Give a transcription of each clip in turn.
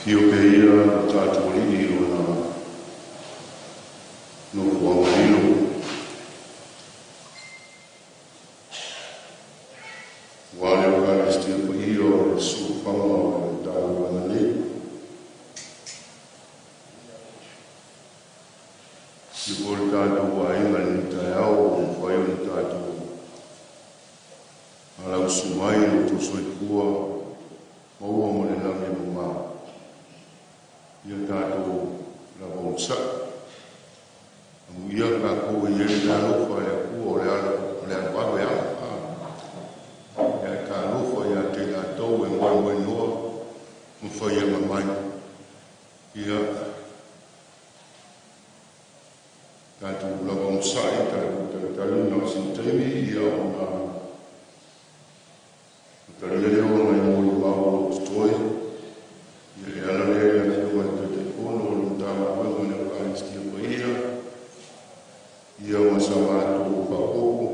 Afio pea ia lo tatou Alii i Lona nofoaga lilo, aua le Ekalesia paia o le siufaga o le Matagaluega nei. Afio foi le tatou aiga i lenei taeao ua mafai ona tatou alausu mai lo outou soifua maua ma le lagi e mama. Ia tatou lava onosai. Amuia tatou e i ai le alofa o le Atua o le aloalo e ala. Ia talofa ia te i latou e moemoenoa ma faiaga mai. Ia tatou lava onosai, tatou talitali na o sina taimi, ia ona talia lea o nai molimau o lo o totoe. Ia e ala lea i le Afioga i le Taitaifono o le Matagaluega o le Ekalesia Paia, ia ma sa matou faaopoopo,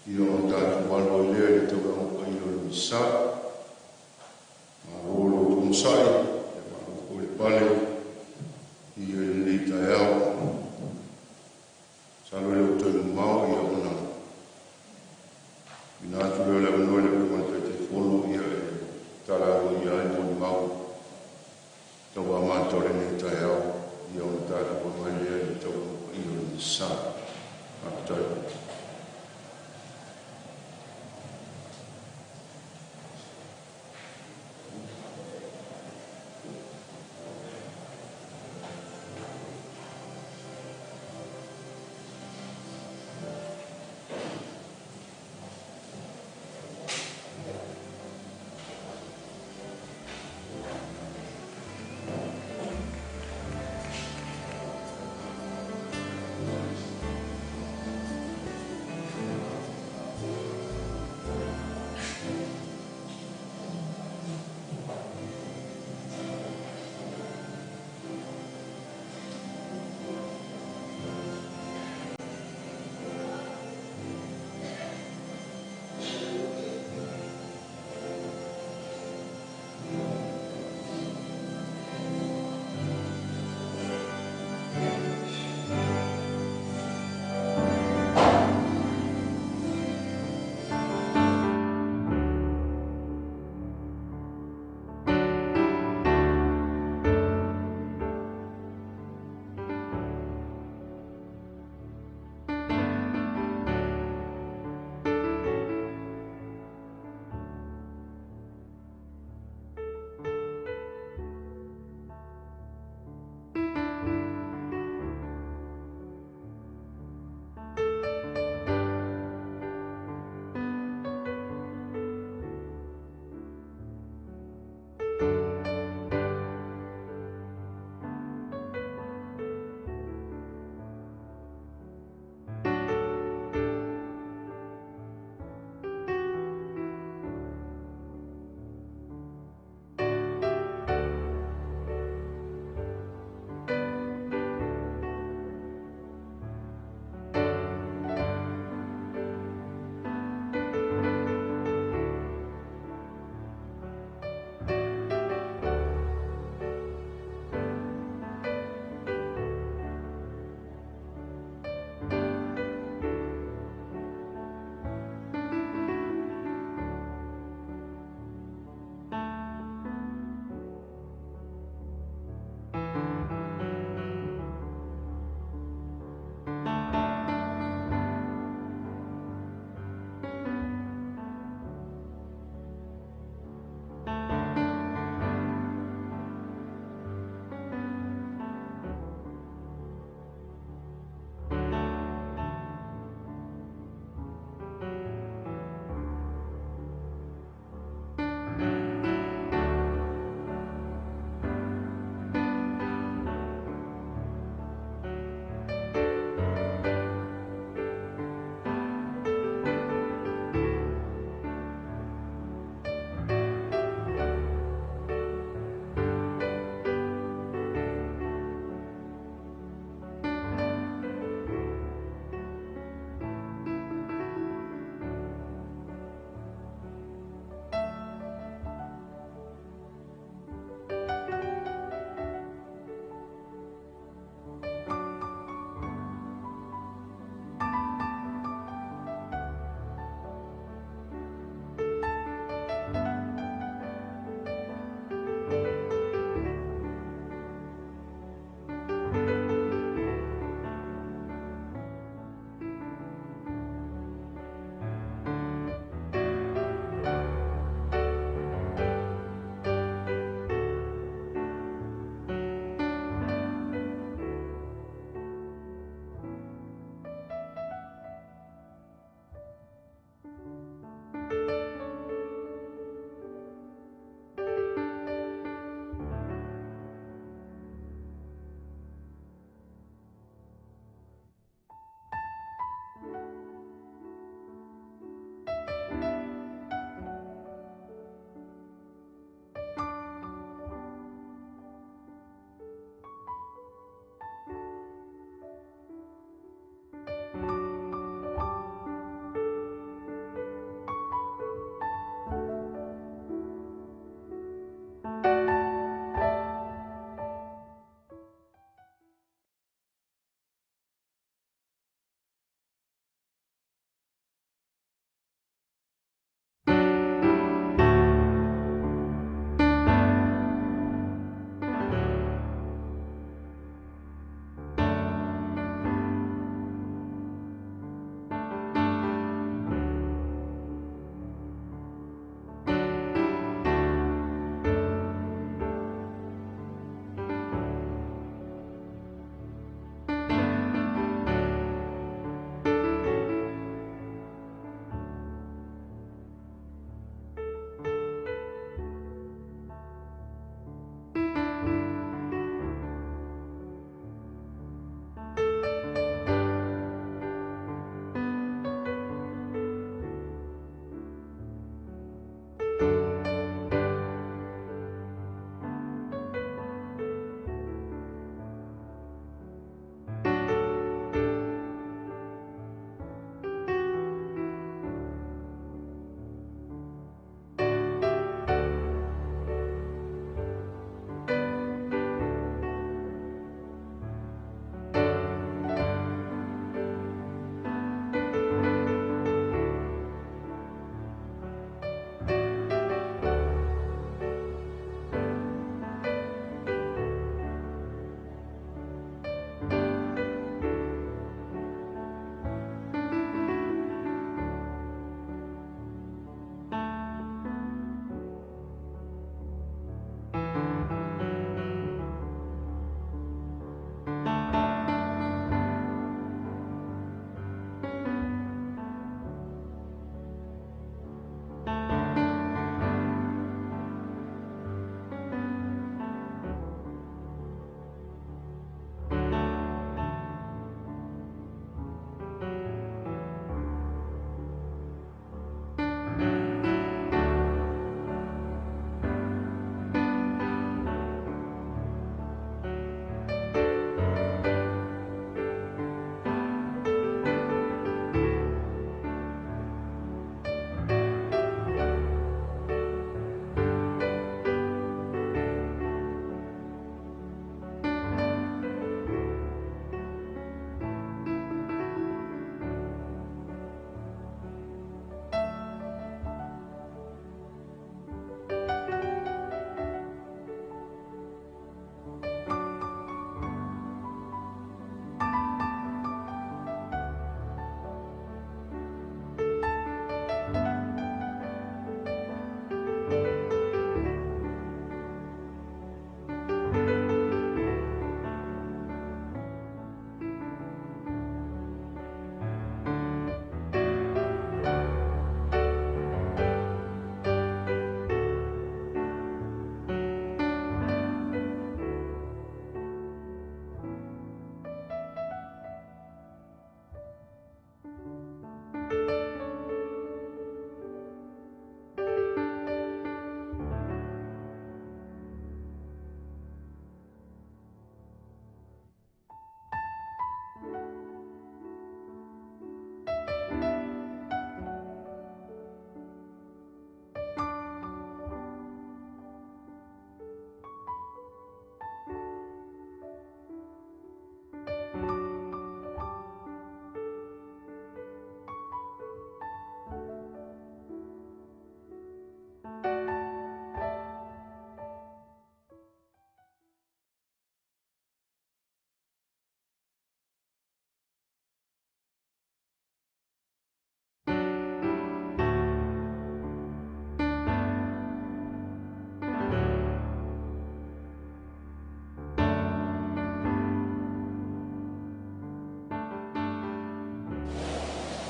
ia ona tatou alo ai lea i le taulaga paia o le Misa. Malo lo outou onosai, ia malo foi le pale ia i lenei taeao. Masalo e le o toe mamao ia ona tuuina atu lea o le avanoa i le Afioga i le Taitaifono ia e tala aloaia ai molimau tauamata o lenei taeao, ia ona tatou agai lea i le taulaga paia o le Misa. Faafetai.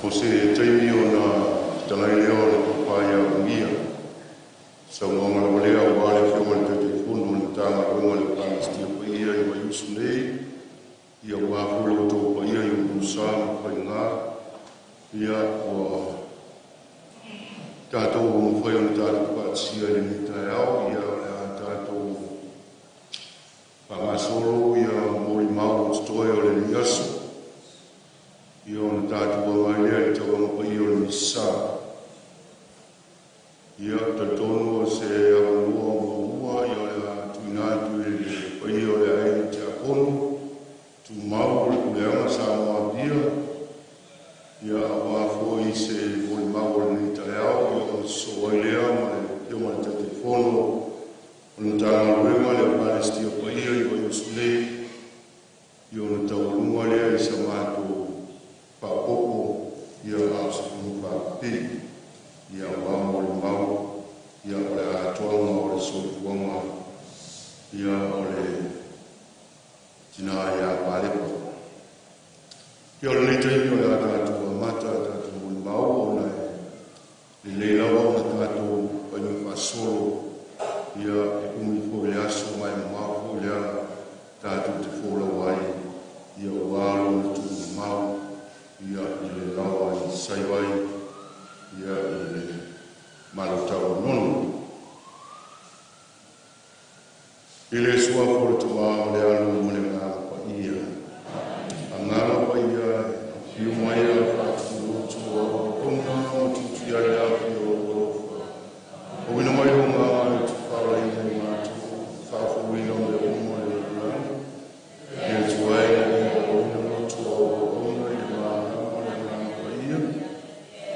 O se taimi ona fetalai lea o le Tofa ia Ulugia, saunoaga lava lea aua le Afioga i le Taitaifono o le Matagaluega o le Ekalesia Paia i Vaiusu nei, ia aua foi lo outou paia i Uluulusa ma Faiga, ia ua tatou mafai ona tatou faatasia i lenei taeao, ia o le a tatou faagasolo ia molimau o totoe o lenei aso, ia ona tatou agai lea i le taualuga paia o le Misa. Ia, talitonu o se avanoa muamua ia o le a tuuina atu i le paia o le Aiga Tiakono Tumau o le Puleaga Samoa Apia, ia aua foi se molimau o lenei taeao, ia ona sosoo ai lea ma le Afioga i le Taitaifono o le Matagaluega o le Ekalesia Paia i Vaiusu nei, ia ona taualuga lea i sa matou faaopoopo, ia a o se fono faapipii, ia aua molimau ia o le atoaga o le soifuaga ia o le tina ia Palepa. Ia o lenei taimi o le a tatou amata a tatou molimau ona e lelei lava ona tatou taimi faasolo ia e umi foi le aso ma e mamao foi le ala tatou te folau ai ia aua lona tuumamao ia i le laoa i Saivai ia i le Malotauonono. I le suafa o le Tama ma le Alo ma le Agaga Paia, Agaga Paia, afio mai a faatuilotu o auauna ma tutuiale afi o lou alofa. Auina mai lou Agaga e tufaleina i matou, faafouina o mea uma i le lalolagi. E Atua ina ia auauna loto o auauna i le malama o le Agaga Paia.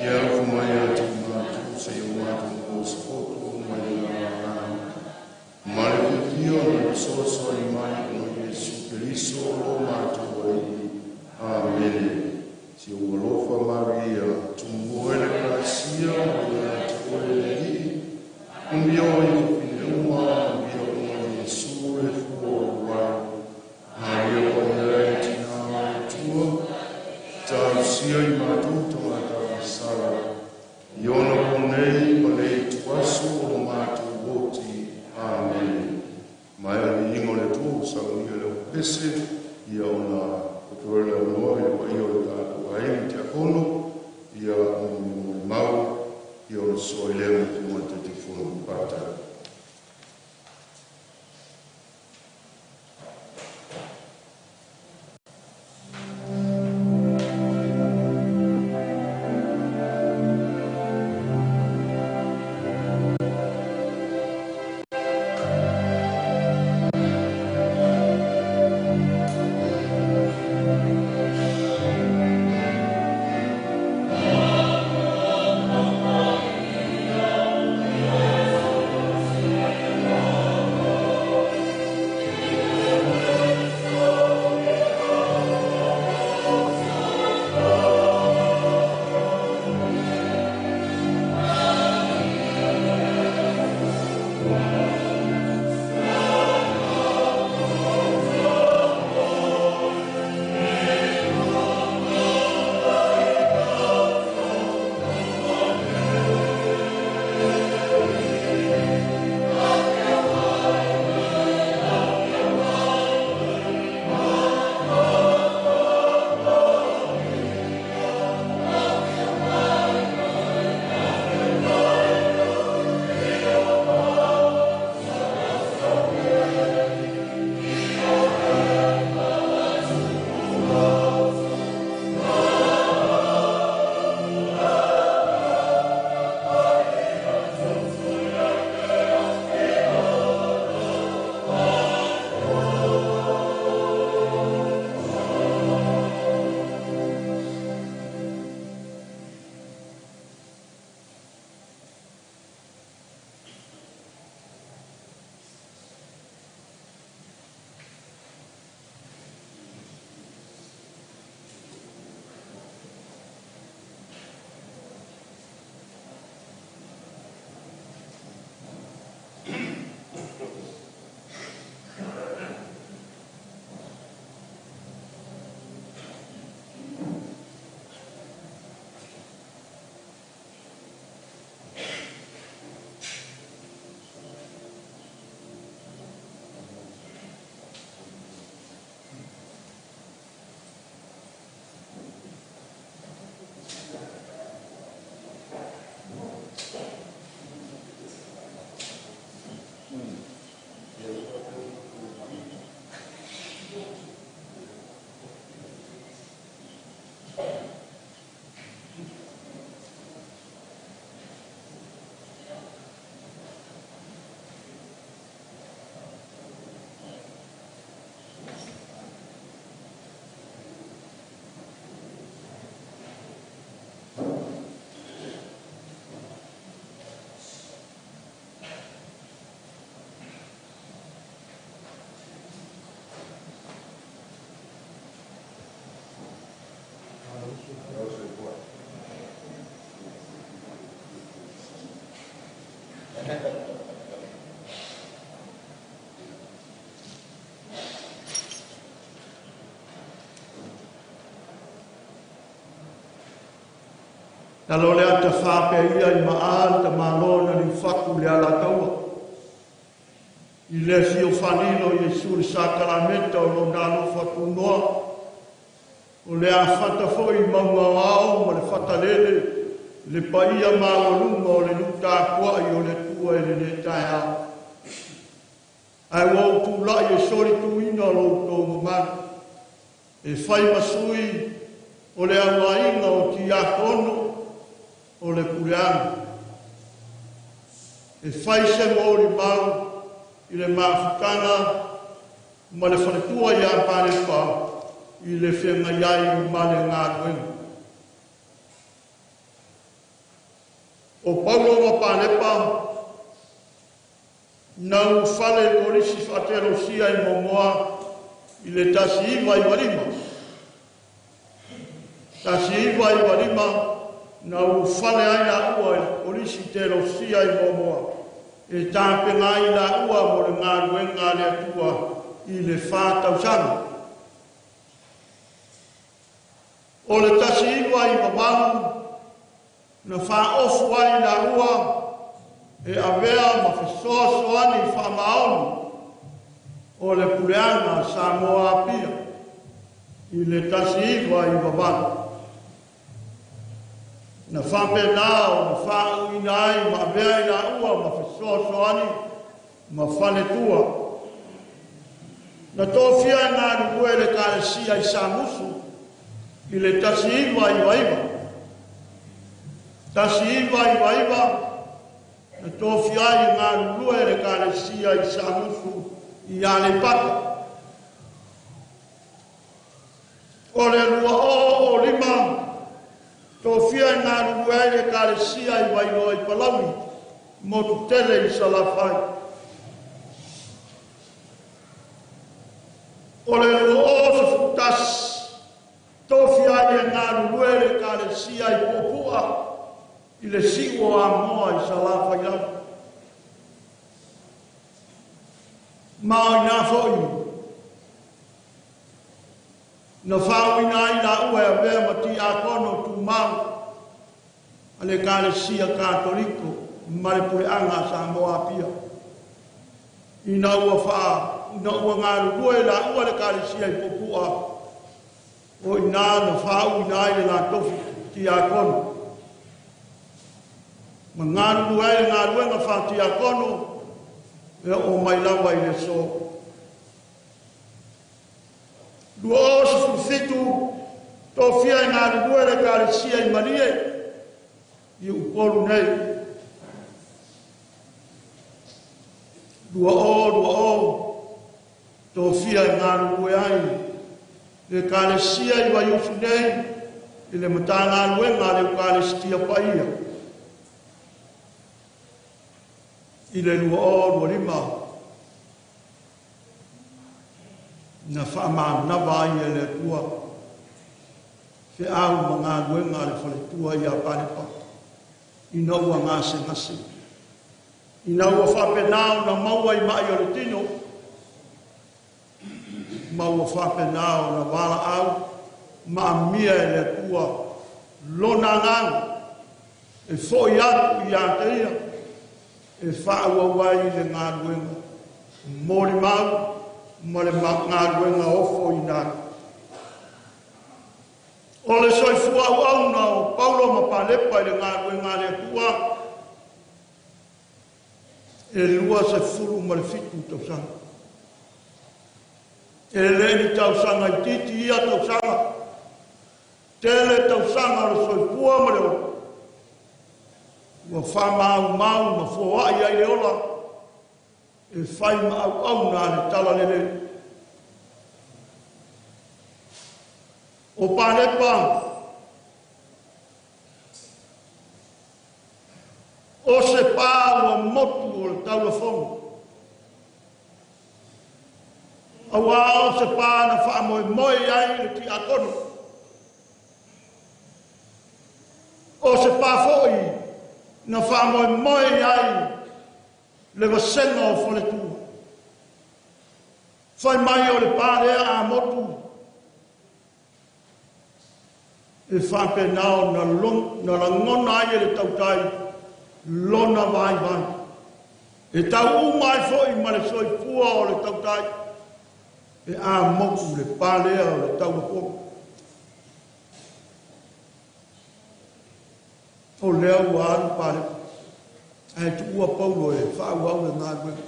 Ia alofa mai ia te i matou, seia o matou maua se poto mai le Agaga ma le fiafia ona fesoasoani mai ona Iesu Keriso lo matou Alii. Amene. Si ou alofa Maria, tumua e le Ekalesia ma ia te oe le Alii, manuia oe i fafine uma, manuia uma Iesu le fua o lou alo. Maria Paia e le Tina o le Atua, talosia i matou tagata agasala, i ona po nei ma le ituaso o lo matou oti. Amene. Ma e viiga o le Atua ua saunia le pese ia ona o le aunoa i le paia o le tatou aiga tiakono ia molimau ia ona soa i lea ma le Taitaifono. Faafetai. Lalo le ata fāpea ia i maa le tamāloa na liufaku le alataua. I le fio falilo Iesu le sakalameta o lona alofa tunoa. O le afata foi mauga o ao ma le fatalele le paia maualuga o le nuu tapuai o le Atua i lenei taeao. Ae ua ou tulai e solituina lo outou mamalu, e fai ma sui o le auaiga o tiakono o le puleaga. E fai se molimau i le mafutaga ma le faletua ia Palepa i le feagai ai ma le galuega. O Paulo ma Palepa na ulufale i Kolisi Faatelosia i Moamoa i le 1995. 1995 na ulufale ai laua i le Kolisi Telosia i Moamoa e tapena ai laua mo le galuega a le Atua i le 4 tausaga. O le 1998 na faaofu ai laua e avea ma fesoasoani faamaoni o le puleaga Samoa Apia i le 1998. Na faapena ona faauuina ai ma avea i laua ma fesoasoani ma faletua. Na tofia e galulue le Ekalesia i Samusu i le 1999. 1999 na tofia ai e galulue le Ekalesia i Samusu i Aleipata. O le 2005 tofia e galulue ai le Ekalesia i Vailoa i Palauli, motu tele i Salafai. O le 2011 tofia ai e galulue le Ekalesia i Puapua i le siu o Amoa i Salafai lava. Ma o ina foi na faauuina ai laua e avea ma tiakono tumau a le Ekalesia Katoliko ma le puleaga a Samoa Apia. Ina ua galulue laua le Ekalesia i Puapua, o ina na faauuina ai le latou tiakono. Ma galulue ai le galuega faatiakono e oo mai lava i le aso. 2017 tofia e galulue le Ekalesia i Malie i Upolu nei. 2020 tofia e galulue ai le Ekalesia i Vaiusu nei i le Matagaluega a le Eukalestia Paia. I le 2025 na faamanava ai e le Atua feau ma galuega a le faletua ia Palepa ina ua gasegase, ina ua faapena ona maua i mai o le tino, ma ua faapena ona valaau ma amia e le Atua lona agaga e foi atu ia te ia e faaauau ai le galuega molimau ma le galuega ofoina atu. O le soifua auauna o Paulo ma Palepa i le galuega a le Atua e 27 tausaga. E le ni tausaga itiiti ia tausaga, tele tausaga o le soifua ma le ola. Ua faamaumau ma foai ai le ola e fai ma auauna a le talalelei. O Palepa, o se pā ua motu o le taulafoga. Auā o se pā na faamoemoe ai le tiakono. O se pā foi na faamoemoe ai Le vasega o faletua. Fai mai o le pa lea a motu e faapena ona lagona ai e le tautai lona vaivai. E tau uma ai foi ma le soifua o le tautai e amotu le pa lea o le taulafoga. O lea ua alu Palepa, ae tuua Paulo e faaauau le galuega.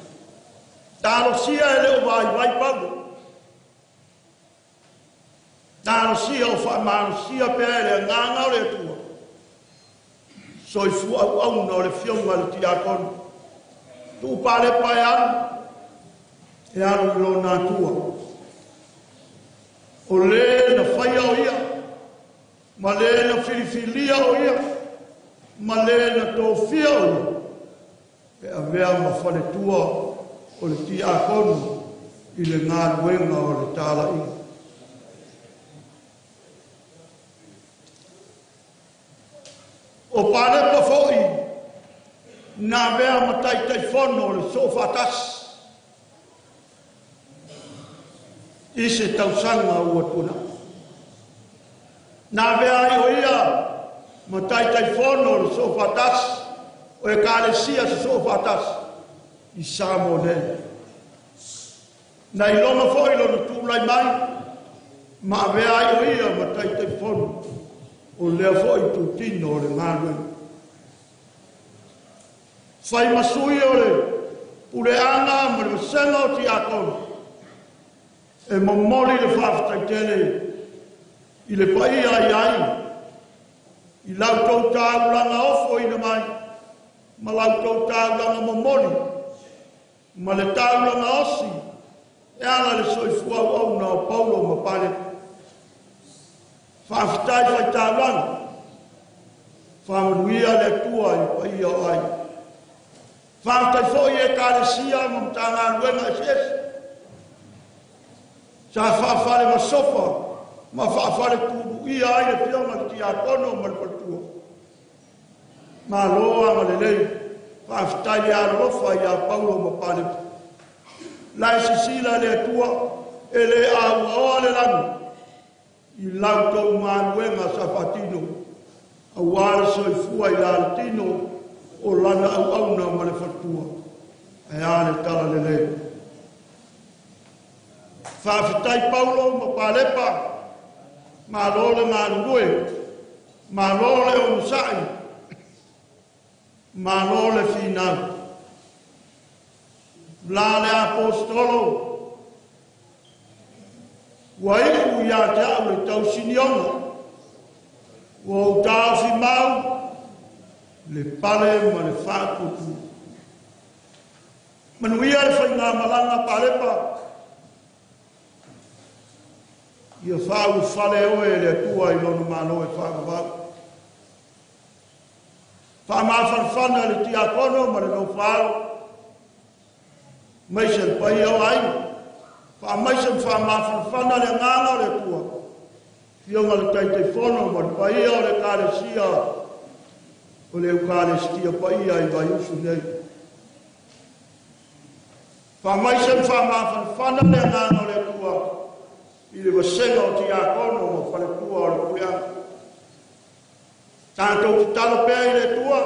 Talosia e le o vaivai Paulo. Talosia o faamalosia pea e le agaga o le Atua. Soifua auauna o le fioga le tiakono. Tuu Palepa e alu i lona Atua. O le na faia o ia, ma le na filifilia o ia, ma le na tofia o ia, e avea ma faletua o le tiakono i le galuega o le talaiga. O Palepa foi na avea ma taitaifono o le soofaatasi i se tausaga ua tuanai. Na avea ai o ia ma taitaifono o le soofaatasi o Ekalesia se soofaatasi i Samoa nei. Na iloga foi lona tulai mai ma avea ai o ia ma taitaifono o lea foi tutino o le galuega. Fai masui o le puleaga ma le vasega o tiakono e momoli le faafetaitele i le paia ai ai i lau taulaga ofoina mai ma lau taulaga momoli ma le taulaga osi e ala le soifua auauna o Paulo ma Palepa. Faafetai faitaulaga, faamanuia le Atua i paia o aiga. Faafetai foi e Ekalesia ma Matagaluega eseese sa faafale masofa ma faafale tuuia ai le fioga le tiakono ma le faletua. Malo agalelei, faafetai le alolofa ia Paulo ma Palepa. Lai sisila le Atua e le auaoa le lagi i lau tou galuega sa faatino aua le soifua i la le tino o lana auauna ma le faletua. Ae a le tala lelei. Faafetai Paulo ma Palepa, malo le galulue, malo le onosai, malo le finau. La le apostolo, ua iu ia te au le tausinioga, ua ou taofi mau le pale ma le faatuatua. Manuia le faigamalaga Palepa, ia faaulufale oe e le Atua i lona malo e faavavau. Faamafanafana le tiakono ma le nofo-alo, maise le paia o aiga, faamaise ma faamafanafana le agaga o le Atua, fioga le taitaifono ma le paia o le Ekalesia o le Eukalestia paia i Vaiusu nei. Faamaise ma faamafanafana le agaga o le Atua i le vasega o tiakono ma faletua o le puleaga. Tatou tatalo pea i le Atua,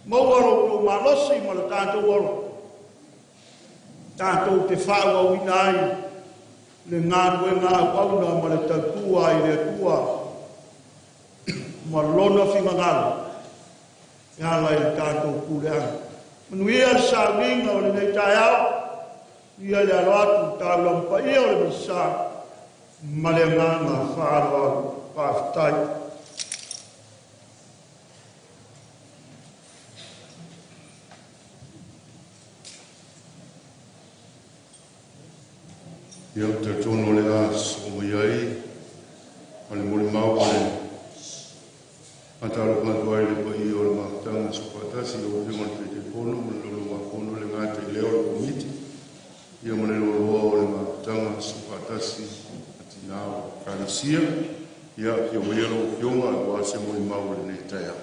maua lo outou malosi ma le tatou ola. Tatou te faaauauina ai le galuega auauna ma le tautua i le Atua ma lona finagalo e ala i le tatou puleaga. Manuia le sauniga o lenei taeao, ia le alo atu taulaga paia o le Misa ma le agaga faaaloalo. Faafetai. Ia ou te talitonu o le a sosoo mai ai ma le molimau o le faatalofa atu ai i le paia o le mafutaga soofaatasi i lau Afioga i le Taitaifono ma le Laulau-a-Fono, e le gata i lea o le Komiti, ia ma le loaloa o le mafutaga soofaatasi a Tina o Ekalesia. Ia afio maia lau Afioga aua se molimau o lenei taeao.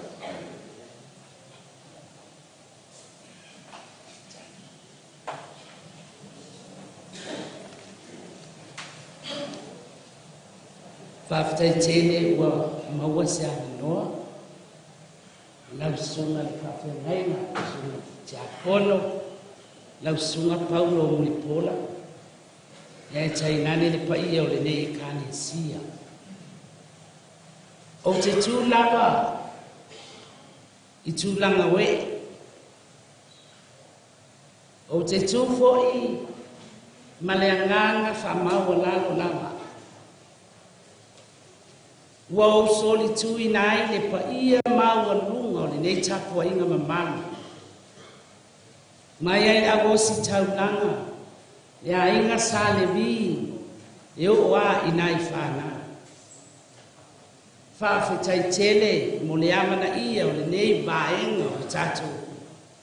Faafetai tele ua maua se avanoa lau susuga le faafeagaiga, susuga Tiakono, lau susuga Paulo Mulipola, ae tainane le paia o lenei Ekalesia. Ou te tu lava i tulaga oe. Ou te tu foi ma le agaga faamaualalo lava. Ua ou solituina ai le paia maualuga o lenei tapuaiga mamalu. Mai ai le au ositaulaga, le aiga Sa Levi, e oo a i nai fanau. Faafetai tele mo le amanaia o lenei vaega o le tatou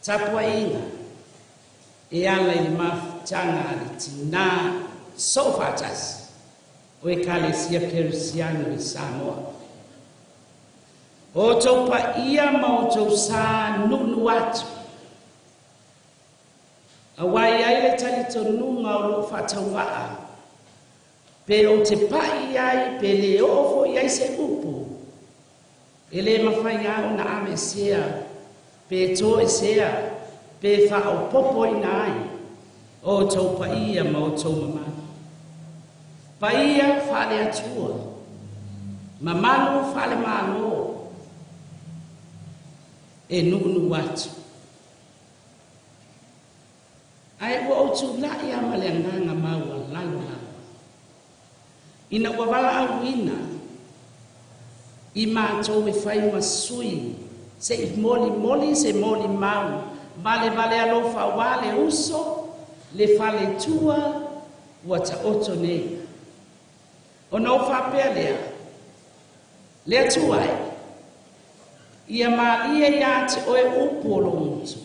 tapuaiga e ala i le mafutaga a le tinā soofaatasi o Ekalesia Kerisiano i Samoa. O outou paia ma outou sa nuunuu atu, auā e i ai le talitonuga o lou faatauvaa, pe ou te pai i ai pe le oo foi i ai se upu, e le mafai lava ona aveesea pe toesea pe faaopoopoina ai o outou paia ma outou mamalu. Paia faale-Atua, mamalu faale-Malo, e nuunuu atu. Ae ua ou tulai lava ma le agaga maualalo lava, ina ua valaauina i matou e fai ma sui se i molimoli se molimau valevale alofa aua le uso, le faletua ua taoto nei. Ona ou faapea lea, Le Atua e, ia malie ia te oe upu o lou gutu,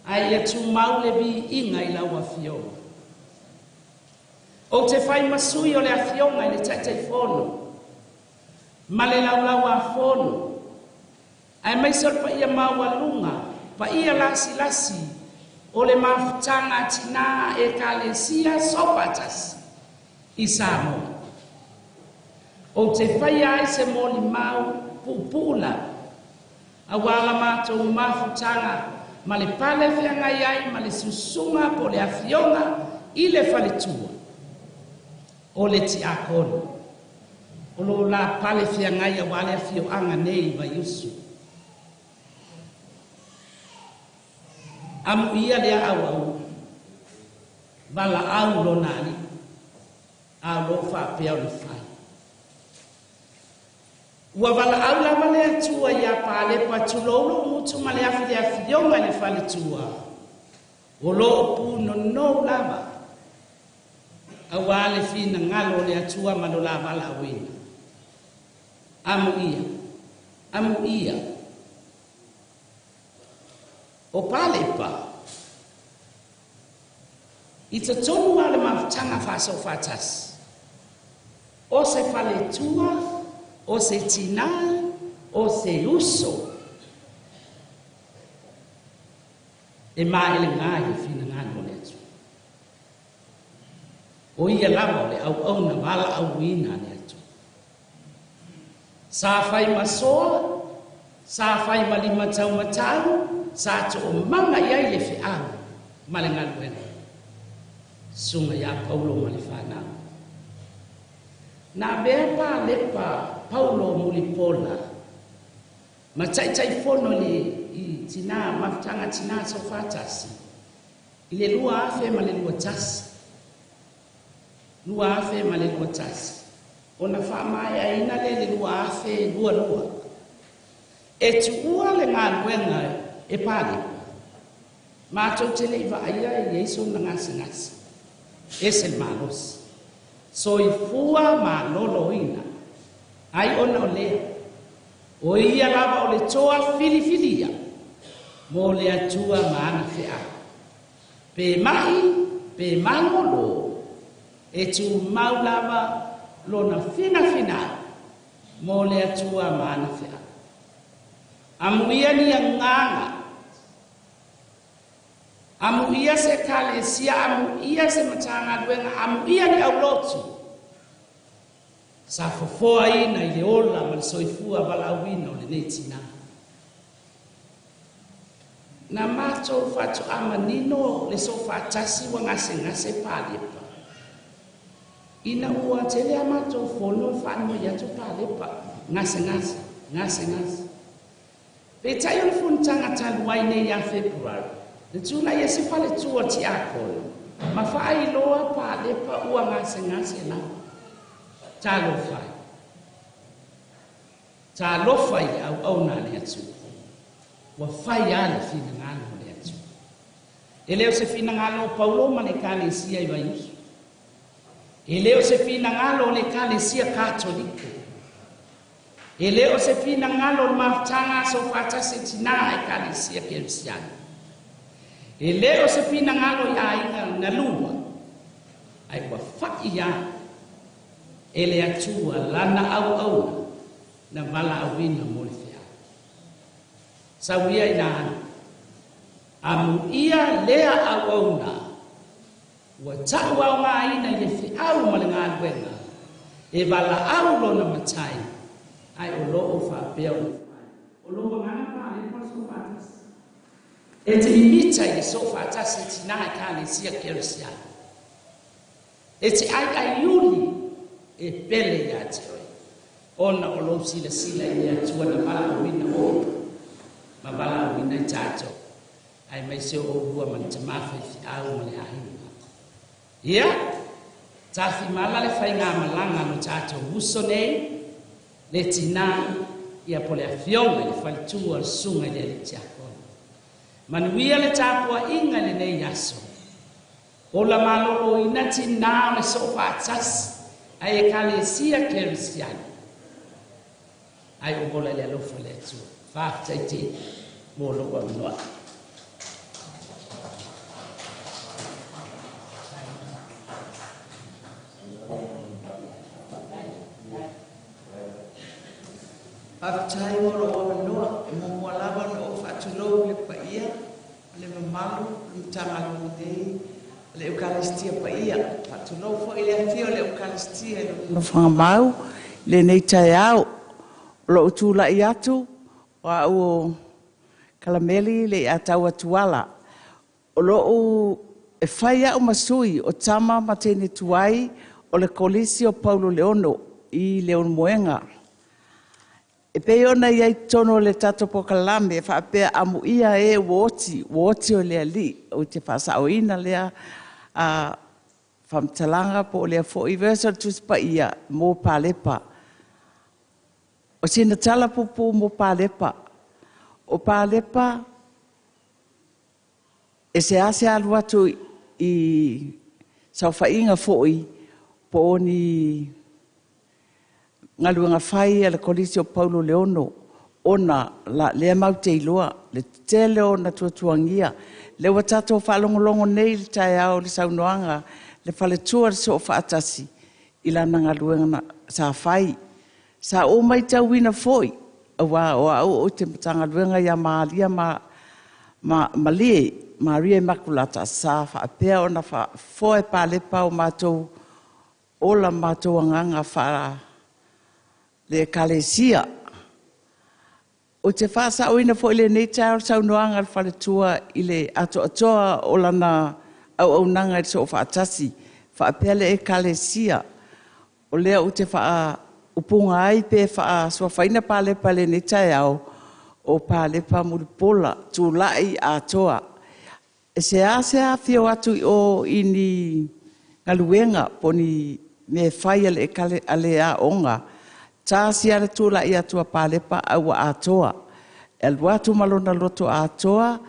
ae ia tumau le viiga i lau Afioga. Ou te fai ma sui o le Afioga i le Taitaifono ma le Laulau-a-Fono, aemaise o le paia maualuga, paia lasilasi o le mafutaga a tinā Ekalesia Soofaatasi i Samoa. Ou te faia ai se molimau puupuu lava, auā la matou mafutaga ma le pale feagai ai ma le susuga po o le afioga i le faletua o le tiakono o lo o la pale feagai auā le afioaga nei i Vaiusu. Amuia le aauau, valaau lona alii, a o lo o faapea ona fai. Ua valaau lava le Atua iā Palepa, tulou lou gutu ma le afi le afioga i le faletua, o lo o punonou lava, auā le finagalo o le Atua ma lo la valaauina. Amuia, amuia. O Palepa, i totonu lava o le mafutaga faasoofaatasi, o se faletua, o se tinā, o se uso, e maelega i le finagalo o le Atua. O ia lava o le auauna valaauina a le Atua. Sa fai ma soa, sa fai ma limataumatau, sa toomaga i ai le feau ma le galuega. Susuga ia Paulo ma le fanau. Na avea Palepa Paulo Mulipola ma Taitaifono i le i Tinā Mafutaga Tinā Soofaatasi i le 2021. 2021, ona faamaeaina lea i le 2022. E tuua le galuega e Palepa, matou te le i vaaia e i ai sona gasegase. Ese le malosi. Soifua maloloina. Ai ona o lea, o ia lava o le toa filifilia mo le Atua ma ana feau. Pe ma'i, pe malolo, e tumau lava lona finafinau mo le Atua ma ana feau. Amuia ni agaga, amuia se Ekalesia, amuia se Matagaluega, amuia ni aulotu. Sa fofoaina i le ola ma le soifua valaauina o lenei tinā. Na matou faatoa manino le soofaatasi ua gasegase Palepa, ina ua tele a matou fono e faanoi atu Palepa, gasegase, gasegase. Peitai o le fonotaga talu ai nei ia February, na tulai ai se faletua tiakono ma faailoa Palepa ua gasegase lava. Talofa e! Talofa i le auauna a le Atua, ua fai lava le finagalo o le Atua. E le o se finagalo o Paulo ma le Ekalesia i Vaiusu. E le o se finagalo o le Ekalesia Katoliko. E le o se finagalo o le mafutaga a Soofaatasi Tinā Ekalesia Kerisiano. E le o se finagalo i aiga na lua, ae ua fa'i lava e le Atua lana auauna na valaauina mo le feau. Sau ia ina alu, amuia lea auauna ua tauaogaina i le feau ma le galuega e valaau lona matai, ae o lo o faapea ona fai. O lou agaga paalepa le soofaatasi. E te mimita i le soofaatasi tinā Ekalesia Kerisiano. E te aiaiuli e pele ia te oe, ona o lou silasila i le Atua na valaauina oe ma valaauina i tatou, aemaise o oulua ma le tama faifeau ma le aiga. Ia, tafimala le faigamalaga a lo tatou uso nei, le tinā, ia po le afioga i le faletua o le susuga i le alii tiakono. Manuia le tapuaiga i lenei aso. Ola maloloina tinā o le soofaatasi a Ekalesia Kerisiano. Ae ou ola i le alofa o le Atua. Faafetai tele mo lou avanoa. Faafetai mo lou avanoa. E muamua lava ona ou faatulou i le paia ma le mamalu o le Matagaluega nei o le Eukalesitia Paia. Faatulou foi i le afio o le Eukalesitia i lona nofoaga i lenei taeao. O lou tulai atu, o au o Kalameli Leiataualesa Tuala. O lou e fai au ma sui o tama ma teine tuai o le Kolisi o Paulo Leono i Leulumoega. E pei ona i ai i totonu o le tatou polokalame e faapea, amuia e ua oti, ua oti o le Alii. Ou te faasaoina lea faamatalaga po o lea foi verse o le Tusi Paia mo Palepa. O sina tala puupuu mo Palepa. O Palepa, e seasea alu atu i saofaiga foi po o ni galuega fai a le Kolisi o Paulo Leono, ona o lea matou te iloa le tele o ona tuatuagia. O lea ua tatou faalogologo nei i le taeao i le saunoaga a le faletua o le Soofaatasi i lana galuega sa fai. Sa ou matauina foi, aua o au ou te Matagaluega ia Maria Imakulata sa faapea ona faafoe e Palepa o matou ola ma matou agaga faale-Ekalesia. Ou te faasaoina foi i lenei taeao le saunoaga a le faletua i le atoatoa o lana auaunaga i le Soofaatasi faapea le Ekalesia. O lea ou te faaupuina ai pe faasuafaina Palepa i lenei taeao, o Palepa Mulipola Tulai Atoa. E seasea afio atu i o i ni galuega po o ni mea e fai a le aoga, tasi lava le tulai atu a Palepa ae ua atoa. E alu atu ma lona loto atoa,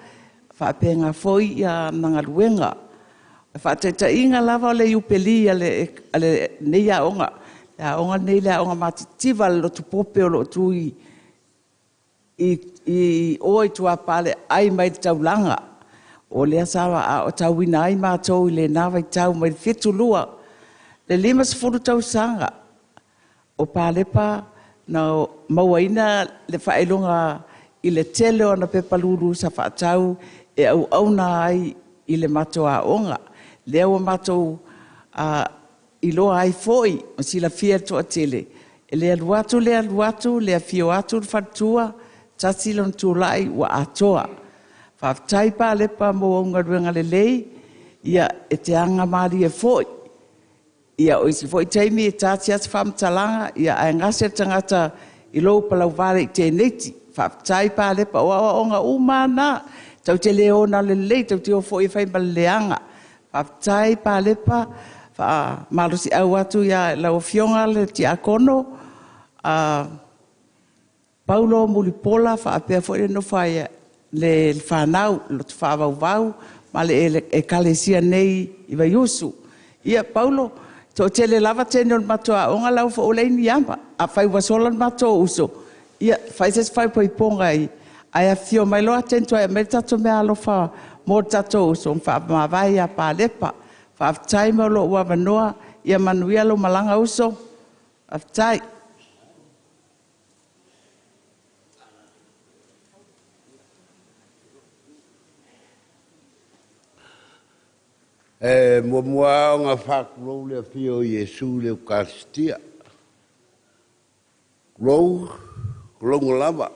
e faapena foi ana galuega. O le faataitaiga lava o le Iupeli a lenei aoga, le aoga lenei o le Aoga Matitiva a le Lotu Pope o lo o tu i o i tuapale e aai mai le taulaga. O lea sa aotauina ai matou i lena vaitau mai le 1972, le 50 tausaga o Palepa na mauaina le faailoga i le tele o ana pepa lulu sa faatau e auauna ai i le matou aoga. Lea ua matou iloa ai foi ma silafia e le toatele, e le alu atu le alu atu, le afio atu le faletua, tasi lona tulai ua atoa. Faafetai Palepa mo au galuega lelei, ia e te agamalie foi. Ia o isi foi taimi e ta ati lava se faamatalaga ae gase le tagata i lou palauvale i teineiti. Faafetai Palepa, o aoaoga uma lava na, tatou te le o na o le lelei, tatou te o foi e fai ma le leaga. Faafetai Palepa. E faamalosiau atu i lau Afioga i le Tiakono Paulo Mulipola faapea foi le nofo a le fanau i le loto faavauvau ma le Ekalesia nei i Vaiusu. Ia Paulo, e toatele lava teine o le matou aoga la foi ua leai ni ava. Afai ua sola le matou uso, ia fai se isi faaipoipoga ae afifio mai loa Atene e aumai le tatou meaalofa mo le tatou uso ma faamavae ia Palepa. Faafetai mo lou avanoa, ia manuia lau malaga uso. Faafetai. E muamua lava ona faatulou le afio o Iesu i le Ekalesia. Tulou, tulouna lava.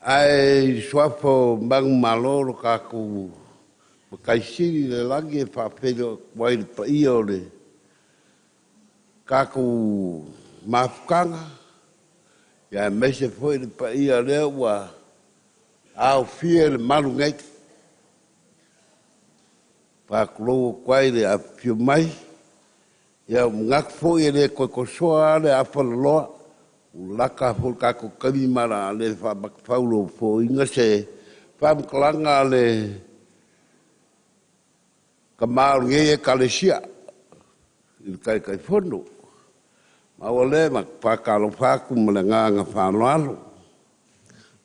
Ae i le suafa o manumalo lo tatou Matai Sili i le lagi e faafeiloai atu ai i le paia o le tatou mafutaga, aemaise foi le paia lea ua aofia i le malu nei. Faatulou atu ai i le afifio mai. Ia, ou te manatu foi e le toe tosoa lava le afalaloa, ua lata foi le tatou taimi ma o le a le faamatafaulofoina se faamatalaga a le tama o lenei Ekalesia i le Taitaifono. Ma ua lea, matou te faatalofa atu ma le agaga faaaloalo.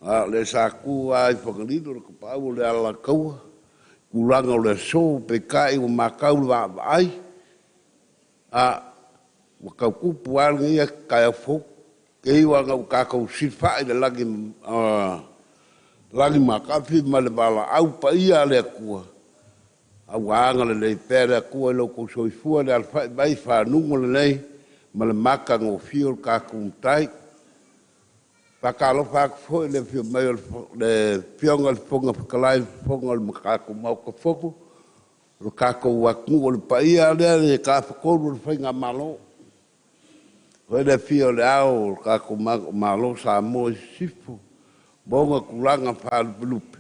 A o le sa tu lava i Fagalilo le tapaau o le Alataua, i tulaga o le aso, peitai ua matau i le vaavaai, a ua tau tupu lava lenei taeao fou. E ui lava ina ua tatou fesilafai i le lagi matafi ma le valaau paia a le Atua, a ua agalelei pea le Atua i lo outou soifua i le alafai mai i faguga lelei ma le matagofie o le tatou Matai. E faatalofa atu foi i le afio mai o le Afioga i le Fofoga Fetalai, le Fofoga o le tatou Maota Fono, lo tatou atunuu. O le paia lava lea i le Tafatolu o le Faigamalo, faapea le afio o Le Ao o le tatou Malo o Samoa i Sisifo ma ona tulaga faalupelupe,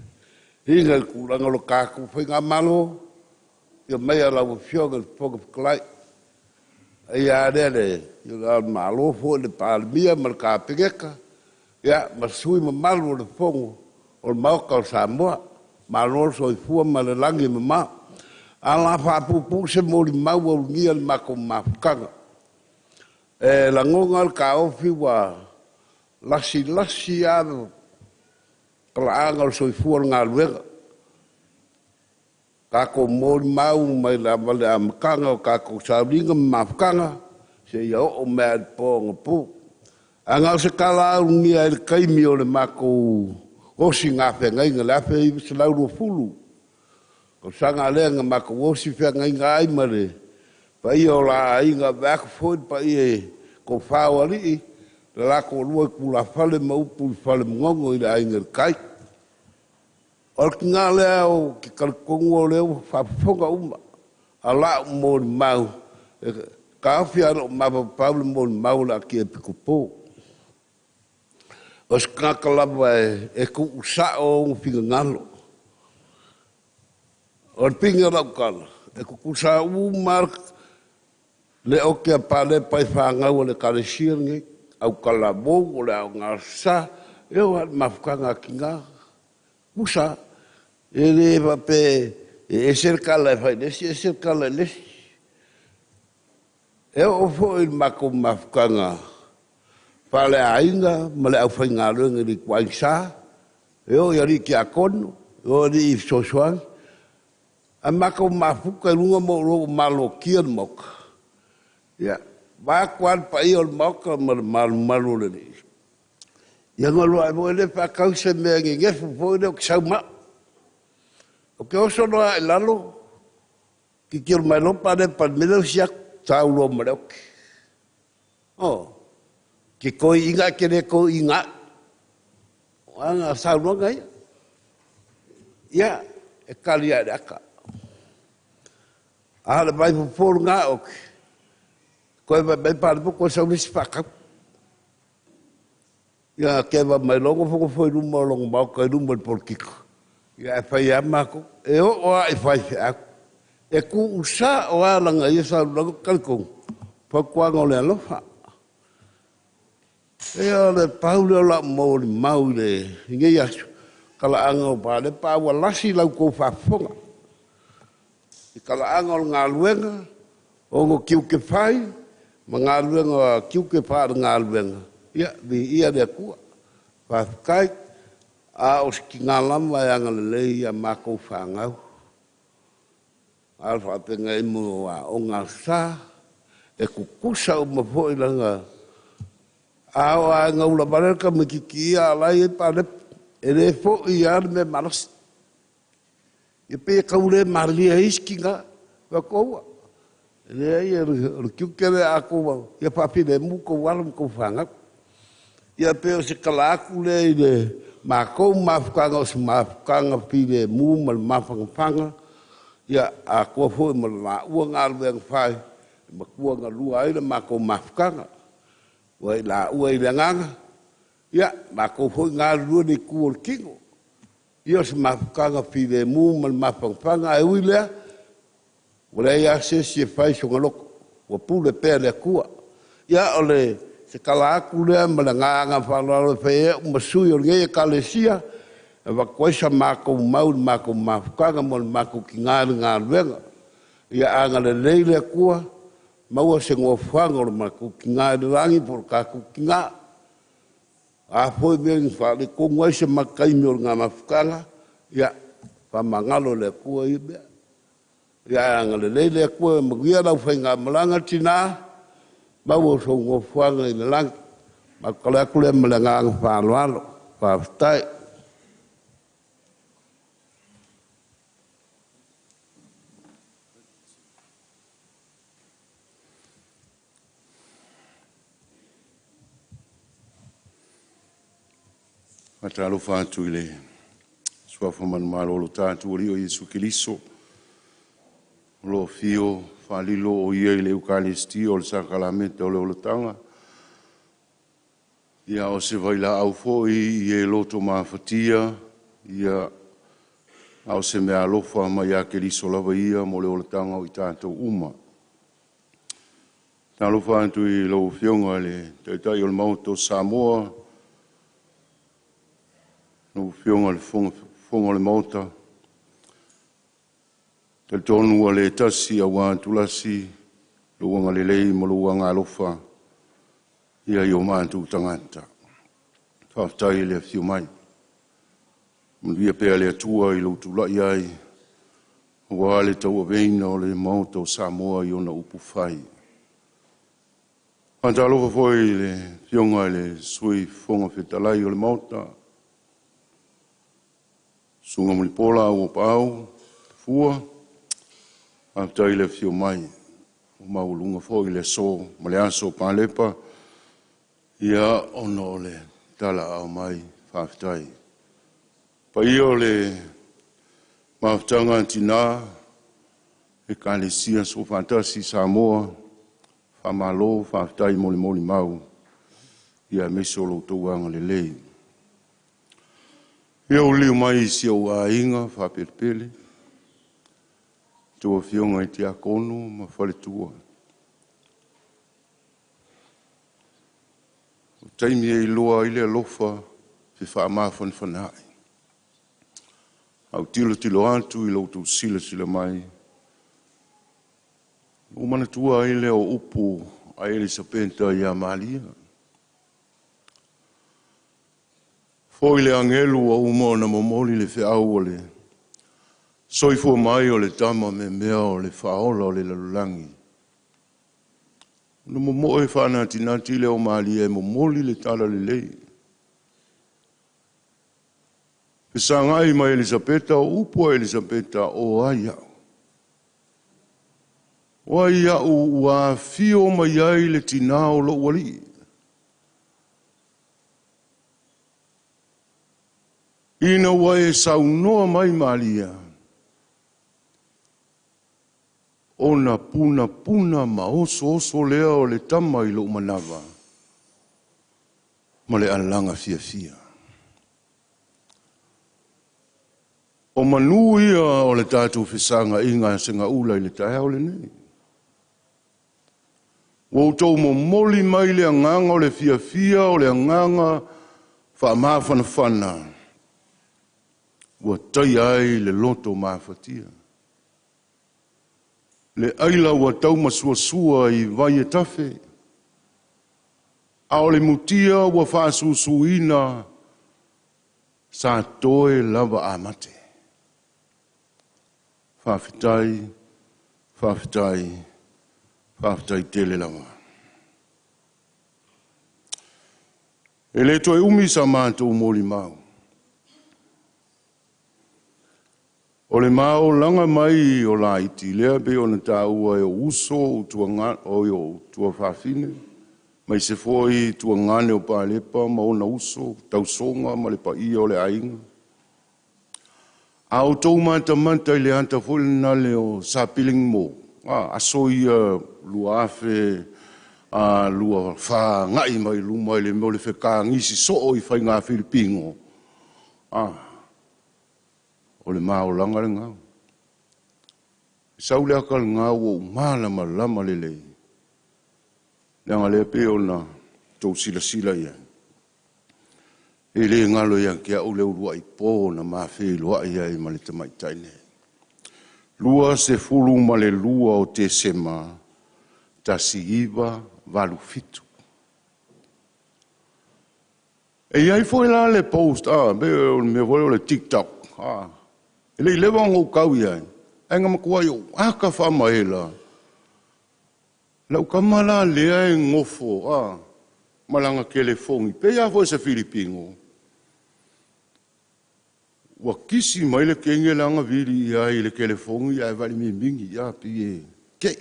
i le tulaga o le tatou Faigamalo, afio maia lau Afioga i le Fofoga Fetalai. O le paia lava lea i Le Ao o le Malo foi le Palemia ma le Kapeneta ma sui usufono mamalu o le Fono o le Maota o Samoa. Malo le soifua ma le lagi e mama. Ae o le a faapuupuu se molimau ua ulugia i le matou mafutaga. E lagona le taofi ua lasilasi lava le talaaga o le soifua o le galuega. Tatou molimau mai lava i le amataga o tatou sauniga ma mafutaga seia oo mai lava i le po anapo. Ae na o se tala lava e ulugia ai le taimi o le matou osi feagaiga i le 1920, tausaga lea na matou osi feagaiga ai ma le paia o la aiga, vaeatu foi le paia i le tofa o alii, le la toalua i tulafale ma upu i le Fale Manono i le Aiga i le Tai. O le tina lea ou te talitonu o lea ua faafofoga uma, a o lau molimau, e taofi lava i lou mafaufau le molimau o le Arkiepikopo. O se tagata lava e tuusao ona finagalo. O le pine o lau tala, e tutusa uma lava le ote a Palepa i fanau a le Ekalesia lenei, autalavou, o le Aoga Aso Sa, e oo lava i le mafutaga a tina, tusa lava. E le faapea e ese le tala e fai i le isi ese le tala i le isi. E oo foi i le matou mafutaga faaleaiga ma le aufaigaluega i le ituaiga sa, e oo i alii tiakono, e oo i alii fesoasoani, ae matou mafuta i luga ma ou iloa ua malotia le Maota, ia, vaeatu lava le paia o le Maota ma le malumalu o le Alii, ia ona alu ae foi lea faatau se mea e nenefu foi lea ou te sau ma au. Ou te oso loa i lalo. Titilo mai loa Palepa i le mea lea o siaki, tau loa ma le oki. Oh, ke toeaiina ae te le toeaiina ai. O ana saunoaga ia. Ia, e tali lava i le ata. A o le vaifofo lena oki, toe vaai mai Palepa toe sau le isi faatau. Ia, keva mai loa nofonofo i luma o lona maota i luma i le polokiki, ia ae fai lava matou. E oo lava i faifeau, e tuusao lava lana ia saunoaga, ou te talitonu, fautuaga o le alofa. Ia o le pau lea o lau molimau i lenei aso, talaaga o Palepa, a ua lasi la outou faafofoga i talaaga o le galuega, ona tiute fai ma galuega tiute faale-galuega, ia viia le Atua. Faafetai. A o se tina lava e agalelei i a matou fanau, a o le faafeagaiga o Aoga Aso Sa, e tutusa uma foi lana... A oo lava ina ulavale le tamaitiiti ia a o la e i ai Palepa, e le foi lava le mea malosi. E pei e tau le malilie ai isi tina. Ou fai atu, aua, e leai o le tiute lea a outou, ia faafilemu tou alo ma tou fanau. Ia pei o se tala atu lea i le matou mafutaga, o se mafutaga filemu ma le mafanafana, ia atoa foi ma le laua galuega fai, e matua galua ai le matou mafutaga. Ua i laua i le agaga, ia matou foi galulue i le itu o le tino. Ia o se mafutaga filemu ma le mafanafana, ae ui i lea, ua leai lava se isi e fai sona loto, ua pule pea le Atua. Ia o le se tala atu lea ma le agaga faaaloalo e fai ai au ma sui o lenei Ekalesia e avatu ai sa matou mau i le matou mafutaga ma le matou tina i le galuega. Ia agalelei le Atua, maua se nofoaga o le matou tina i le lagi po o le tatou tina. O a foi mea na faaletonu ai se taimi o lena mafutaga, ia faamagalo e le Atua ia mea. Ia agalelei le Atua ia manuia lau faigamalaga tina, maua sou nofoaga i le lagi. O le matou tala atu lea ma le agaga faaaloalo. Faafetai. Faatalofa atu i le suafa manumalo o lo tatou Alii o Iesu Keriso o lo o afio faalilo o Ia i le Ekalesia o le Sakalameta o le Olataga, ia a o se vailaau foi i e loto mafatia, ia a o se meaalofa mai ia Keriso lava ia mo le olataga o i tatou uma. Talofa atu i lau Afioga i le Taitai o le Maota o Samoa, lau Afioga i le Fofoga o le Maota, talitonu ua le tasi aua tulasi lou agalelei ma lou agaalofa ia i o matou tagata. Faafetai i le afio mai. Manuia pea le Atua i lou tulai ai aua le tauaveina o le Maota o Samoa i ona upufai. Faatalofa foi i le Afioga i le Sui Fofoga Fetalai o le Maota, Susuga Mulipola Auuapaau Tafua, faafetai i le afio mai. Ua maualuga foi le aso ma le aso o Palepa, ia ona o le talaaao mai, faafetai. Paia o le mafutaga a tina, Ekalesia Soofaatasi i Samoa, faamalo faafetai mo le molimau, aemaise o lo outou agalelei. Ia ua liliu mai i si ou aiga faapelepele, outou afioga i Tiakono ma Faletua, o taimi e iloa ai le alofa fefaamafanafanaai. A ou tilotilo atu i lo outou silasila mai, ona ou manatua ai lea o upu a Elisapeta ia Maria. Foi le agelu ua uma ona momoli le feau o le soifua mai o le tama meamea o le faaola o le lalolagi. Ona momoe faanatinati lea o Maria e momoli le talalelei. Fesagai ma Elisapeta, o upu a Elisapeta, o ai au? O ai a'u ua afio mai ai le tinā o lo'u alii? Ina ua e saunoa mai Malia, ona punapuna ma osooso lea o le tama i lou manava ma le alaga fiafia. O manu ia o le tatou fesaga'iga a Segaula i le taeao lenei. Ua outou momoli mai le agaga o le fiafia, o le agaga faamafanafana, ua taia ai le loto mafatia. Le aila ua taumasuasua i vai e tafe, a o le mutia ua faasusuina sa toe lava a mate. Faafetai, faafetai, faafetai tele lava. E le toe umi sa matou molimau. O le maolaga mai o laiti lea pei ona taua e ou uso, o ou tuafafine, mai se foi tuagane o Palepa ma ona uso, tausoga ma le paia o le aiga. A outou matamata i le ata foi lena le o Sapilingmo, aso ia 2024 agai mai luma i le mea o le fetagisi soo i faiga Filipino, o le maolaga lena. Sau le ata lena ua ou malamalama lelei, leaga lea pei ona outou silasila i ai. E le galo ia te au le uluai po na ma feiloai ai ma le tamaitai nei. 22 o Tesema 1987. E i ai foi la le post, pe o le mea foi o le TikTok, e le i leva ona ou tau i ai, ae na matuai ou ata faamaela, lau tama la lea e nofo ma lana telefoni, pei lava foi o se Filipino, ua kisi mai le teine la na vili i ai i le telefoni ae valimimini, pei e kei.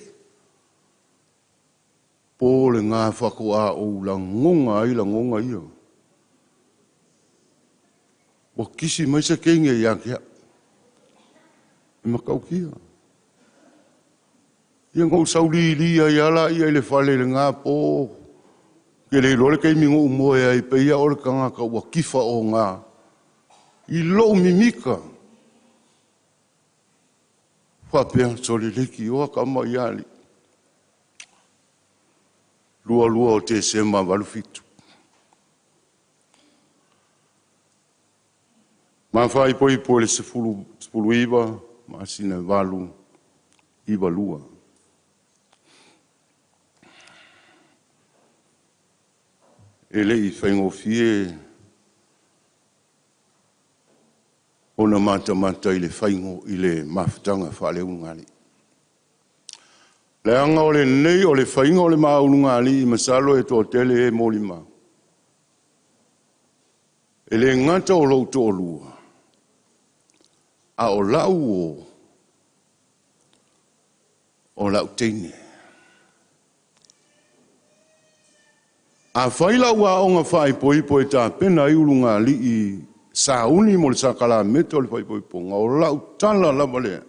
Po lena faatoa ou lagona ai lagona ia. Ua kisi mai se teine ia te au. E matautia. Ia na ou saulili ai lava ia i le fale i lena po. Ke le iloa le taimi na ou moe ai, pei o le tagata ua tifa o ngā. I lou mimita. Faapea, sole leki oa ka mai ali. 22 o Tesema 87. Ma faaipoipo i le 19 masina e 8 92. E le i faigofie ona matamata i le faigo i le mafutaga faaleulugalii. Leaga o lenei o le faiga o le maulugalii masalo e toatele e molimau. E le gata o lou toalua, a o lau uo, o lau teine. A fai lau aoga faaipoipo e tapena ai ulugalii sauni mo le sakalameta o le faaipoipoga, o lau tala lava lea.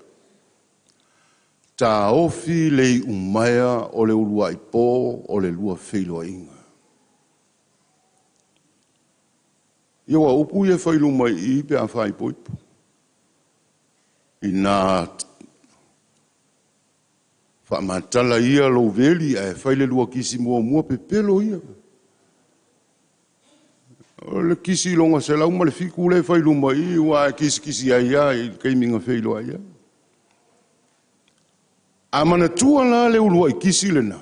Taofi le iumaea o le uluai po o le lua feiloaiga. Ia ua upu ia fai luma i i pe a faaipoipo. Ina faamatala ia lou veli ae fai le lua kisi muamua pepelo ia. O le kisi longa 107 le fai luma i i ua e kisikisi ai lava i le taimi na feiloai ai. A manatua la le uluai kisi lena,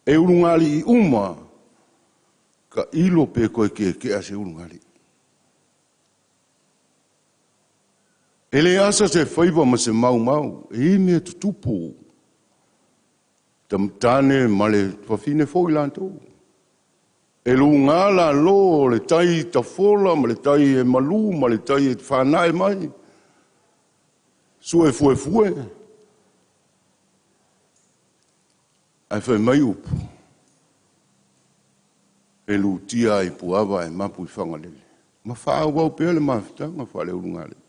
e ulugalii uma, ka ilo pe koe kekea se ulugalii. E le asa se faiva ma se maumau, e i mea tutupu. Tamatane ma le fafine foi latou. E luga la lo le tai tafola ma le tai e malu ma le tai e whanae mai. Sue fue fue. Ae fai mai upu, e lutia ai i Puava ae mapu i Fagalele. Ma faaauau pea le mafutaga faale-ulugalii.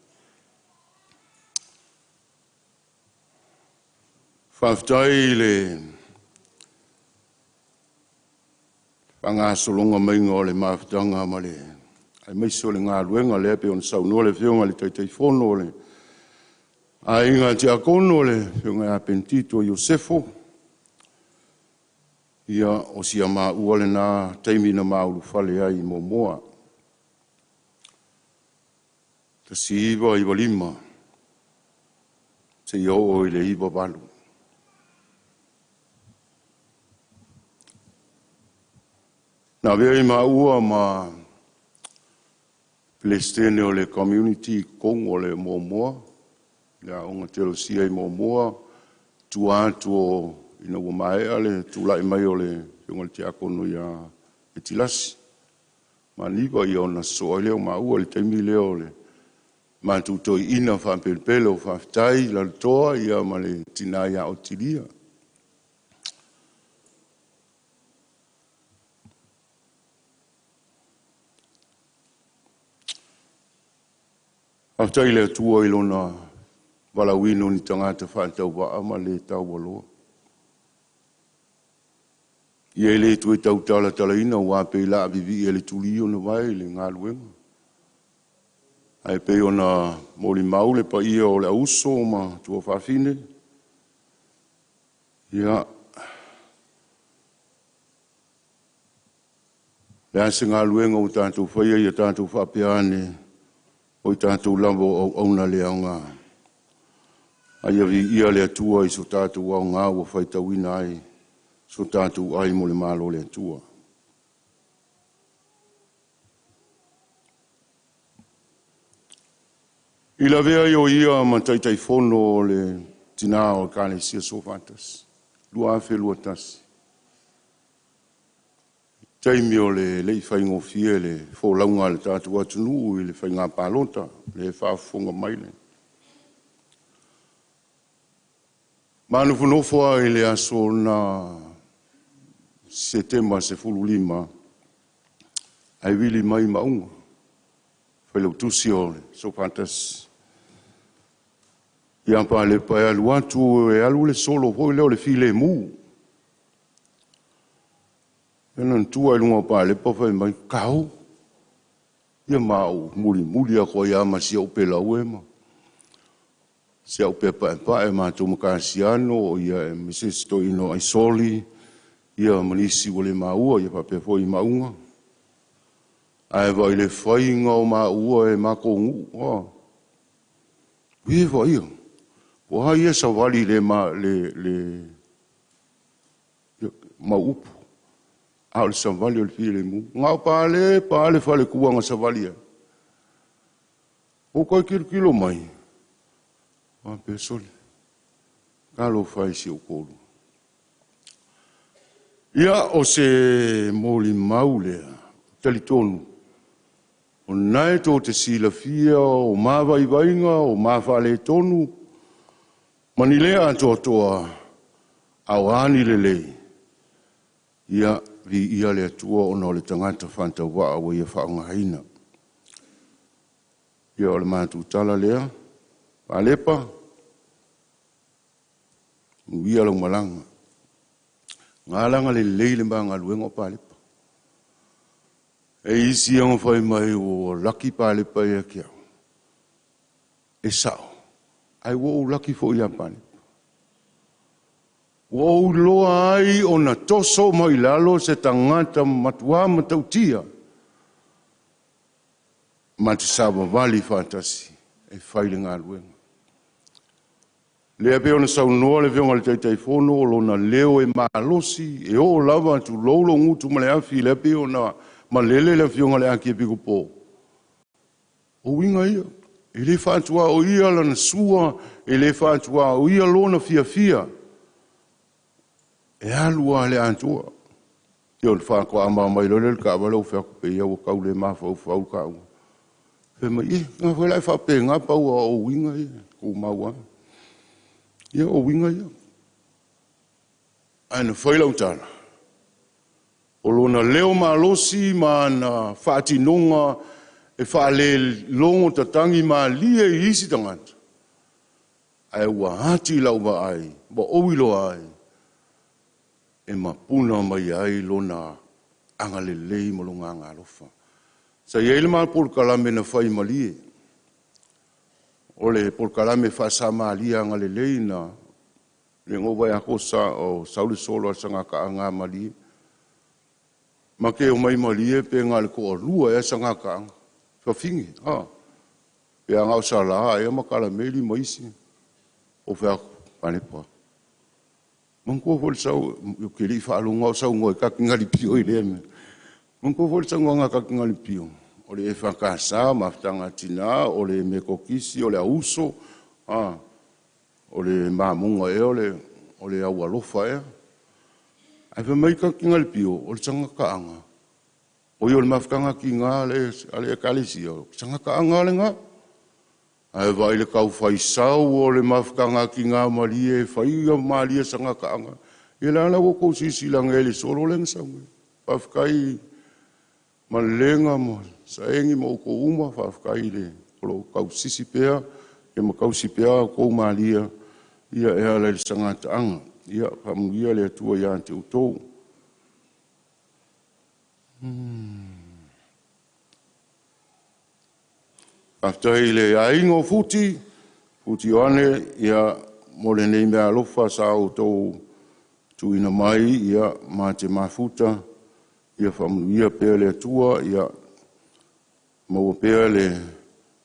Faafetai i le faagasologa maiga o le mafutaga ma le aemaise o le galuega lea pei ona saunoa le Afioga i le Taitaifono o le Aiga Tiakono le Afioga ia Penitito Iosefo. Ia, o si a maua lena taimi na ma ulufale ai i Moamoa 1995 seia oo i le 1998. Na avea ai maua ma Peresetene o le Community i totonu o Moamoa, le Aoga Teolosia i Moamoa, i tua atu ina ua maea le tulai mai o le Afioga i le Tiakono ia Itilasi Maniva, ia ona sosoo ai lea o maua i le taimi lea o le matou Toeaina faapelepele o Faafetai Lalotoa ma le tina ia Otilia. Faafetai i le Atua i Lona valaauina o ni tagata faatauvaa ma le taualoa. Ia e le toe tau talatalaina aua pei o le a vivii e le tuli ona vae i le galuega. Ae pei ona molimau le paia o le auuso ma tuafafine, ia, o le a se galuega ua tatou faia, ia tatou faapea ane, o tatou lava o auauna le aoga. A ia viia le Atua i so tatou aoga ua faitauina ai so tatou ai mo le Malo o le Atua. I le avea ai o ia ma Taitaifono o le Tina o Ekalesia Soofaatasi 2021, taimi o le le i faigofie le folauga a le tatou atunuu i le faiga palota, lea e faafofoga mai le… Ma nofonofo lava i le aso na Setema 15 ae vili mai Maauga, le Failautusi o le Soofaatasi, ia Falepa e alu atu e alu le solo foi lea o le filemu. Ia na tua i luga o Falepa fai mai, “Kau.” Ia ma ou mulimuli atu ai lava ma si ou peleue ma si au pepa paepae matou ma Kasiano ma se isi toeaina o Aisoli ia ma nisi ua le maua ia faapea foi Maauga. Ae vaai i le faiga o maua e matou nuu, ioe. Vaaia, o a ia e savali le mau upu, a o le savali o le filemu. Na o Falepa lava le faletua na savali ai. Ou toe tilotilo mai, ou faapea, sole, talofa e i si ou toalua. Ia, o se molimau lea, e talitonu o lena e tou te silafia o ma vaivaiga, o ma faaletonu ma ni le atoatoa, a o a ni lelei, ia viia le Atua ona o le tagata faatauvaa ua Ia faaaogaina. Ia o le matou tala lea, Falepa, manuia lau malaga. Na ala ona lelei le ma galuega o Falepa. E i ai isi ia na fai mai ua laki Falepa ia te au, e sao, ae ua ou laki foi ia Falepa. Ua ou iloa ai ona toso mai lalo se tagata matua matautia ma te savavali faatasi e fai le galuega. Lea e pei ona saunoa le Afioga i le Taitaifono, o lona leo e malosi, e oo lava, tulou lou gutu ma le afi, lea e pei ona malele le Afioga i le Akiepikopo. O uiga ia, e le faatuaoia lana sua, e le faatuaoia lona fiafia, e alu lava i le atoa. Ia ona faatoa ma mai loa lea i le taavale ou fai atu, pei lava ua tau le mafaufau taua. Fai mai, ia, a foi la e faapena, pau lava o uiga ia, tumau lava. Ia o uiga ia. Ae na fai lau tala, o lona leo malosi ma ana faatinoga e faalelogo tatagi malie i isi tagata, ae ua ati lau vaai ma ou iloa ai, e mapuna mai ai lona agalelei ma lona agaalofa. Sa i ai le ma polokalame na fai i Malie, o le polokalame faa-Samaria agalelei na lea na ou vaai atu o sau le solo a le sagataaga a Malie. Ma te omai i Malie pe na o le toalua ea sagataaga, fafine, pe na o Sala ea ma Kalameli ma isi. Ou fai atu, Palepa, manatua foi le sau, ou te le i faalogo lava o saunoa ai Katinali Alipio i lea mea. Manatua foi le saunoaga a Katinali Pio, o le EFKS, Mafutaga a Tina, o le Metotisi, o le Auso, o le Mamoga ea, o le Aualofa ea. Ae fai mai Katinali Pio, o le sagataaga, o le Mafutaga a Tina a le Ekalesia, o le sagataaga lava lena. Ae vaai i le tau fai sau o le Mafutaga a Tina a Malie e fai Malie sagataaga. Ia lea la ua outou silasila nei i le solo lea na sau nei. Faafetai Malelega ma Saegi ma outou uma, faafetai o lo o tausisi pea ma tausi pea a outou malia e ala i le sagataaga. Ia faamanuia le Atua ia te outou. Faafetai i le aiga o Futi, Futi Ioane mo lenei meaalofa sa outou tuuina mai ma te mafuta, ia faamanuia pea le Atua, ia maua pea le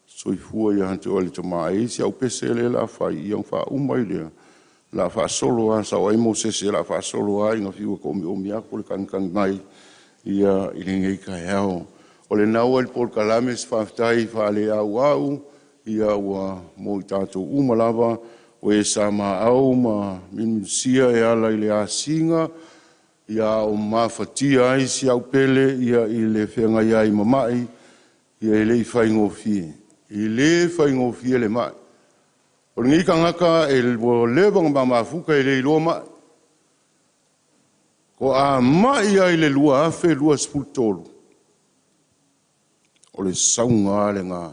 soifua ia te oe le tama. E i ai si au pese lea o le a fai ona faauma ai lea, o le a faasolo lava, sao ai Mosese o le a faasolo lava ina fiu e toomiomi atu le tagitagi mai i lenei taeao. O lena ua i le polokalame se faafetai faaleauau ua mo i tatou uma lava o e sa maau ma musumususia e ala i le asiga a o mafatia ai si au pele i le feagai ai ma mai, e le i faigofie. E le faigofie le mai. O lenei tagata ua leva ona ma mafuta e le iloa mai. Faatoa mai lava i le 2023, o le sauga lava lena,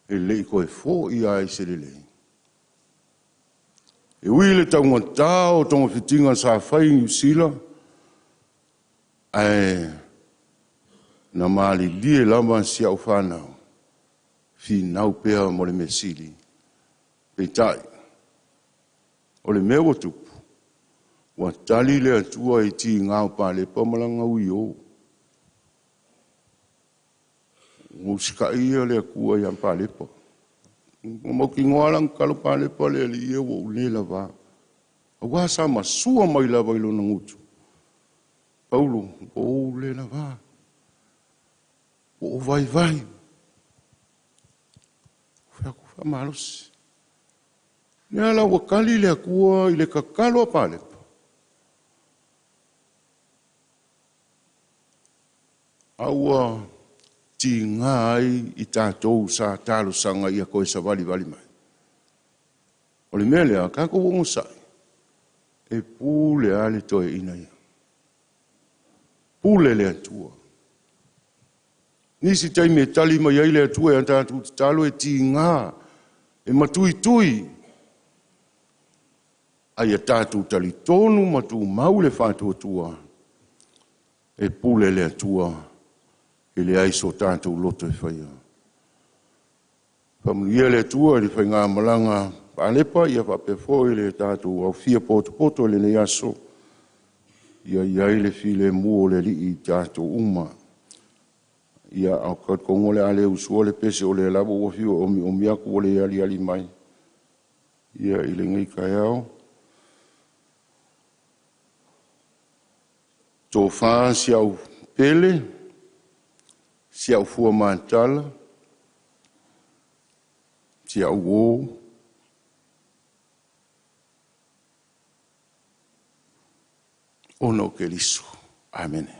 e le i toe foi lava i se lelei. E ui i le taugata o togafitiga sa fai i Niu Sila, ae na malilie lava si au fanau, finau pea mo le mea sili. Peitai, o le mea ua tupu, ua tali le Atua i tiga o Palepa ma lana ui o. Ua usitai le Atua ia Palepa. Ua mautinoa lava lana tatalo, Palepa, le Alii e, ua ou le lava, aua sa masua mai lava i lona gutu, Paulo, ua ou le lava, ua ou vaivai. Ou fai atu, faamalosi. O lea la ua tali le Atua i le tatalo a Palepa, a ua tiga ai i tatou sa talosaga ia toe savalivali mai. O le mea lea, tatou onosai, e pule lava le toeaina ia. Pule le Atua. Nisi taimi e tali mai ai le Atua i a tatou tatalo e tiga, e matuitui, a ia tatou talitonu ma tumau le faatuatua, e pule le Atua, e leai so tatou loto e faia. Faamanuia le Atua i le faigamalaga a Palepa faapea foi le tatou aofia potopoto i lenei aso, ia i ai le filemu o le Alii i tatou uma. Ia, ou te talitonu o le a le usuina le pese, o lea lava ua fiu e omiomi atu ua le aliali mai i lenei taeao. Tofa si au pele, si au fuamatala, si au uo, ona o Keriso. Amene.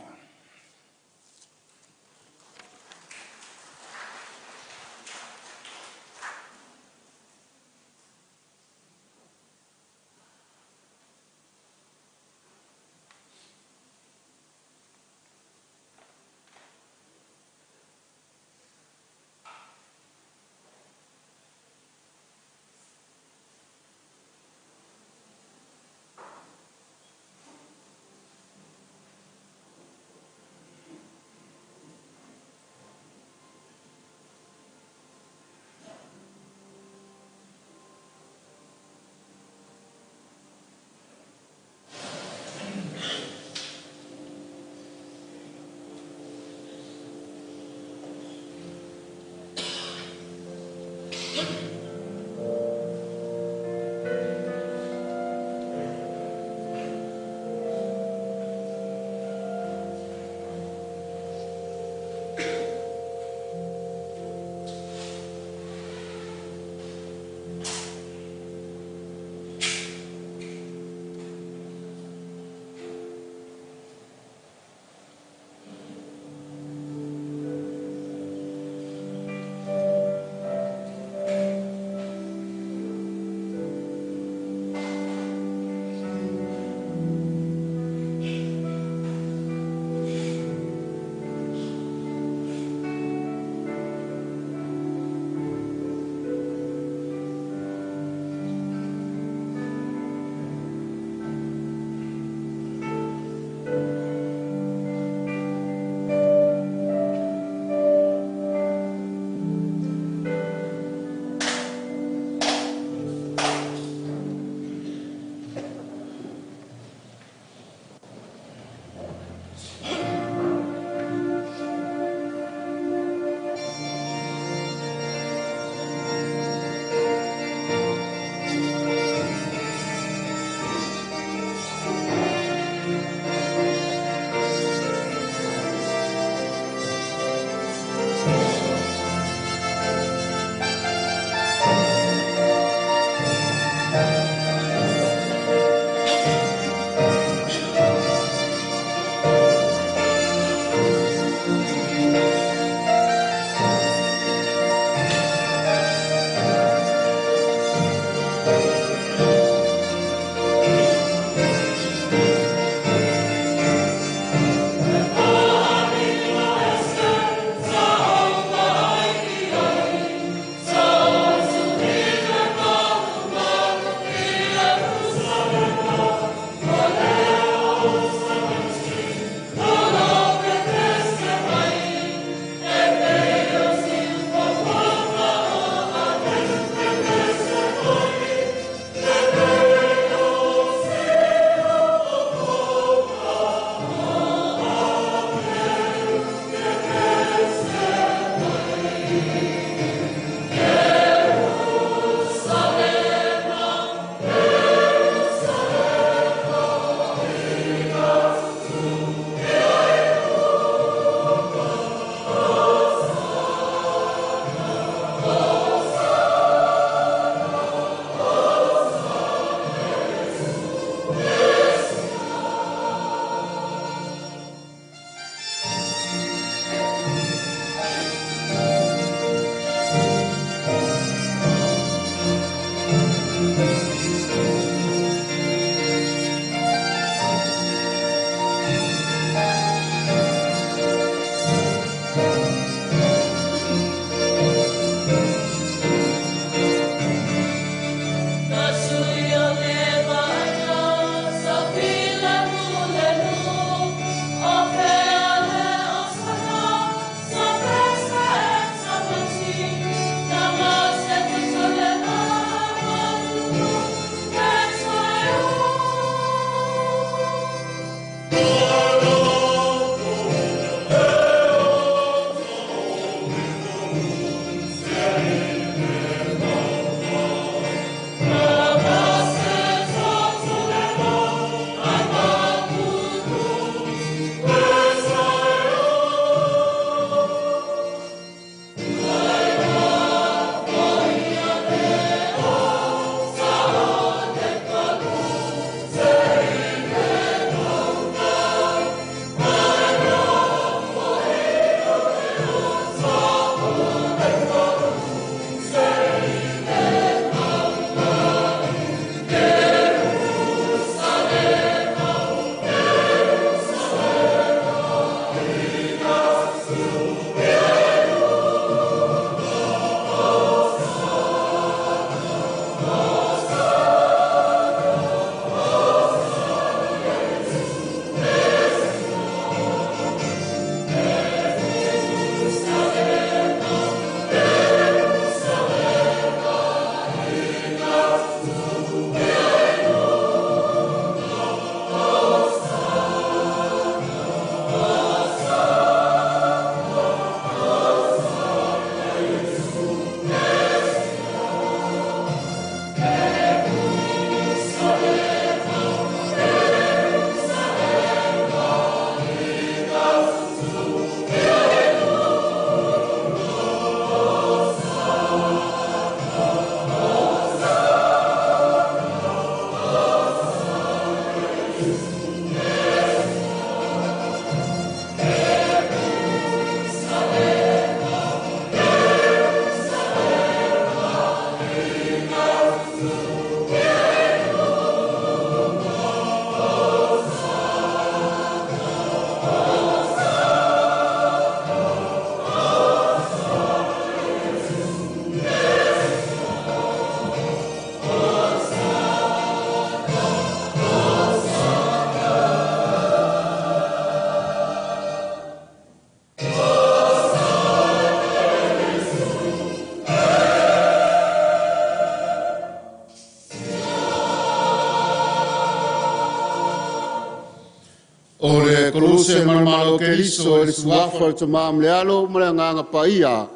O le koluse ma le Malo o Keriso e le suafa o le Tama ma le Alo ma le Agaga Paia.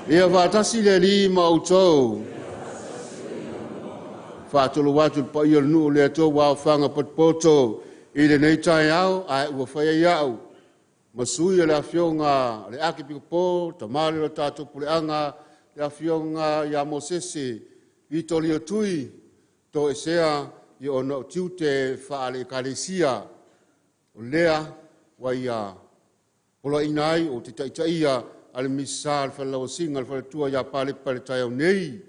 Ia faatasi le Alii ma outou. Faatolou atu le paia o le nuu o le Atua ua aofaga potopoto i lenei taeao, ae ua fai ai au ma sui o le afioga le Akepikopo, tama lea o le tatou puleaga, le afioga ia Mosese Vitolia Tui, toesea i ona o tiute faale-Ekalesia. O lea ua ia poloaiina ai ou te taitaia a le Minisita o le Falelauasiga le Faletua ia Palepa i le taeao nei.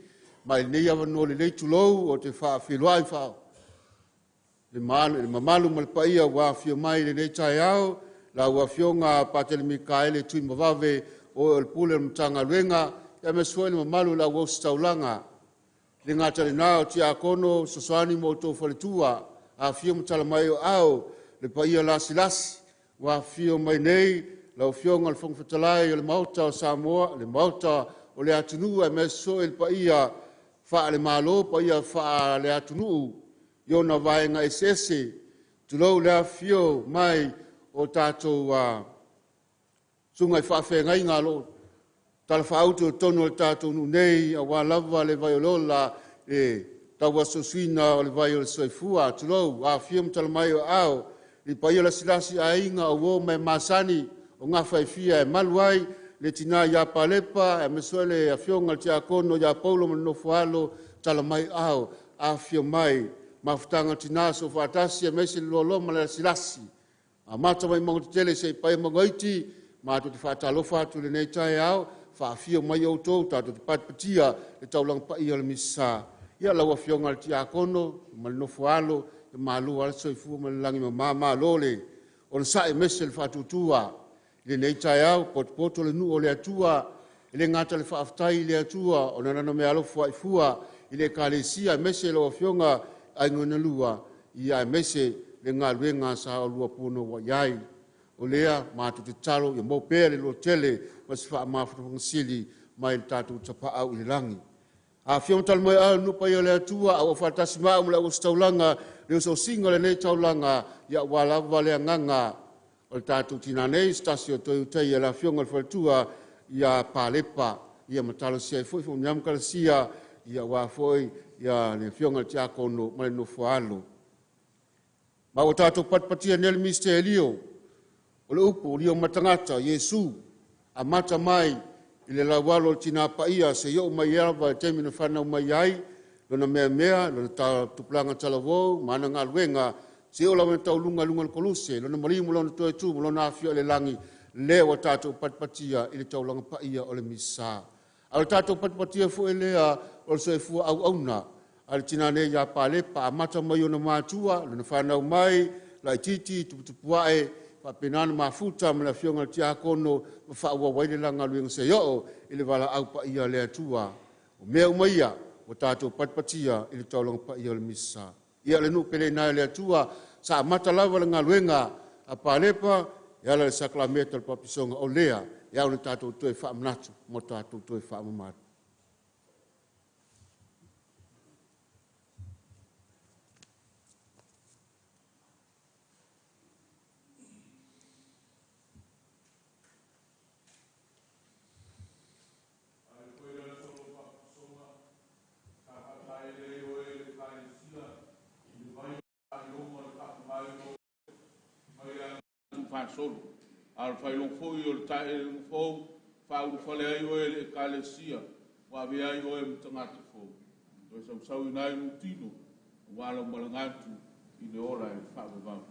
Ma i lenei avanoa lelei, tulou, ou te faafeiloai le mamalu ma le paia ua afio mai i lenei taeao, lau Afioga Patele Mikaele Tuimavave, o oe o le Pule o le Matagaluega, aemaise foi le mamalu o le au ositaulaga. E le gata i lena o Tiakono Fesoasoani ma outou faletua, afifio ma tala mai o aao le paia lasilasi ua afifio mai nei, lau Afioga i le Fofoga Fetalai o le Maota o Samoa, le Maota o le atunuu, aemaise foi le paia faale-Malo, paia faale-atunuu i ona vaega eseese. Tulou le afifio mai o tatou susuga i faafeagaiga o lo o talafaauto i totonu o le tatou nuu nei aua lava le vai o le ola, le tauasuasuina o le vai o le soifua. Tulou, afifio ma tala mai o aao i paia lasilasi, aiga o uo ma e masani o gafa e fia e malu ai le tina ia Palepa, aemaise foi le afioga i le Tiakono ia Paulo ma le nofo a alo, tala mai ao, afifio mai Mafutaga a Tina Soofaatasi, aemaise le loaloa ma le lasilasi, amata mai mauga tetele seia paia mauga iti. Matou te faatalofa atu i lenei taeao, faafio mai outou tatou te patipatia le taulaga paia o le Misasa. Ia lau Afioga i le Tiakono ma le nofo a alo, malo lava le soifua ma le lagi e mama, malo le onosai aemaise le faatuatua i lenei taeao. Potopoto le nuu o le Atua, e le gata i le faafetai i le Atua ona o Lana meaalofa i fua i le Ekalesia aemaise lau Afioga Aiga na Lua, aemaise le galuega sa oulua punouai ai. O lea matou te tatalo ia maua pea le lototele ma se faamafanafanaga sili mai le tatou Tapaau i le lagi. Afio ma tala mai au le nuu paia o le Atua, auau faatasi ma au ma le auositaulaga, le osiosiga o lenei taulaga, ia aua lava le agaga o le tatou tinã nei, se tasi o toe utaia le afioga i le faletua ia Palepa, ia ma talosia ai foi faamanuiaga ma talosia, ia aua foi ia le afioga i le Tiakono ma le nofo a alo. Ma ua tatou patipatia nei le misitelio o le upu o lio ma tagata Iesu, amata mai i le laualo o le Tina Paia seia oo mai lava i le taimi na fanau mai ai, lona meamea, lona tupulaga talavou ma ana galuega, seia oo lava ina tauluga i luga o le koluse, lona maliu ma lona toe tu ma lona afio i le lagi, lea ua tatou patipatia i le taulaga paia o le Misasa. A o le tatou patipatia foi lea o le soifua auauna a le tina nei ia Palepa, amata mai ona matua, lona fanau mai, laititi, tuputupuae, faapena ona mafuta ma le afioga i le Tiakono ma faaauau ai le la galuega seia oo i le valaau paia a le Atua. O mea uma ia ua tatou patipatia i le taulaga paia o le Misasa. Ia le nuu pele ina e le Atua, sa amata lava le galuega a Palepa e ala i le sakalameta o le papisoga, o lea e ao ona tatou toe faamanatu ma tatou toe faamamalu. Faasolo, a o le faailoga foi o le taelega fou, faaulufale ai oe i le Ekalesia, ua avea ai oe ma tagata fou, toe sausauina ai lou tino, aua lau malaga atu i le ola e faavavau.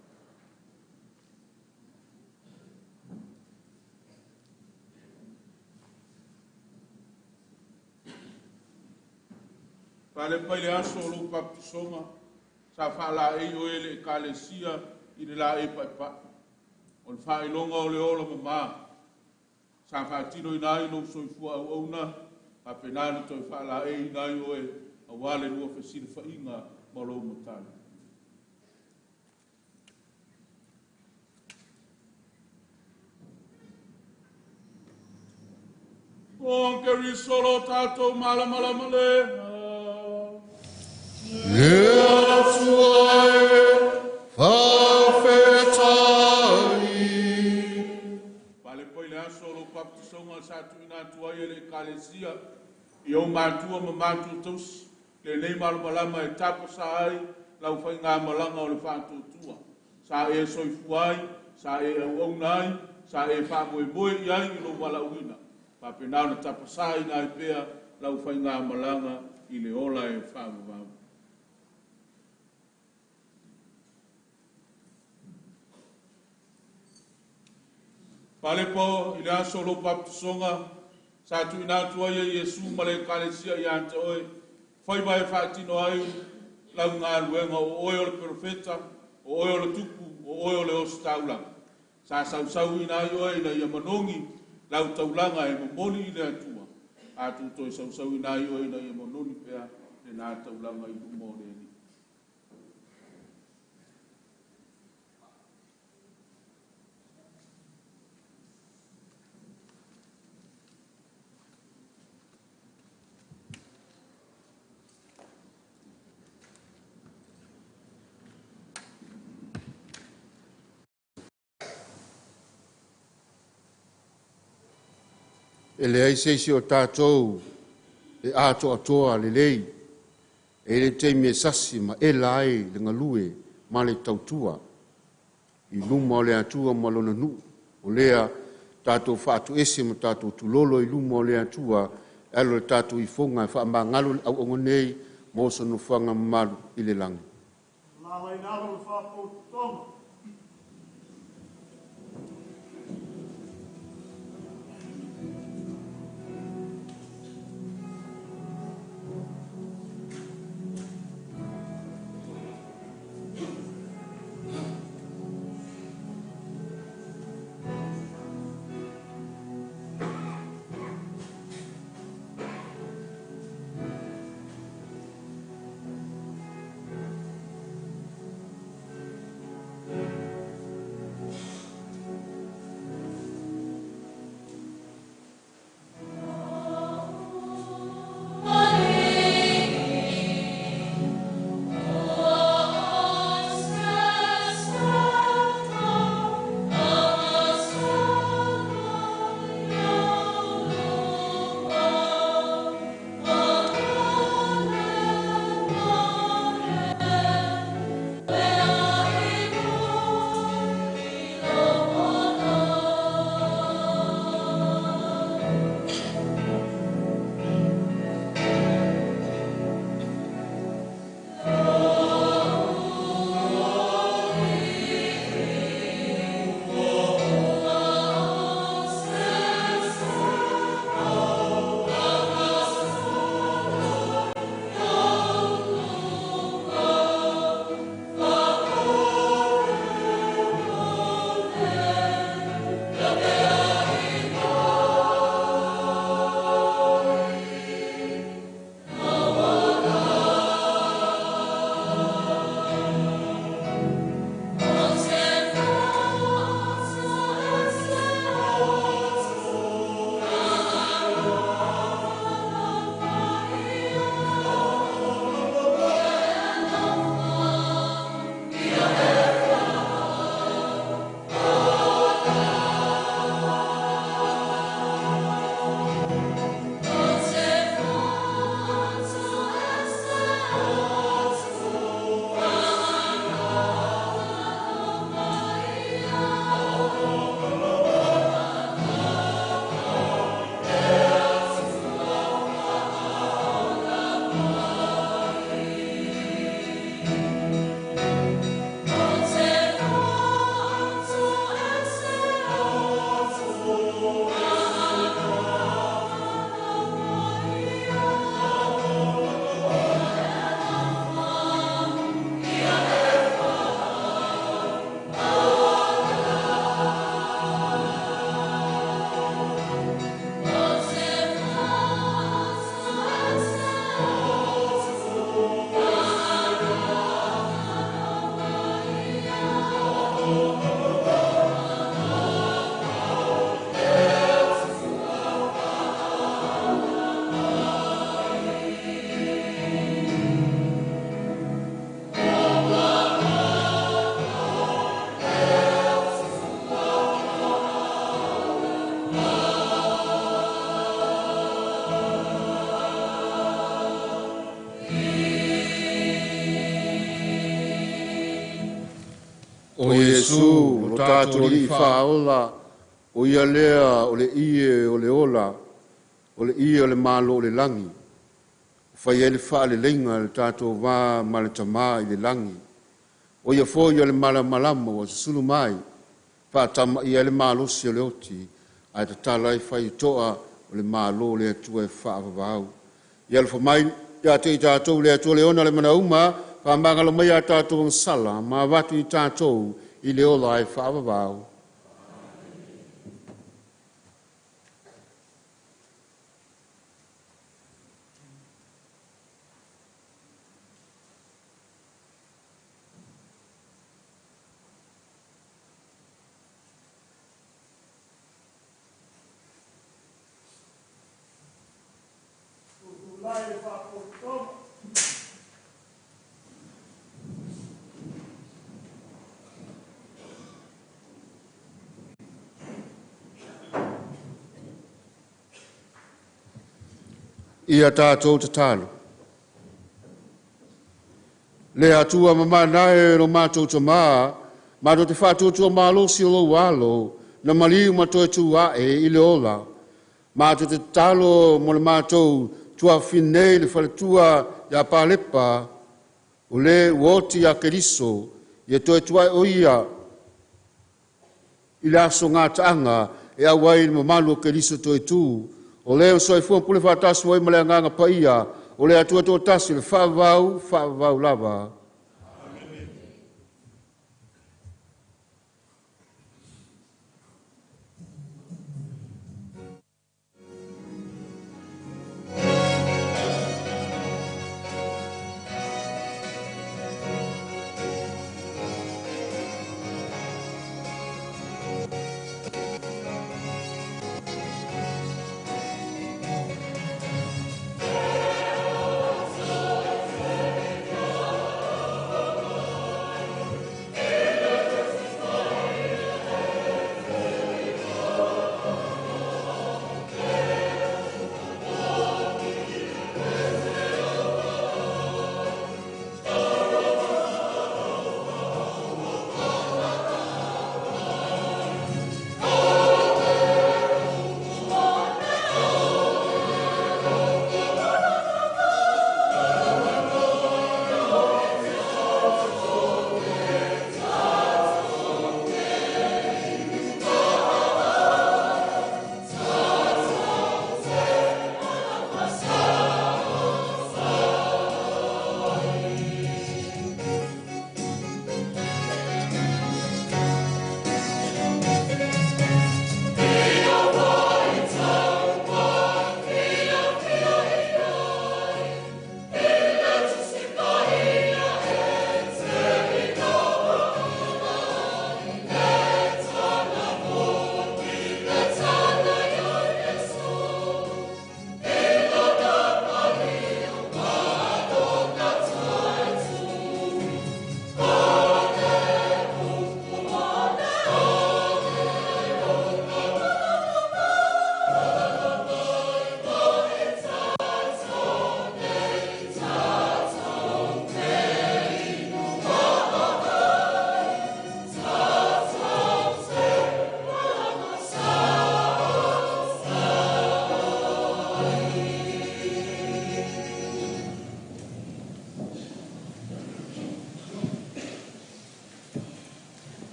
Faalepa i le aso o lou baptisoga, sa faalaei oe e le Ekalesia i le laei paepae. O le faailoga o le ola mamā, sa faatinoina ai lou soifua auauna, faapena ona toe faalaeiina ai oe aua le lua fesilafaiga ma lou Matai. O Keriso lo tatou malamalama lea. Le Atua e faafetai. le Ekalesia i ou matua ma matua tausi, lenei malamalama e tapasā ai lau faigamalaga o le faatuatua. Sa e soifua ai, sa e auauna ai, sa e faamoemoe i ai i lou valaauina. Faapena ona tapasāina ai pea lau faigamalaga i le ola e faavavau. Falepo i le aso o lou baptisoga, sa tuuina atu ai e Iesu ma le Ekalesia ia te oe, faiva e faatino ai lau galuega o oe o le perofeta, o oe o le tupu, o oe o le ositaulaga. Sa sausauina ai oe ina ia manogi lau taulaga e momoli i le Atua, a toe sausauina ai oe ina ia manogi pea lena taulaga i luma o le Alii. E leai se isi o tatou e atoatoa lelei, e i ai le taimi e sasi ma ela ai le galue ma le tautua i luma o le Atua ma lona nuu. O lea tatou faatoese ma tatou tulolo i luma o le Atua e ala i le tatou ifoga e faamagalo le auauna nei mo sona nofoaga mamalu i le lagi. La i lalo le faapotopotoga. O Iesu, lo tatou Alii Faaola, o ia lea o le ie o le ola, o le ie o le Malo o le lagi, ua fai ai le faaleleiga i le tatou va ma le Tamā i le lagi. O ia foi o le malamalama ua susulu mai, faatamaia ai le malosi o le oti, ae tatala ai faitotoa o le Malo o le Atua e faavavau. Ia alofa mai ia te i tatou le Atua le ona le mea uma, faamagalo mai a tatou agasala, ma avatu i tatou i le ola e faavavau. Ia tatou tatalo. Le Atua mamana e lo matou Tamā, matou te faatuatua malosi o lou alo, na maliu ma toe tu a'e i le ola. Matou te tatalo mo le matou tuafafine nei le faletua ia Palepa, o le ua oti ia Keriso, ia toe tu ae o ia i le aso gataaga e auai i le mamalu o Keriso toetū, o le o soifua pule faatasi ai ma le Agaga Paia, o le Atua toatasi, le faavavau, faavavau lava.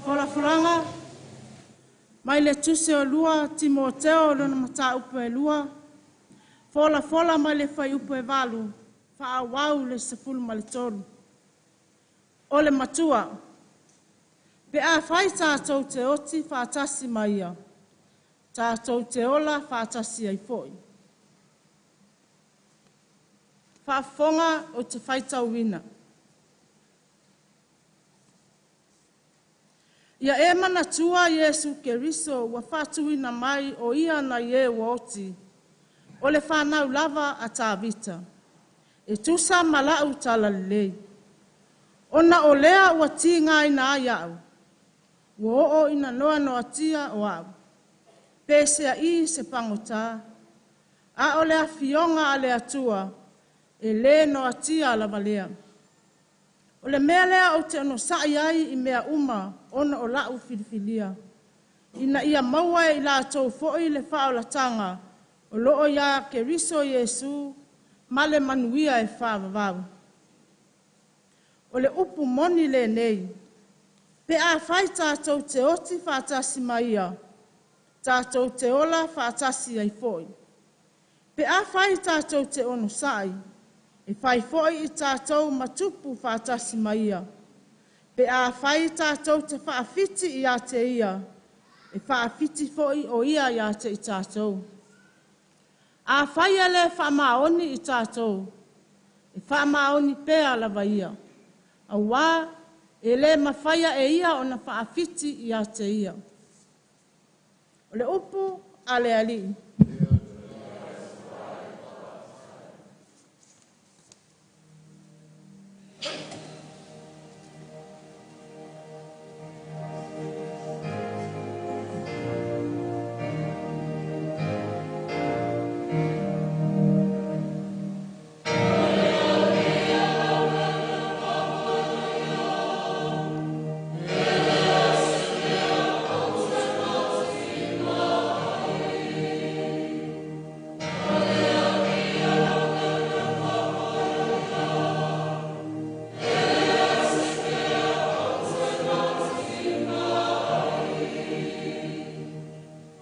Folafolaga mai le Tusi o 2 Timoteo lona mataupu e 2, folafola mai le fuaiupu e 8, faaauau le 13. O le matua, pe afai tatou te oti faatasi ma ia, tatou te ola faatasi ai foi. Faafofoga ou te faitauina. Ia e manatua Iesu Keriso ua faatuina mai o ia nai e ua oti, o le fanau lava a Tavita, e tusa ma lau talalelei. Ona o lea ua tigaina ai au, ua oo ina noanoatia o au, pe sea'i se pagota, a o le afioga a le Atua, e lē noatia lava lea. O le mea lea ou te onosa'i ai i mea uma ona o la'u filifilia, ina ia maua e i latou foi le faaolataga o loo iā Keriso Iesu ma le manuia e faavavau. O le upu moni lenei, pe afai tatou te oti faatasi ma Ia, tatou te ola faatasi ai foi. Pe afai tatou te onosai, e fai foi i tatou ma tupu faatasi ma Ia. Pe afai tatou te faafiti ia te Ia, e faafiti foi o Ia ia te i tatou. Afai e le faamaoni i tatou, e faamaoni pea lava Ia. Auā e lē mafaia e Ia ona faafiti ia te Ia. O le upu a le Alii.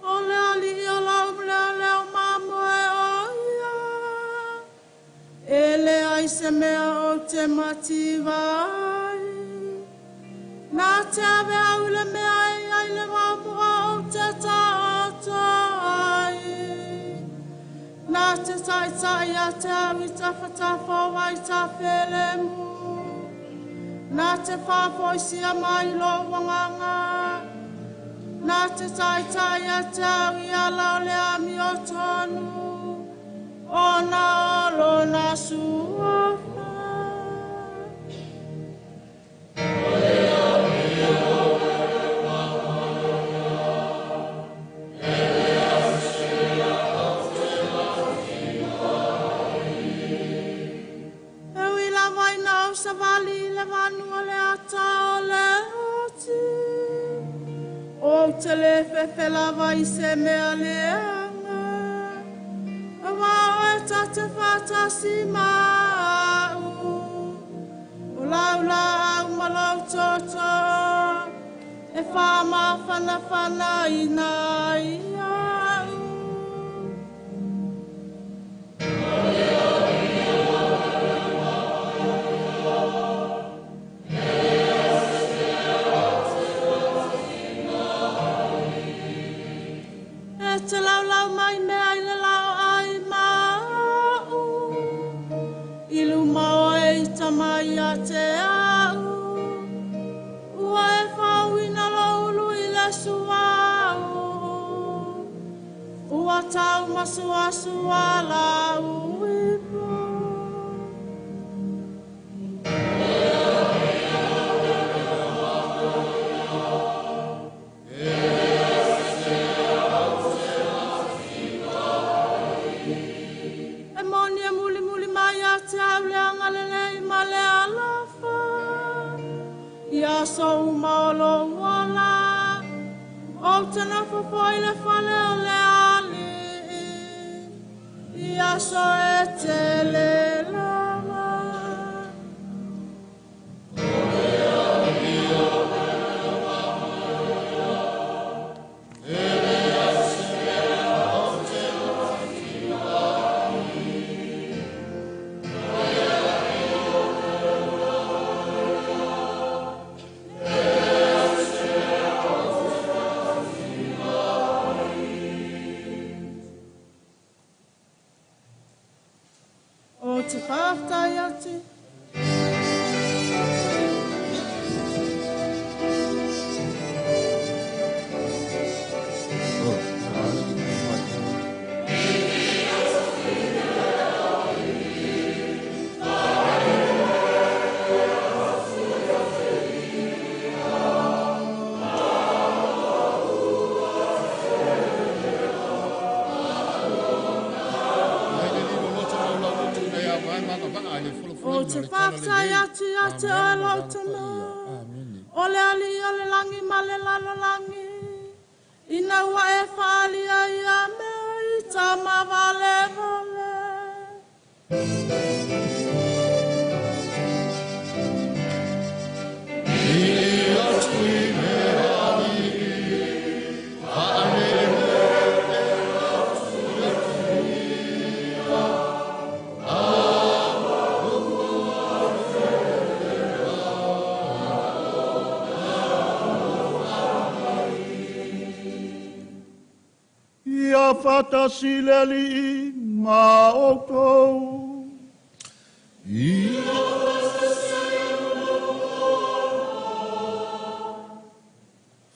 O le Alii o lou leoleo mamoe o ia, e leai se mea ou te mativa ai. Na te ave au i le mea e i ai le vaomu'a ou te taoto ai. Na te taita'i ia te au i tafatafa o ai tafelemu. Na te faafoisia mai lou agaga. Na te taita'i ia te au i ala o le amiotonu, ona o lona suafa. E ui lava ina ou savali i le vanua o le ata o le oti, ou te lē fefe lava i se mea leaga, auā oe ta te faatasi ma a'u. O lau laau ma lou tootoo e faamafanafanaina ai a'u. E te laulau mai mea i le laoai ma a'u, i luma oe i tama ia te a'u. Ua e faauuina lou ulu i le suauu, ua taumasuasua la'u ipu. E moni e mulimuli mai ia te au le agalelei ma le alofa, i aso uma o lou ola, ou te nofo foi i le fale o le Alii, i aso e tele lava. Ou te faafetai atu. Ai le lilo loto lau lau loto ina ia vae maga vaa le Ou te faafetai atu ia te oe lou Tama, o le Alii o le lagi ma le lalolagi, ina ua e faaalia ia mea i tama valevale. Ia faatasi le Alii ma outou.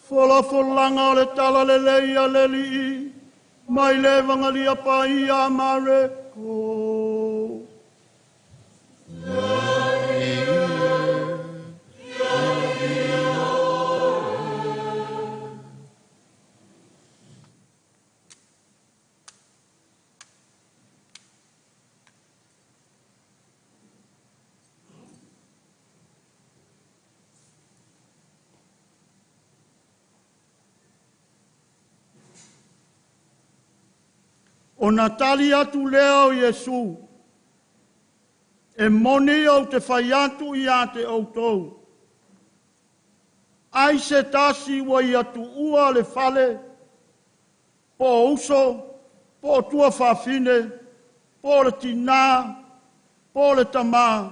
Folafolaga o le Talalelei a le Alii mai le Evagalia Paia a Mareko. Ona tali atu lea o Iesu, E moni ou te fai atu ia te outou, ai se tasi ua ia tuua le fale, po o uso, po o tuafafine, po o le tinā, po o le tamā,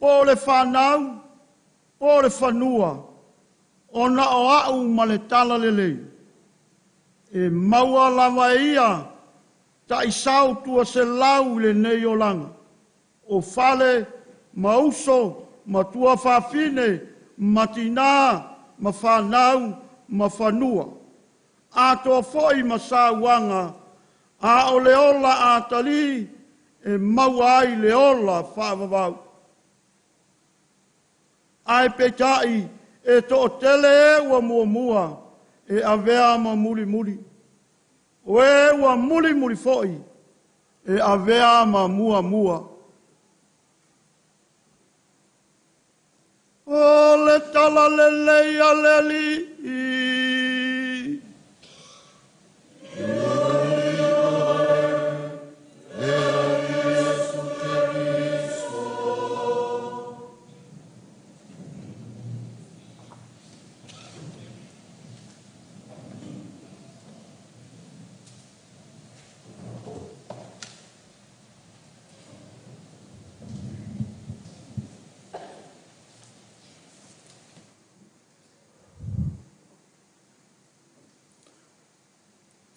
po o le fanau, po o le fanua, ona o a'u ma le Talalelei, e maua lava e ia ta'isau 200 i lenei olaga, o fale ma uso ma tuafafine ma tinā ma fanau ma fanua, atoa foi ma sauaga, a o le ola atalii e maua ai le ola faavavau. Ae peitai e to'atele e ua muamua e avea ma mulimuli, o e ua mulimuli foi e avea ma muamua. O le Talalelei a le Alii.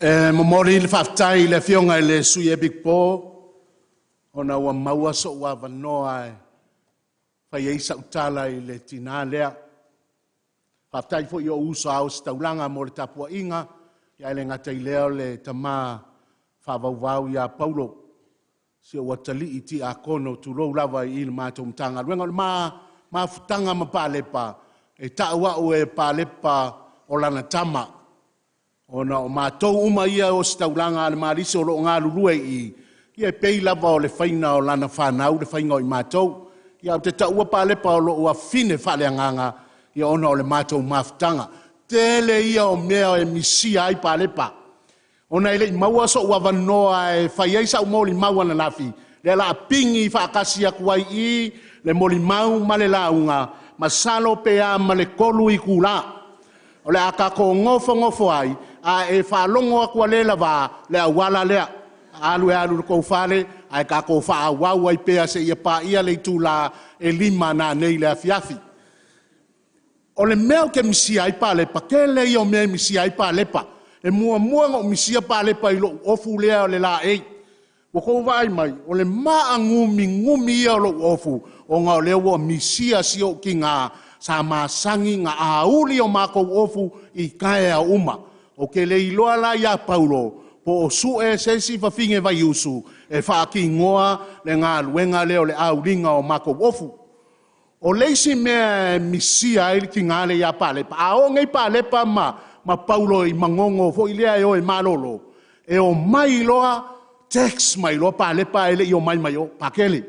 E momoli le faafetai i le Afioga i le Sui Epikopo ona ua maua so'u avanoa e fai ai sa'u tala i le tinā lea. Faafetai foi i o'u uso a ositaulaga mo le tapua'iga, ae le gata i lea o le tamā faavauvau ia Paulo, si ou atalii tiakono, tulou lava i le matou Matagaluega. O le mafutaga ma Palepa, e ta'u a'u e Palepa o lana tama, ona o matou uma ia e ositaulaga a le Malisi o lo'o galulue i i, ia e pei lava o le faiga o lana fanau le faiga o i matou. Ia ou te ta'ua Palepa o lo'u afafine faaleagaga, ia ona o le matou mafutaga. Tele ia o mea e misia ai Palepa, ona e le i maua so'u avanoa e fai ai sa'u molimau ananafi, lea la a pigi faatasi atu ai i le molimau ma le lauga, masalo pe a ma le 3 itulā o le a tatou nofonofo ai, a e faalogo atu ua le lavā, le auala lea, alu e alu i le tou fale, ae tatou faaauau ai pea seia paia le itulā e 5 nanei i le afiafi. O le mea ou te misia ai Palepa, tele ia o mea e misia ai Palepa. E muamua ona ou misia Palepa i lo'u ofu lea o le laei. Ua tou vaai mai, o le maaguminumi ia o lo'u ofu, ona o lea ua misia si o'u tinā sa masani ona auli o matou ofu i taeao uma. Ou te le iloa la iā Paulo po o su'e se isi fafine vaiusu e faatinoa le galuega lea o le auliga o matou ofu. O le isi mea e misia ai le tinā lea ia Palepa, a oo nei Palepa ma Paulo i Manono foi lea e o e malolo, e omai loa, text mai loa Palepa ae le i omai mai o, Pakele.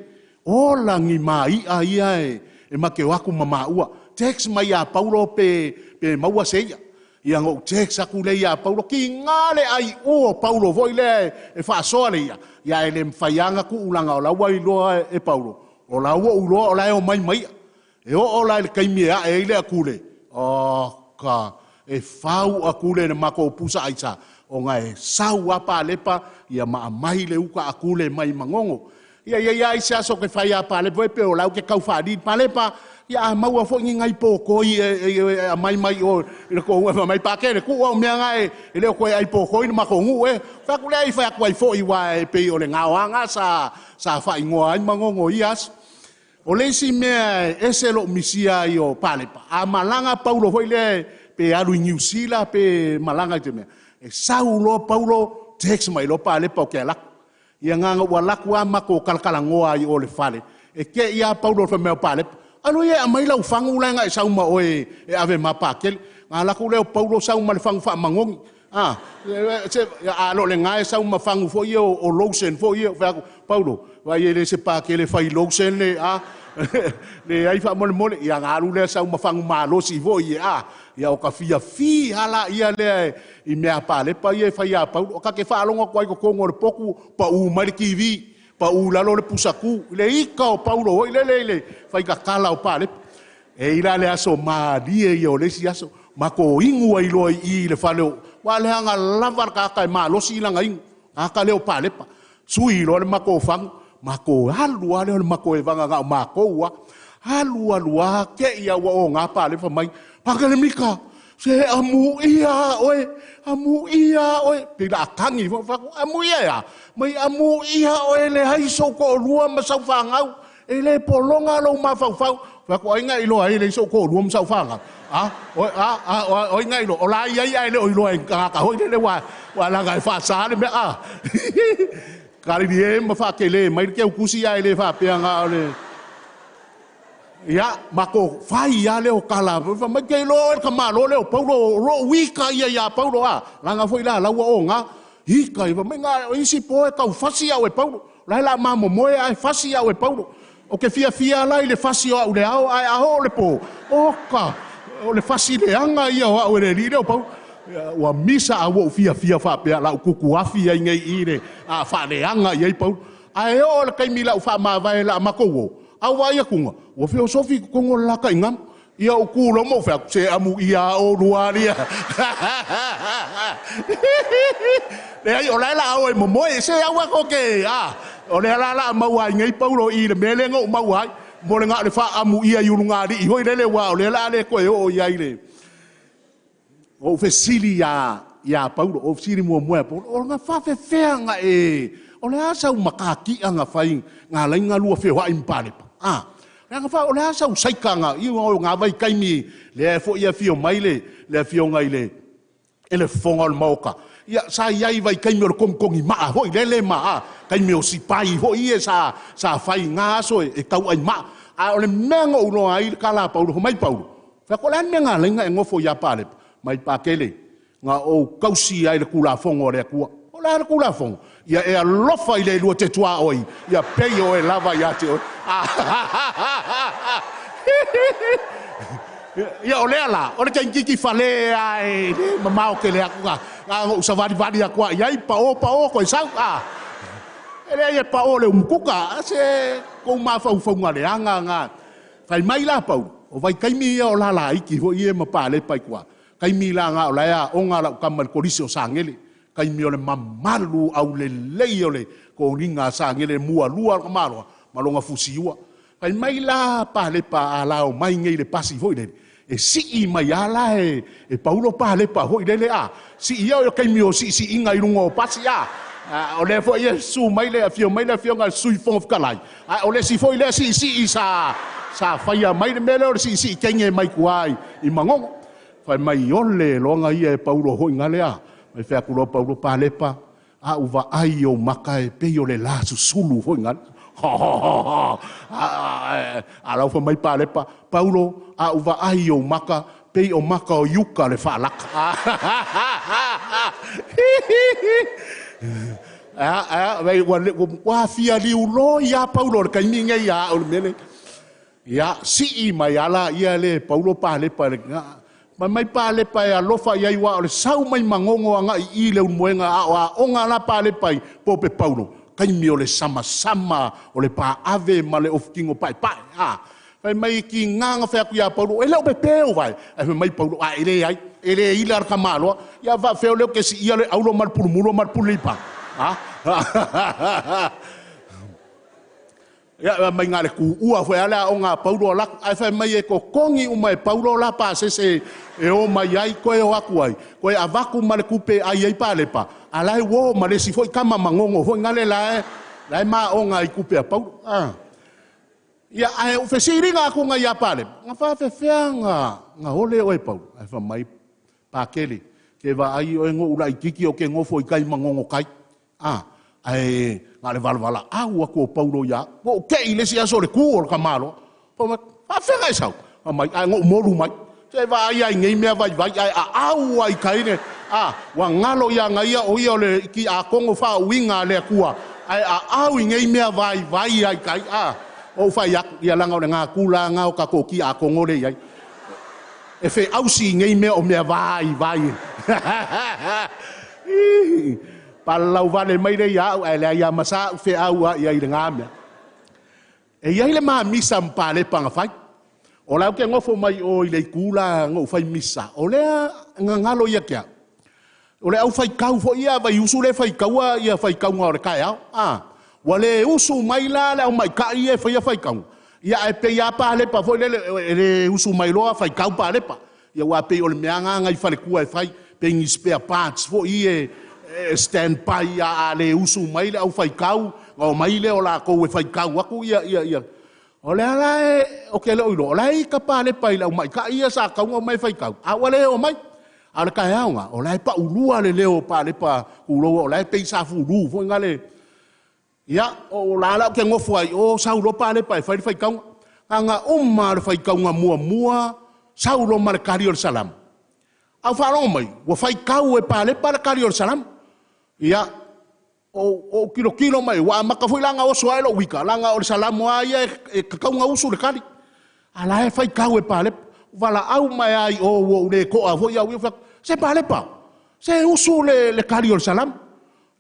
Ola ni mai'a ia e ma te o atu ma maua. Text mai iā Paulo pe maua se i'a. Ia na ou text atu lea iā Paulo, tiga le ai'ū o Paulo foi lea e faasoa le i'a, ia ae le mafai lava ona tuu leaga o la ua iloa e Paulo, o la ua ou iloa o la e omai ma i'a. E oo la i le taimi e a'e ai le atule, oka, e fau atule i le matou pusa aisa, ona e sau lava palepa ma aumai le uta atule mai Manono. Ia, e i ai lava isi aso ou te fai ia Palepa foi pei o la ou te tau faalili, Palepa, ia a maua foi ni nai potoi e aumai mai o i le tou nuu. Fai mai, Pakele, tuu au mea na, e le o toe ai potoi le matou nuu ea. Ou fai atu, leai, e fai atu ai foi aua e pei o le gaoa lena sa faaigoa ai Manono i ia aso. O le isi mea e ese lou misia ai o Palepa, a malaga Paulo foi lea pe alu i Niu Sila pe malaga i te mea, e sau loa Paulo text mai loa Palepa ou te alu atu. Ia na ona ou alu atu lava matou talatalanoa ai i o i le fale, e te i lava Paulo fai mai o Palepa, alu ia e aumai lau fagu la na e sau ma oe e ave ma Pakele. Na alu atu lea o Paulo sau ma le fagu faamanogi. A, a le o lena e sau ma fagu foi ia o lotion foi ia. Ou fai atu, Paulo, vaai e le o se Pakele e fai lotion le, a, leai faamolemole. Ia na alu lea sau ma fagu malosi foi ia, a, ia o ka fiafia lava la lea i mea a Palepa ia e fai ia Paulo. Ta te faalogo atu lava i totonu o le potu, pau mai le TV, pau i lalo le pusatu, le ika o Paulo foi lele i le faitatala o Palepa. E i ai la le aso malie ia o le isi aso, matou inu ai loa i i i le fale o, aua leaga lava le tagata e malosi lana inu, tagata lea o Palepa. Sui loa le matou fagu, matou alu lava lea o le matou evaga na o matou lava. Alu alu lava, te i lava ua oga Palepa fai mai, Pakelemika, se amuia lava oe, amuia lava oe. Pei o le a tagi foi, fai atu, amuia e a? Mai amuia oe e leai sou toalua ma sau fanau. E le pologa lou mafaufau. Fai atu, o ai na e iloa ai e leai so'u toalua ma sau fanau? A, o, a, a, o ai na e iloa? O la e i ai ae le o iloa e ni tagata foi lele aua leaga e faasa le mea, a. Kalili e ma faatele mai le teutusi ae le faapea na o le... Ia, matou fai lava lea o tala, fai mai, te iloa oe le tamaloa lea o Paulo, o lou ika ia ia Paulo, a, leaga foi la o la ua oga. Ika ia, fai mai na o isi po e tau fasi au e Paulo. O la e o le a mamomoe ae fasi au e Paulo. Ou te fiafia la i le fasi o au i le ao, ae a oo i le po, oka, o le fasi leaga ia o au e le alii lea o Paulo. Ua misa a ua ou fiafia faapea, o le a ou tutuafi ai nei i i le a faaleaga i ai Paulo. Ae oo i le taimi o le a ou faamavae o le a matou o, a ou vaai atu, ua feosofi i totonu o le la taigamu. Ia ou tu loa ma ou fai atu, se amuia lava oulua alii. Leai, o la e o le a o e momoe, se aua tou te, a, o lea la o le a maua ai nei Paulo i i le mea lea na ou maua ai, mo le na o le faaamuia i ulugalii foi lele, aua o lea o le a le toe oo i ai i le... Ou fesili ia Paulo, ou fesili muamua ia Paulo, o na faafefea na e, o le a sau matatia na fai na ala ai na lua feoai ma Palepa? A, leaga fa, o le a sau saika na, i o ngā vaitaimi, lea foi e afio mai le, le afioga i le, e le fofoga o le Maota, ia, sa i ai i vaitaimi o le togitogi maa foi lele ma, a, taimi o sipai foi ia sa, sa fai i ngā aso e tauai maa. A o le mea na ou iloa ai le tala a Paulo, fai mai Paulo, Fai atu, o le a le mea na ala ai ona e nofo ia Palepa? Mai Pakele, na ou tausi ai le Tulafono a le Atua. O le a le Tulafono? Ia e alofa i le lua te tuaoi, ia pei o oe lava ia te oe. Ia o lea la, o le teinkiki fale a e le mamao tele atu na, na ona ou savalivali atu lava i ai, pao pao toe sau. A, e leai e pao le umukuka, se tou mafaufauga leaga na. Fai mai la Paulo, o vaitaimi ia o lalaiti foi ia ma Palepa i tua, taimi la na o la e aoga lau tama i le Kolisi o Sagele, taimi o le mamalu aulelei o le toniga a Sagele mualua o le tamaloa ma lona fusiua. Fai mai la Palepa a la omai nei i le pasi foi lele, e sii mai lava la e Paulo Palepa foi lele a, sii ia o taimi o siisiiga i luga o pasi a, o lea foi e susu mai le afio mai le afioga i le Sui Fofoga Fetalai, a o le isi foi lea siisii sa faia mai le mea lea o le siisii teine mai tua i Manono. Fai mai ole loaga ia e Paulo foi gale a, mai fai atu loa Paulo, Palepa, a ou vaai i ou maka e pei o le la susulu foi gale. A lau fai mai Palepa, Paulo, a ou vaai i ou maka, pei o maka o Iuka le faalaka. A, a, ua, ua fia liulo ia Paulo le kaimi ngai ia o le mele. Ia, sii mai ala ia le Paulo palepa le ma mai palepa e alofa ia iwa o le sau mai mangogo anga i le moenga a o a onga la palepa i pope Paulo. Kaimi o le sama sama o le pa ave ma le ofukingo pai pai. A, fai mai ki nganga fe aku ia Paulo, e le o pepe o vai. Ai fai mai Paulo, a ele ai, ele ila ka maloa. Ia va feo leo ke si ia le aulo mal pulumulo mal pulipa. A? Ia mai ngā le ku ua fwe ala o ngā Paulo la ai fai mai e ko kongi uma e Paulo la pa se se e o mai ai koe o aku ai. Koe avaku ma le kupe ai ai palepa. Ala e wo ma le si foi kama mangongo foi ngale la e la e ma o ngā i kupe a Paulo. Ah. Ia ai o fesiringa aku ngā ia pale. Ngā wha fewhea ngā, ngā ole o e Paulo. Ai fa mai pākele. Ke wa ai o e ngō ula i kiki o ke ngofo i kai mangongo kai. Ah. Ai ngā le wala au aku o Paulo ia. Ko ke i lesi aso le ku o ka malo. Pa mai fa fega i sau. Pa mai ai ngō moru mai. Se va ai ai ngei mea vai vai ai a au ai kai ne. A wa ngalo ia ngai ia o ia o le ki a kongo fa uinga le kua. Ai a au i ngei mea vai vai ai kai a. O whai aku ia langa o le ngā kula ngā o ka kōki a kongo le iai. E whe ausi ngei mea o mea vai vai. Palau vale mai le iau, ai le ia masa u whe au a ia i le ngā mea. E ia i le maa misa mpale panga whai. O lau ke ngofo mai o i le kula ngō whai misa. O lea ngangalo ia kia. O le au whai kau fo ia, vai usu le whai kaua ia whai kaunga o le kai au. Ah, wa le usu mai la le au mai ka ia whai whai kaunga. Ia e pe ia palepa fo le le usu mai loa whai kau palepa. Ia wa pe o le mea ngā ngai whale kua e whai, pe ngi spare parts fo ia e stand by a le usu mai le au whai kau, ngau mai le o la kou e whai kau aku ia ia ia. O le ala e, o ke le oilo, o la i ka palepa i lau mai ka ia sa kaunga mai whai kau. A wa le o mai. A le kai aunga, o la e pa ulua le leo palepa uloa, o la e peisa fulu, fo ngale. Ia, o la la ke ngofo ai, o saulo palepa e whai whai kaunga. Anga uma le whai kaunga mua mua, saulo ma le kari o le salam. Au whalongo mai, ua whai kau e palepa le kari o le salam. Ia, o kilo kilo mai, wa maka foi langa oso ai lo wika, langa o le salamu a ia e kakaunga usu le kari. Ala e whai kau e palepa. Wala au mai ai o o le koa foi au ia se palepa. Se usu le kari o le salam.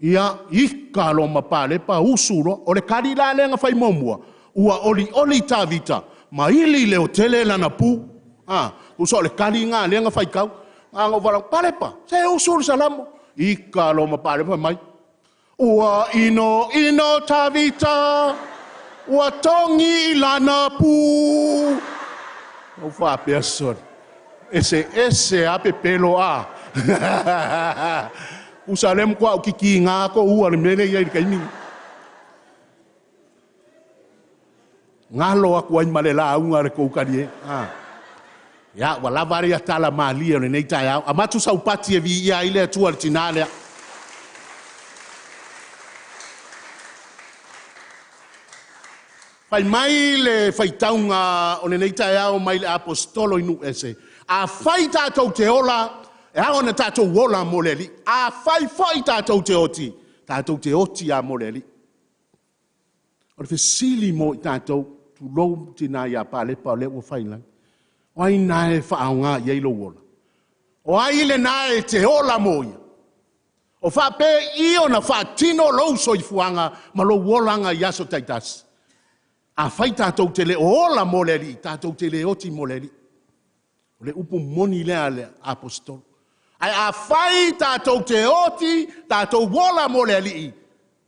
Ia ika lo ma palepa usu lo o le kari la le nga whai momua. Ua oli oli tāvita, ma ili le o tele lana pu. Ah, uso le kari ngā le nga whai kau. Nga wala palepa, se usu le salamu. Ika lo ma palepa mai. Ua ino ino tāvita, ua tongi lana pu. O wha peson. Ese ese a pepelo a. Usalem kwa ukiki ngā ko ua le mele ia i le kaimi. Ngalo aku ai male la unga le koukari e. Ah. Ia, wa lava rea tala malia o le nei tai au. A matu saupati e vi ia i le atua le tina lea. Whai mai le whaitaunga o le nei tai au mai le apostolo inu ese. A whai tātou te ola, e ao na tātou ola mo le li. A whai whai tātou te oti, tātou te oti a mo le li. O le fesili mo i tātou, tūlou tina ia palepa o le ua whai lang. O ai nae whaonga i eilo ola. O ai le nae te ola mo ia. O whape i o na whaatino lou soifuanga ma lou olanga i aso taitasi. A whai tātou te le ola mo le li, tātou te le oti mo le li. O le upu moni lea le apostolo. Ai a whai tātou te oti, tātou ola mo le li.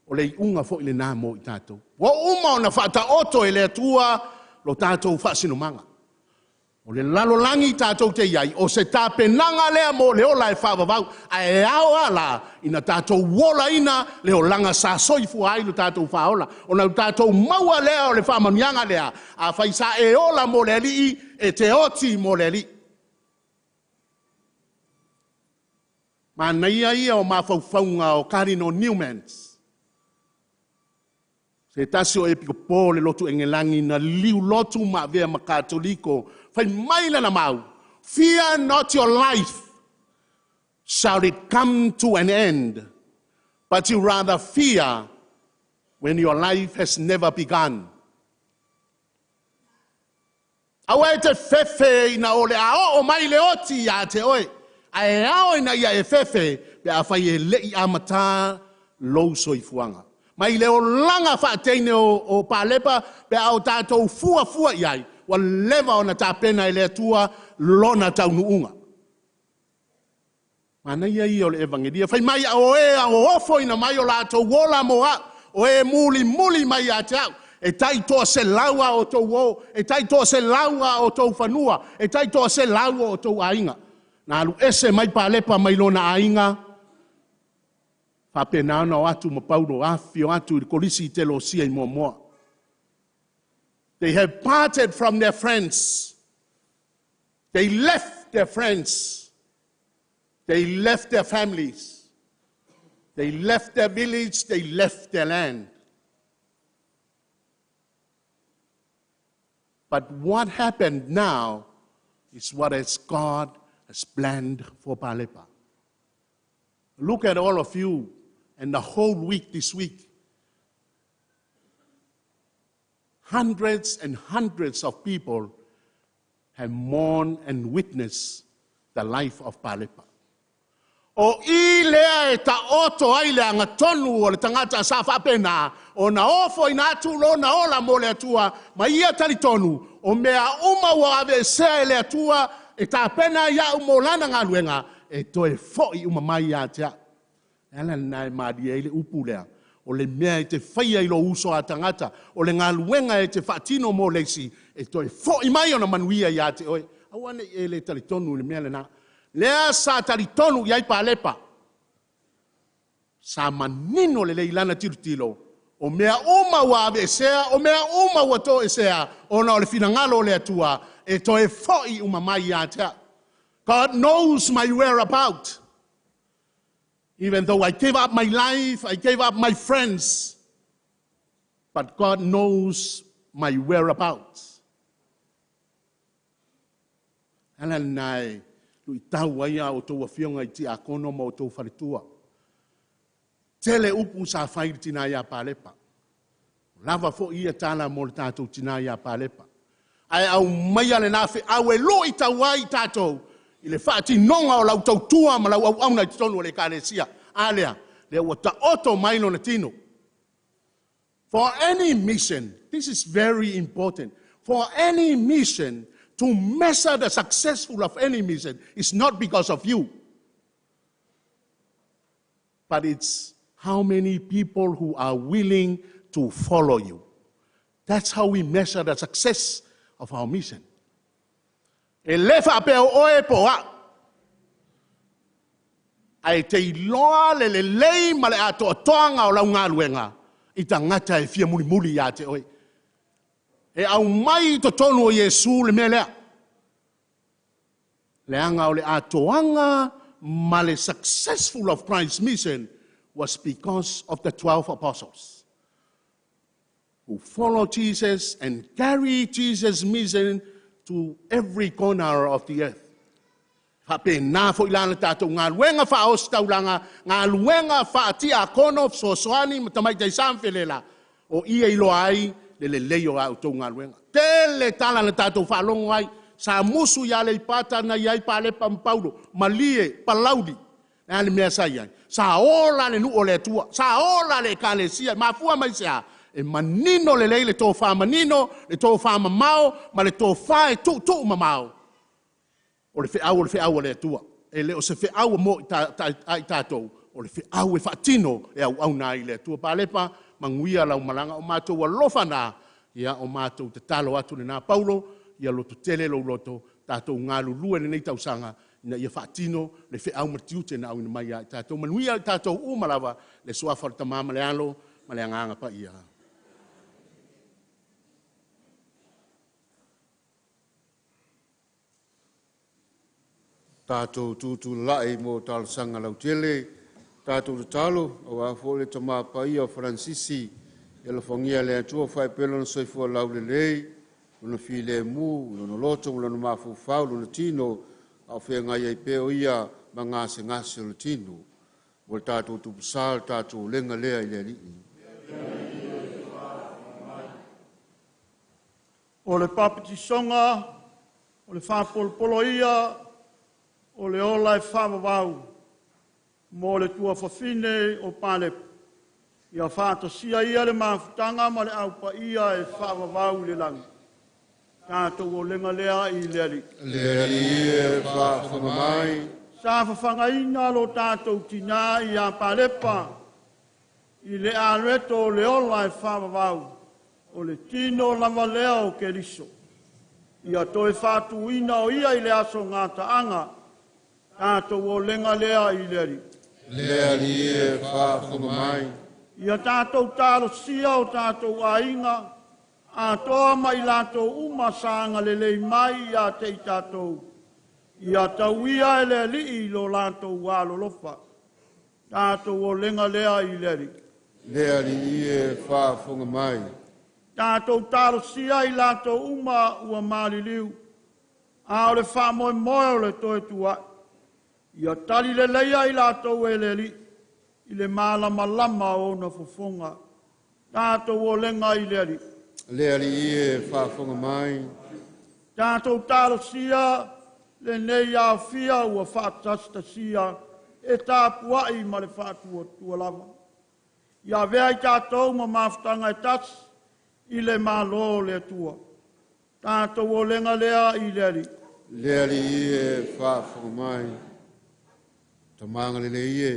O le iunga fo i le nā mo i tātou. Wa uma o na whaata oto e le atua lo tātou whaasinomanga. O le lalolangi tātou te iai, o se tāpenanga lea mo le ola e whaavavau, a e ao ala ina tātou wola ina le olanga sa soifua ai lo tātou whaola. O na tātou maua lea o le whaamanianga lea, a whaisa e ola mo le alii, e te oti mo le alii. Manaia ia o mawhaufaunga o Cardinal Newmans. Se tasi o epikopo le lotu engelangi na liu lotu ma vea ma katoliko. Whai mai lana mau. Fear not your life, shall it come to an end. But you rather fear when your life has never begun. Aua e te fefe ina o le a oo mai le oti ia te oe. Ae ao ina ia e fefe pe afai e le i amatā lou soifuaga. Mai le olaga faateine o Palepa pe a o tatou fuafua i ai, ua leva ona tapena e le Atua lona taunuuga. Manaia ia o le Evagelia. Fai mai a o e ofoina mai o latou ola mo au, o e mulimuli mai ia te au, e tai toa selau a outou o, e tai toa selau a outou fanua, e tai toa selau o outou aiga. Na alu ese mai Palepa mai lona aiga, faapena ona o atu ma Paulo afifio atu i le kolisi i Telosia i Moamoa. They have parted from their friends. They left their friends. They left their families. They left their village. They left their land. But what happened now is what has God has planned for Palepa. Look at all of you and the whole week this week. Hundreds and hundreds of people have mourned and witnessed the life of Palepa. O i lea e taoto ai le agatonu o le tagata sa faapena, ona ofoina atu lona ola mo le Atua, ma ia talitonu, o mea uma ua aveesea e le Atua, e tapena ia'u mo lana galuega, e toe fo'i uma mai ia te a'u. E ala lena e malie ai le upu lea, o le mea e te faia i lou uso a tagata, o le galuega e te faatino mo le isi, e toe fo'i mai ona manuia ia te oe. Aua ne i e le talitonu i le mea lena. Lea sa talitonu i ai Palepa. Sa manino lelei lana tilotilo, o mea uma ua aveesea, o mea uma ua toesea, ona o le finagalo o le Atua, e toe fo'i uma mai ia te a'u. God knows my whereabout. Even though I gave up my life, I gave up my friends, but God knows my whereabouts. Ala lena e luitau ai a outou afioga i tiakono ma outou faletua. Tele upu sa fai i le tinā iā Palepa. Lava foi ia tala mo le tatou tinā iā Palepa. Ae aumaia lena feau e luitau ai tatou i le faatinoga o lau tautua ma lau auauna i totonu o le ekalesia. A lea, lea ua taoto mai lona tino. For any mission, this is very important. For any mission, to measure the successful of any mission is not because of you, but it's how many people who are willing to follow you. That's how we measure the success of our mission. E le faapea o oe po o a'u. Ae te iloa le lelei ma le atoatoaga o lau galuega i tagata e fia mulimuli ia te oe. E aumai i totonu o Iesu le mea lea. Leaga o le atoaga ma le successful of Christ's mission was because of the 12 apostles who follow Jesus and carry Jesus' mission to every corner of the earth. Faapena foi la le tatou galuega faaositaulaga, galuega faatiakono, fesoasoani ma tamaitai sa ma felela, o ia iloa ai le lelei o a outou galuega. Tele tala na tatou faalogo ai, sa musu ia Aleipata na i ai Palepa ma Paulo, Malie, Palauli, le a le mea sa i ai? Sa ola le nuu o le Atua, sa ola le ekalesia, e mafua mai se a? E manino lelei le tofa manino, le tofa mamao, ma le tofa e tuutuu mamao. O le feau o le feau a le Atua. E le o se feau mo a i tatou, o le feau e faatino e auauna ai i le Atua. Palepa, manuia lau malaga, o matou alofa na, ia o matou tatalo atu lena. Paulo, ia lototele lou loto, tatou galulue lenei tausaga, ina ia faatino le feau ma le tiute na auina mai ia i tatou. Manuia i tatou uma lava, le suafa o le Tama ma le Alo ma le Agaga Paia. Tatou tutulai mo talosaga lautele, tatou tatalo auā foi le Tama Paia o Faransisi, e alofagia le Atua faipea lona soifua laulelei, lona filemu, lona loto ma lona mafaufau, lona tino, a o feagai ai pea o ia ma gasegase o le tino. Ua le tātou tupusā le tātou lenga lea i le alii. O le papatisoga, o le whapolopolo ia, o le ola e whaavavau, mo le tuafafine o Palepa. Ia whaatasia ia le mafutanga ma le aupa ia e whaavavau i le langi. Tātou o lenga lea i le alii. Le alii e faafofoga mai. Sa fafagaina lo tātou tinā i a Palepa, i le areto o le ola e whaavavau, o le tino lava lea o Keriso. Ia toe whaatuina o ia i le aso ngā taanga, tātou o lenga lea i le alii. Le alii e faafofoga mai. Ia tātou talosia o tātou aiga, a toa mai lātou uma saanga lelei mai ia te i tātou. Ia tauia e le alii i lo lātou alolofa. Tātou o lenga lea i le alii. Le alii e faafofoga mai. Tātou talosia i lātou uma ua maliliu. A o le whaamoemoe o le toe tuai. Ia tali le leia i lātou e le alii. I le malamalama o ona fofoga. Tātou o lenga i le alii. Le alii e faafofoga mai. Tātou talosia le nei aofia ua whaatasitasia e tāpuai ma le whaatua lava. Ia vea i tātou ma mafutanga e tasi i le malo le atua. Tātou o lenga lea i le alii. Le alii e faafofoga mai. Tamanga le lei e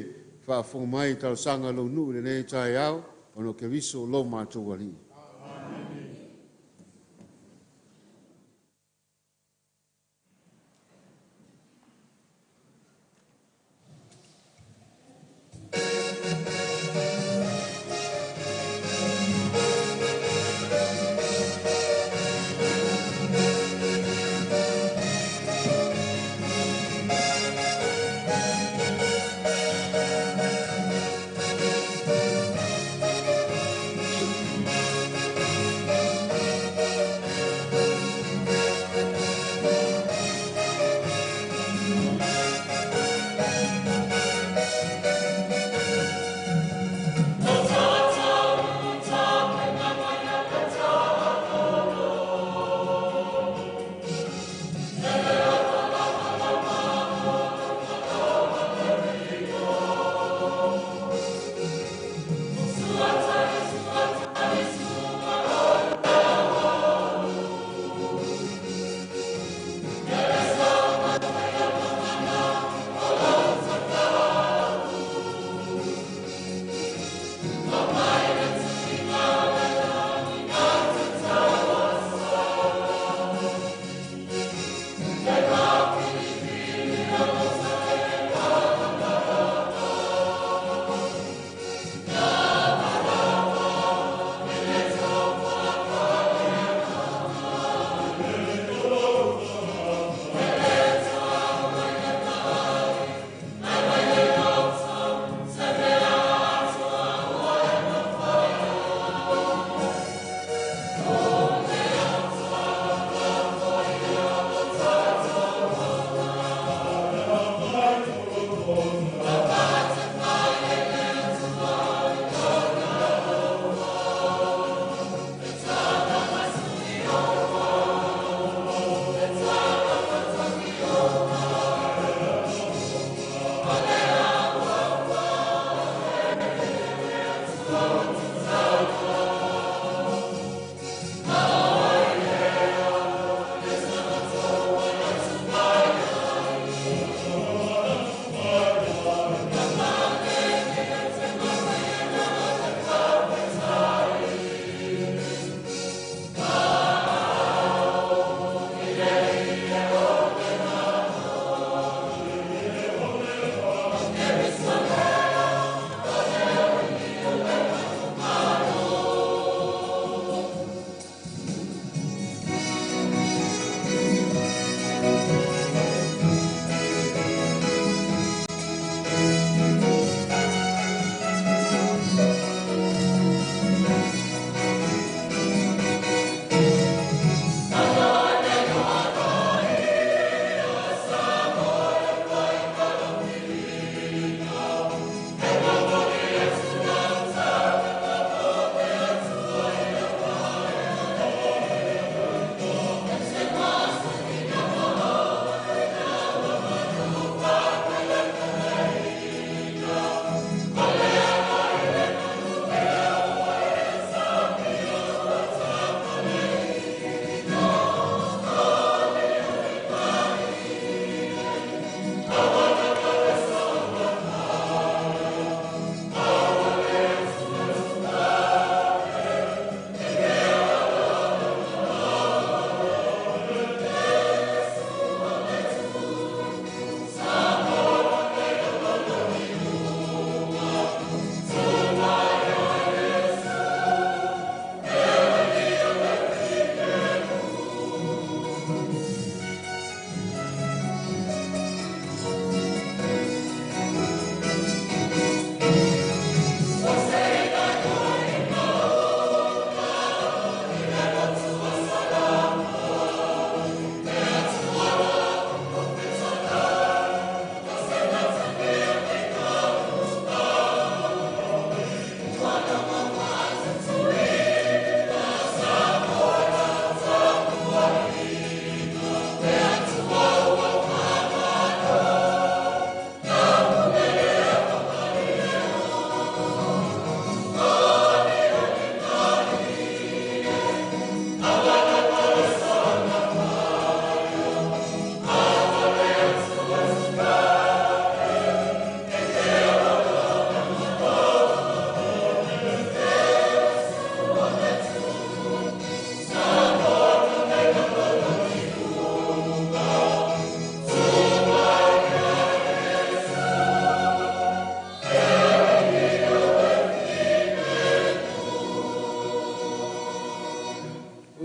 faafofoga mai talosaga lou nuu i lenei taeao, ona o Keriso lo matou alii. Thank you.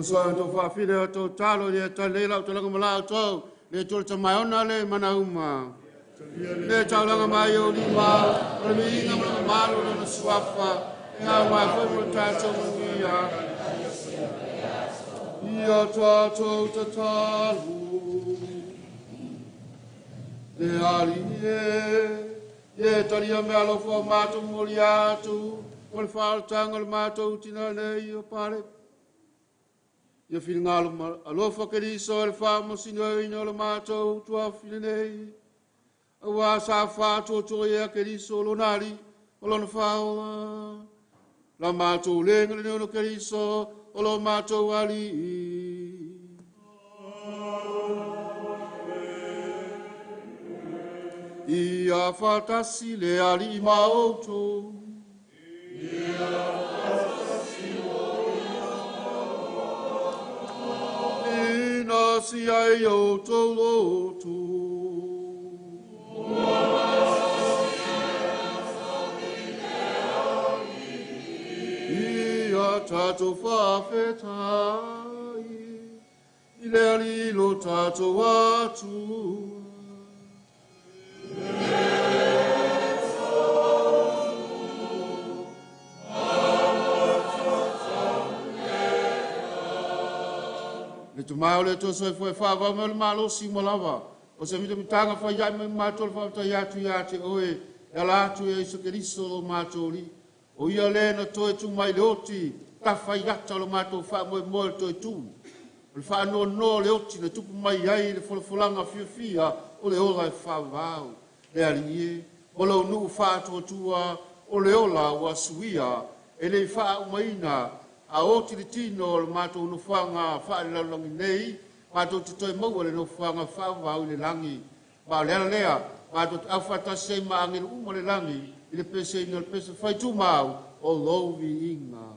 Tuso to whaafile o tō talo i e tale lau talanga mala o tau, le tō le tamaona le mana uma. Le taulanga mai o lima, o le miinga ma le malo le na suafa, e ngā mai fai mo le tātou manuia. Ia tātou tatalu, le ali e, e talia me alofa o mātou moli atu, o le whaaltanga le mātou tina nei o pare. Ia whiringalo alofa ke riso e le whaamosino ina o le mātou tuawhine nei. Aua sa whātua ia ke riso o lonari o lona whaola. La mātou lenga le neono ke riso o lo mātou ali. Ia whatasi le ali maoutou. Ia whatasi Ina si ai o tō lotu. Ia tātou whawhetai, i le ali lo tātou atua. Le tumai o le tō soifua e whaavau me o le malosi mo lava. O se mita mitanga whai ai me mātou le whaatai atu ia te oe, e ala atu e iso keriso lo mātou li. O ia le na toe tu mai le oti, ta whai ata o le mātou wha moe moe le toe tu. O le wha no no le oti na tupu mai ai le folafolanga fiafia o le ola e whaavau. Le ali e, o lau nuu whaatuatua o le ola ua suia, e le wha umaina, a oti le tino o le mātou nofoanga whaalalangi nei, mātou te toe maua le nofoanga whaavau i le langi. Ma o le ala lea, mātou te auwhatasi ai ma angelu uma le langi, i le pese ina le pese whaitu mau o lovi inga.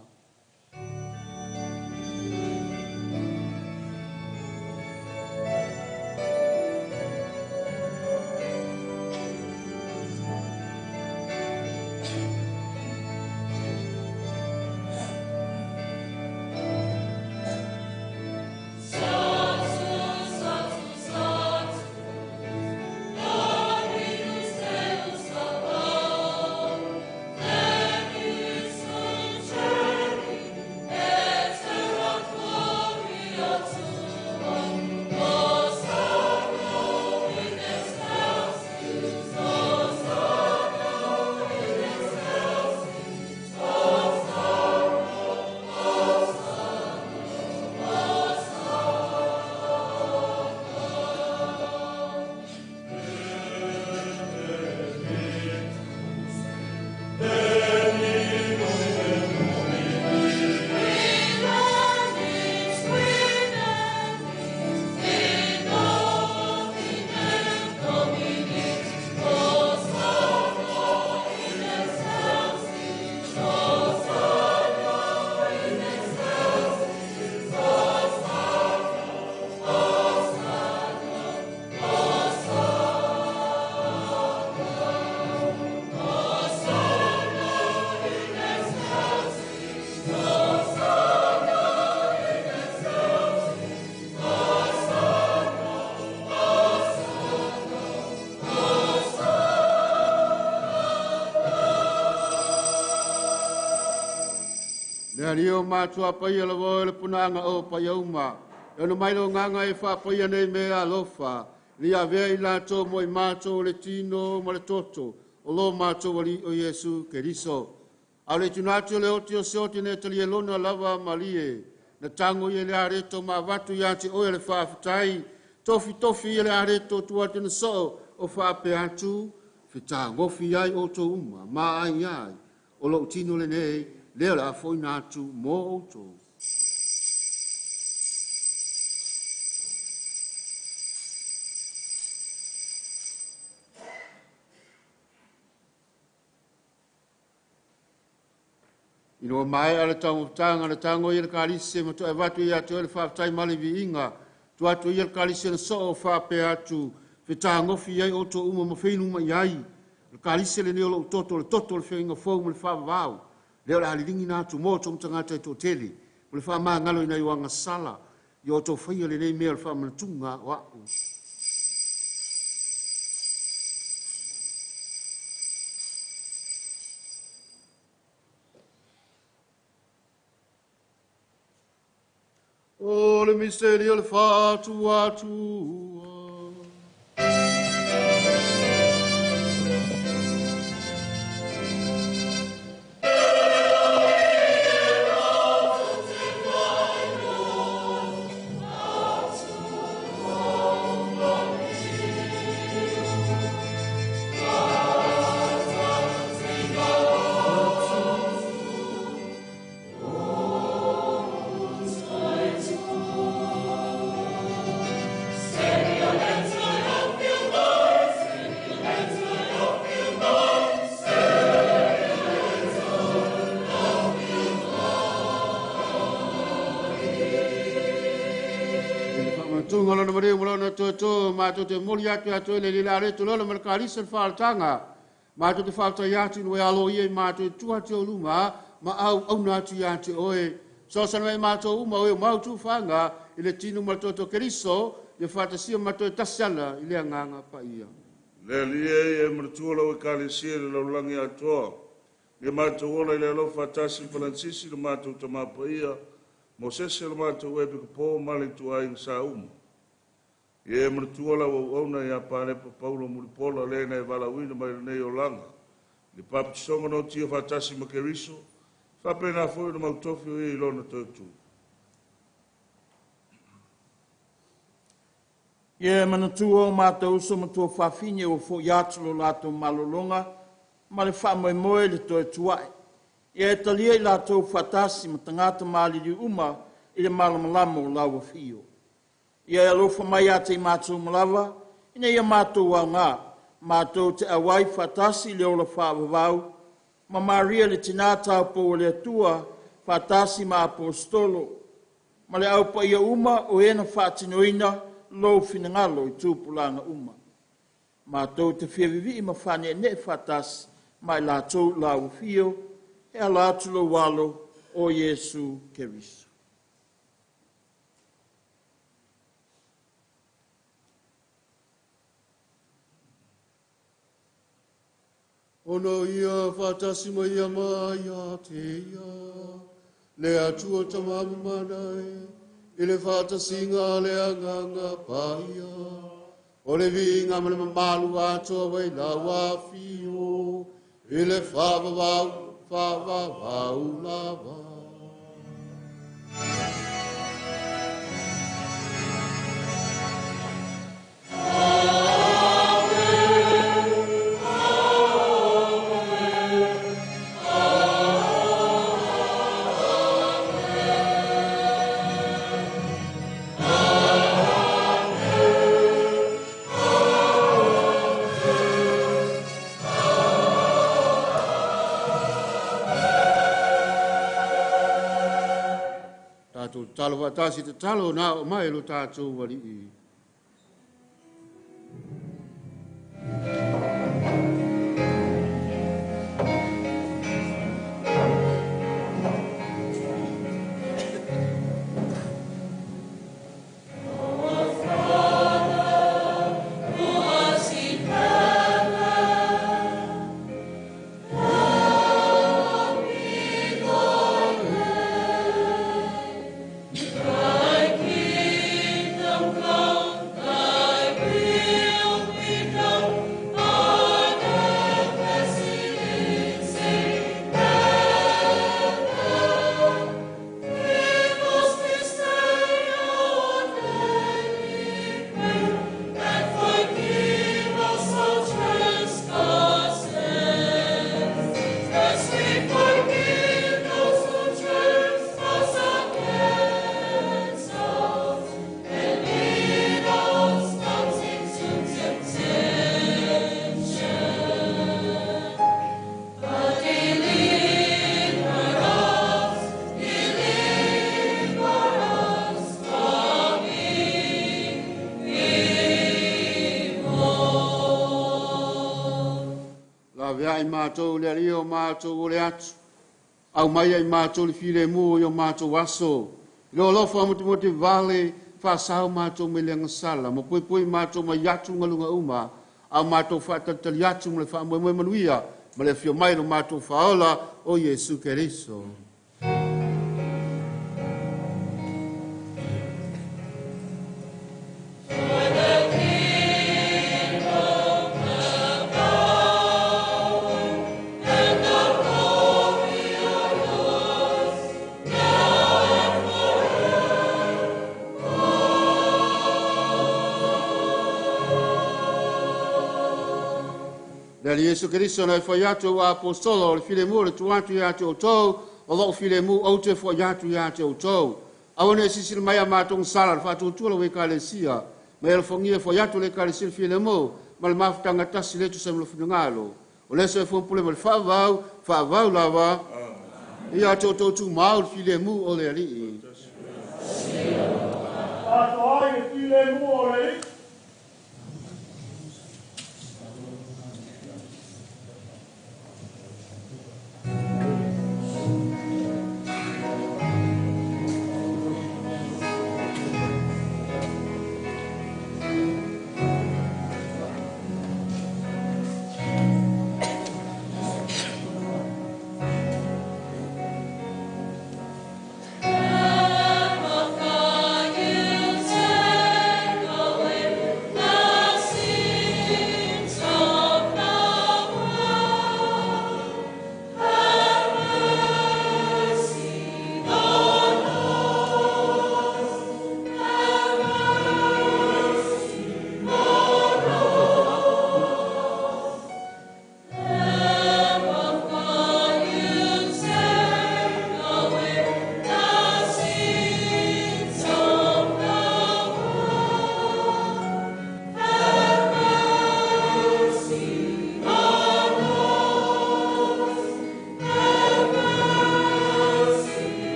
Le ario mātua paia la voe le punanga o paia uma. E ono mai lo nganga e wha paia nei mea alofa. Li avea i lātou mo i mātou le tino ma le toto. O lo mātou wali o Iesu Keriso. A le tunatu le oti o se oti ne tali e lona lava malie. Na tango i le areto ma vatu i ate oe le whaafetai. Tofi tofi i le areto tu ate na soo o whaape atu. Whita ngofi ai o tō uma, ma ai ai. O lo tino le nei, lea le afoina atu mō outou. Ina mai a le taumafataga le tago ia le kalise ma to'e avatu ia te oe le faafetai ma le viiga tu atu ia le kalise na soo faapea atu fetagofi ai outou uma ma feinu mai ai le kalise lenei o lo'u toto le toto o le feoiga fou ma le faavavau lea o le a liligina atu mo tou matagata e to'atele. O le whaamangalo ina i o agasala, i o tau whaia le nei mea o le whaamanatunga o au. O le misteri o le whaatuatua. Toto mātou te moli atu atu le lila are tolola ma le kalisa le whaalatanga. Mātou te whaatai atu nui alo ia i mātou tua te oluma ma au auna atu ia te oe. Sosana mai mātou uma oe mau tu whanga i le tinu ma toto keriso ia whaatasia mātou e tasiana i le anganga pa ia. Le alie e maratua lau e kalisia le laulangi atoa. Le mātou ola i le alofa tasi Falansisi le mātou tamapa ia. Mosese le mātou e pikapo male tua inga sa uma. Ia e maratua lau au auna ia pālepa Paulo Mulipola le na e valauina mai lenei o langa. Le papatisonga no tia whatasi ma Keriso, whapena foi na mautofi o ia i lona tautu. Ia e manatua o mātou uso matua whawhine o fo i atu lo lātou malolonga, ma le whaamoemoe le toe tuae. Ia e talia i lātou whatasi ma tangata maalili uma i le malamalama o lau whio. Ia e alofa mai a te mātou malawa, ina ia mātou au ngā, mātou te awai whatasi le ola whaavavau, ma Maria le tina taupo o le atua, whatasi ma apostolo, ma le aupa ia uma o ena whaatinoina lou finangalo i tūpulanga uma. Mātou te whiavivi ma whane ne whatasi, mai lātou lau whio, e ala atu lo walo o Iesu Keriso. Ono ia whatasi mai a mai a te ia, le atua tamamu i le whatasinga le anganga paia, o le vinga ma le mamalu atoa wai lau whio, i le whaavavau, whaavavau lava. Talo whatasi te talo nā o mai lo tātou wari'i. Ai mātou le alio mātou o le atu. Au mai ai mātou le file mu i o mātou aso. I lo alofa motemote vale, whaasau mātou me leanga sala, ma pui pui mātou mai atu ngalunga uma, au mātou whaatalitali atu ma le whaamoemoe manuia, ma le afio mai lo mātou whaola o Iesu Keriso. Le Iesu Keriso na whai atu o apostolo o le filemu le tuatu ia te o tau, o loo filemu au te whai atu ia te o tau. Awane sisili mai a mātonga sala le whaatuatua le ekalesia, mai alofagia whai atu le ekalesia le filemu, ma le mafutanga tasi le tusa ma le finagalo. O le so e fuampule ma le whaavau, whaavau lava, ia te o tau tū mau le filemu o le alii. Whaatoai le filemu o le alii.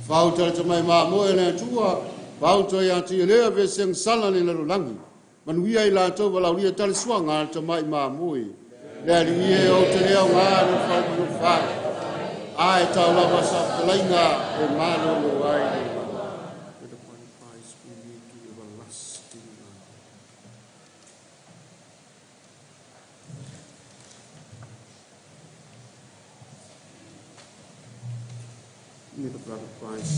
Whauta le tamai maamoe le atua, whauta i ati lea veseng sala le lalulangi. Manuia i lātou walaulia tale suanga le tamai maamoe. Le ali ie o te leo ngā no whai no whai. Ai tau lava sa whalainga e malo lo ai le. Let the body of Christ be lead to everlasting life. May the blood of Christ.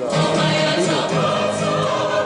Oh, my God.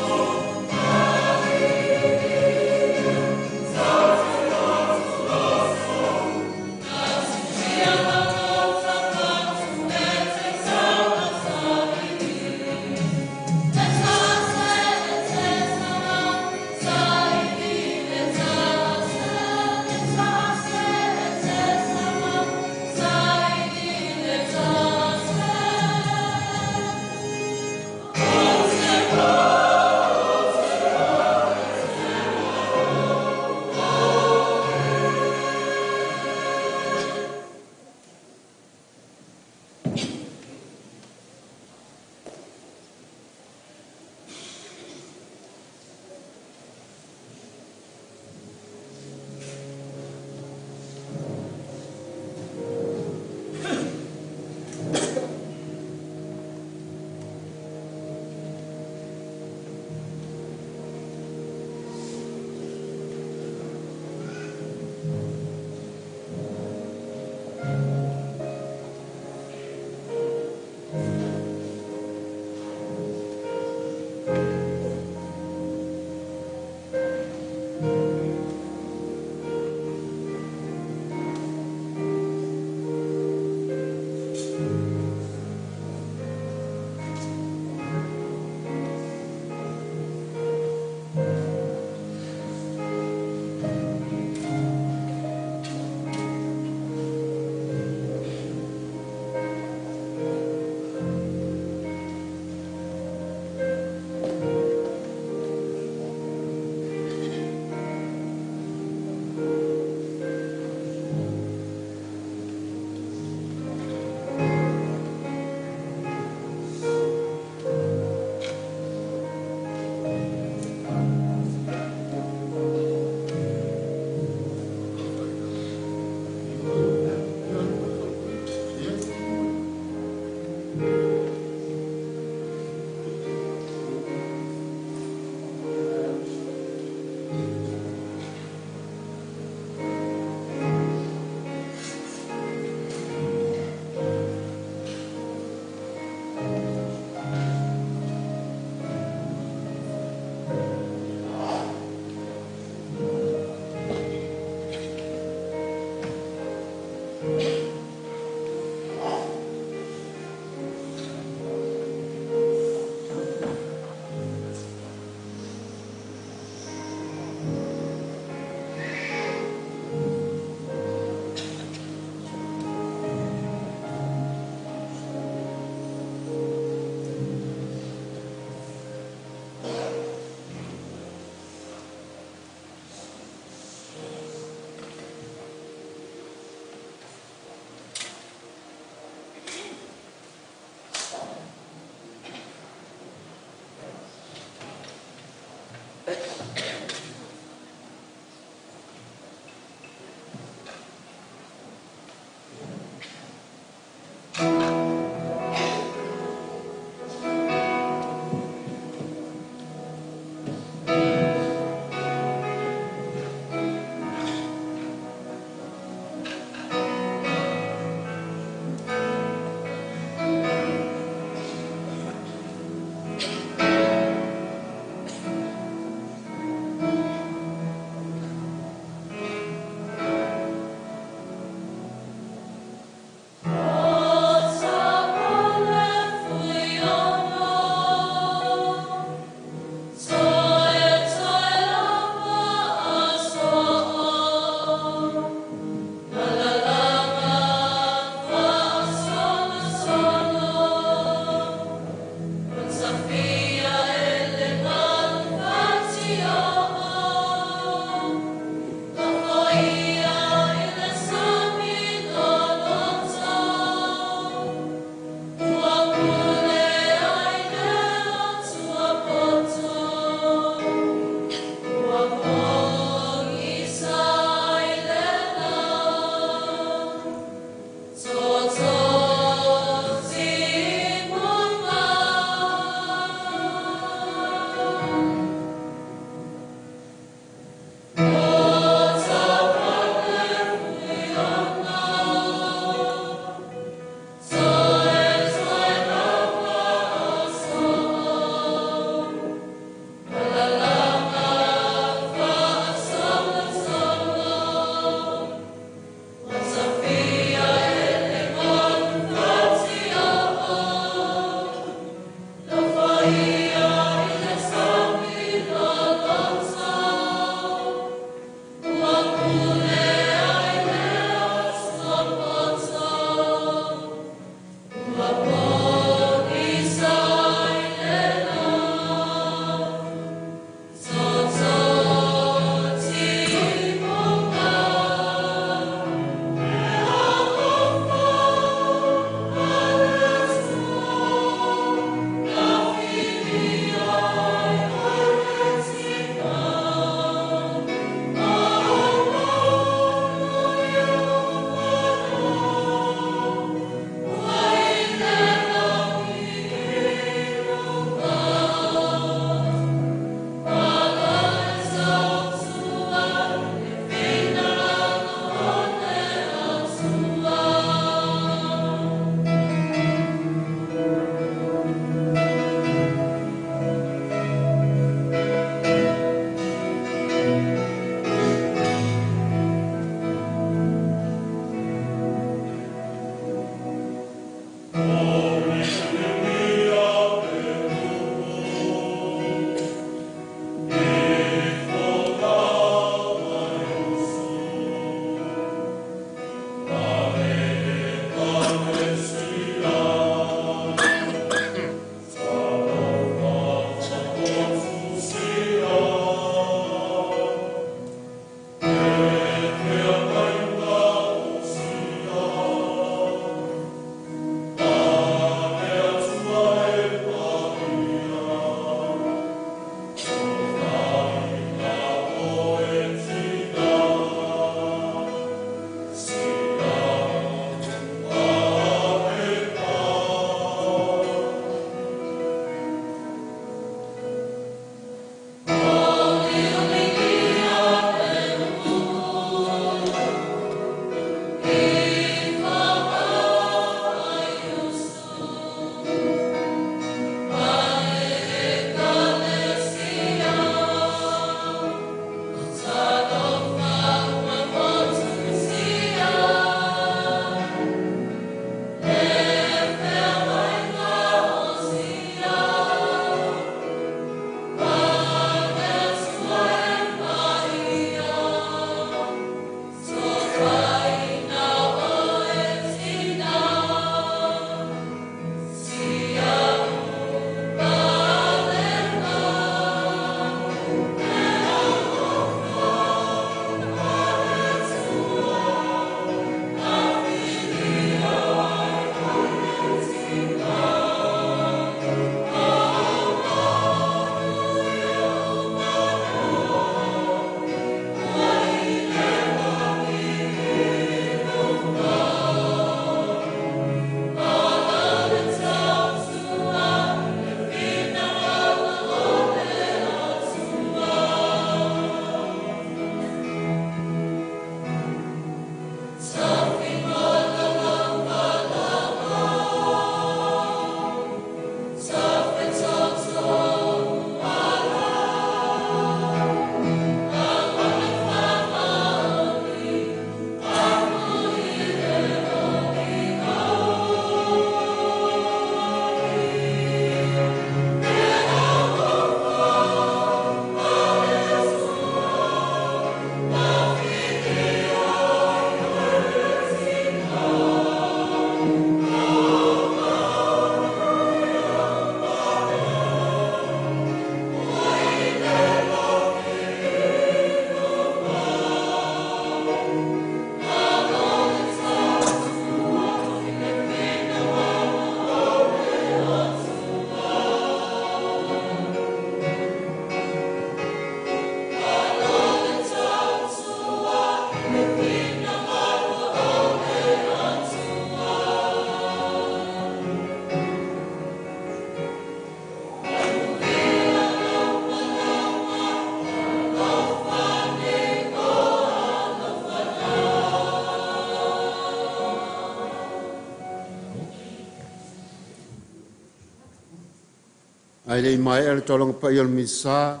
Ae le i maea le taulaga paia o le Misa,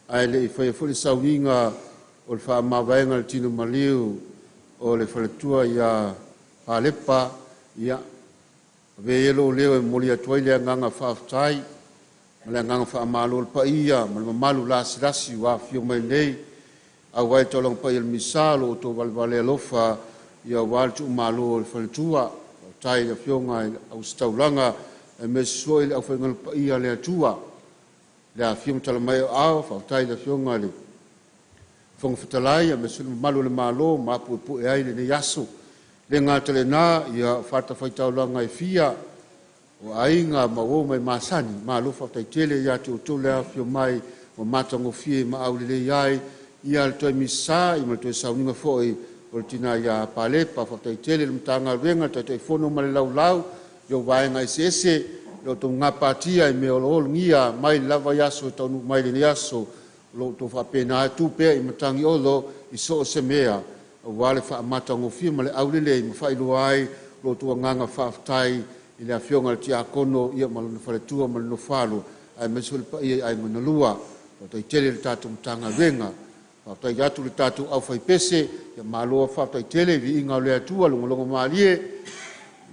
ae le i faia foi le sauniga o le faamavaega i le tino maliu o le faletua ia Palepa, ia, avea ia lou leo e momoli atu ai le agaga faafetai ma le agaga faamalo i le paia ma le mamalu lasilasi ua afifio mai nei auai le taulaga paia o le Misa, lo outou valevale alofa ia aua le tuumalo o le faletua. Faafetai i le afioga i le Auositaulaga aemaise foi le aufaigaluega paia a le Atua le afifio ma tala mai o aao. Faafetai i le afioga i le Fofoga Fetalai aemaise foi le mamalu o le Malo ma apuepue ai lenei aso. E le gata i lena, ia o fatafaitaulaga e fia o aiga ma uo ma e masani, malo faafetai tele ia te outou le afifio mai ua matagofie ma aulelei ai ia le toe Misa ma le toe sauniga foi o le tina ia Palepa. Faafetai tele i le Matagaluega, le Taitaifono ma le laulau i vaega eseese i lo outou gapatia i mea oloologia mai lava i aso e taunuu mai lenei aso, o lo o outou faapena e tu pea i matagi olo i so o se mea aua le faamatagofie ma le aulelei ma faailoa ai lo outou agaga faafetai i le afioga i le Tiakono ia ma lona faletua ma le nofo a alo aemaise foi le paia i aiga na lua. Faafetai tele i le tatou Matagaluega. Faafetai atu i le tatou aufaipese, ia malo faafetai tele, viiga o le Atua, logologo malie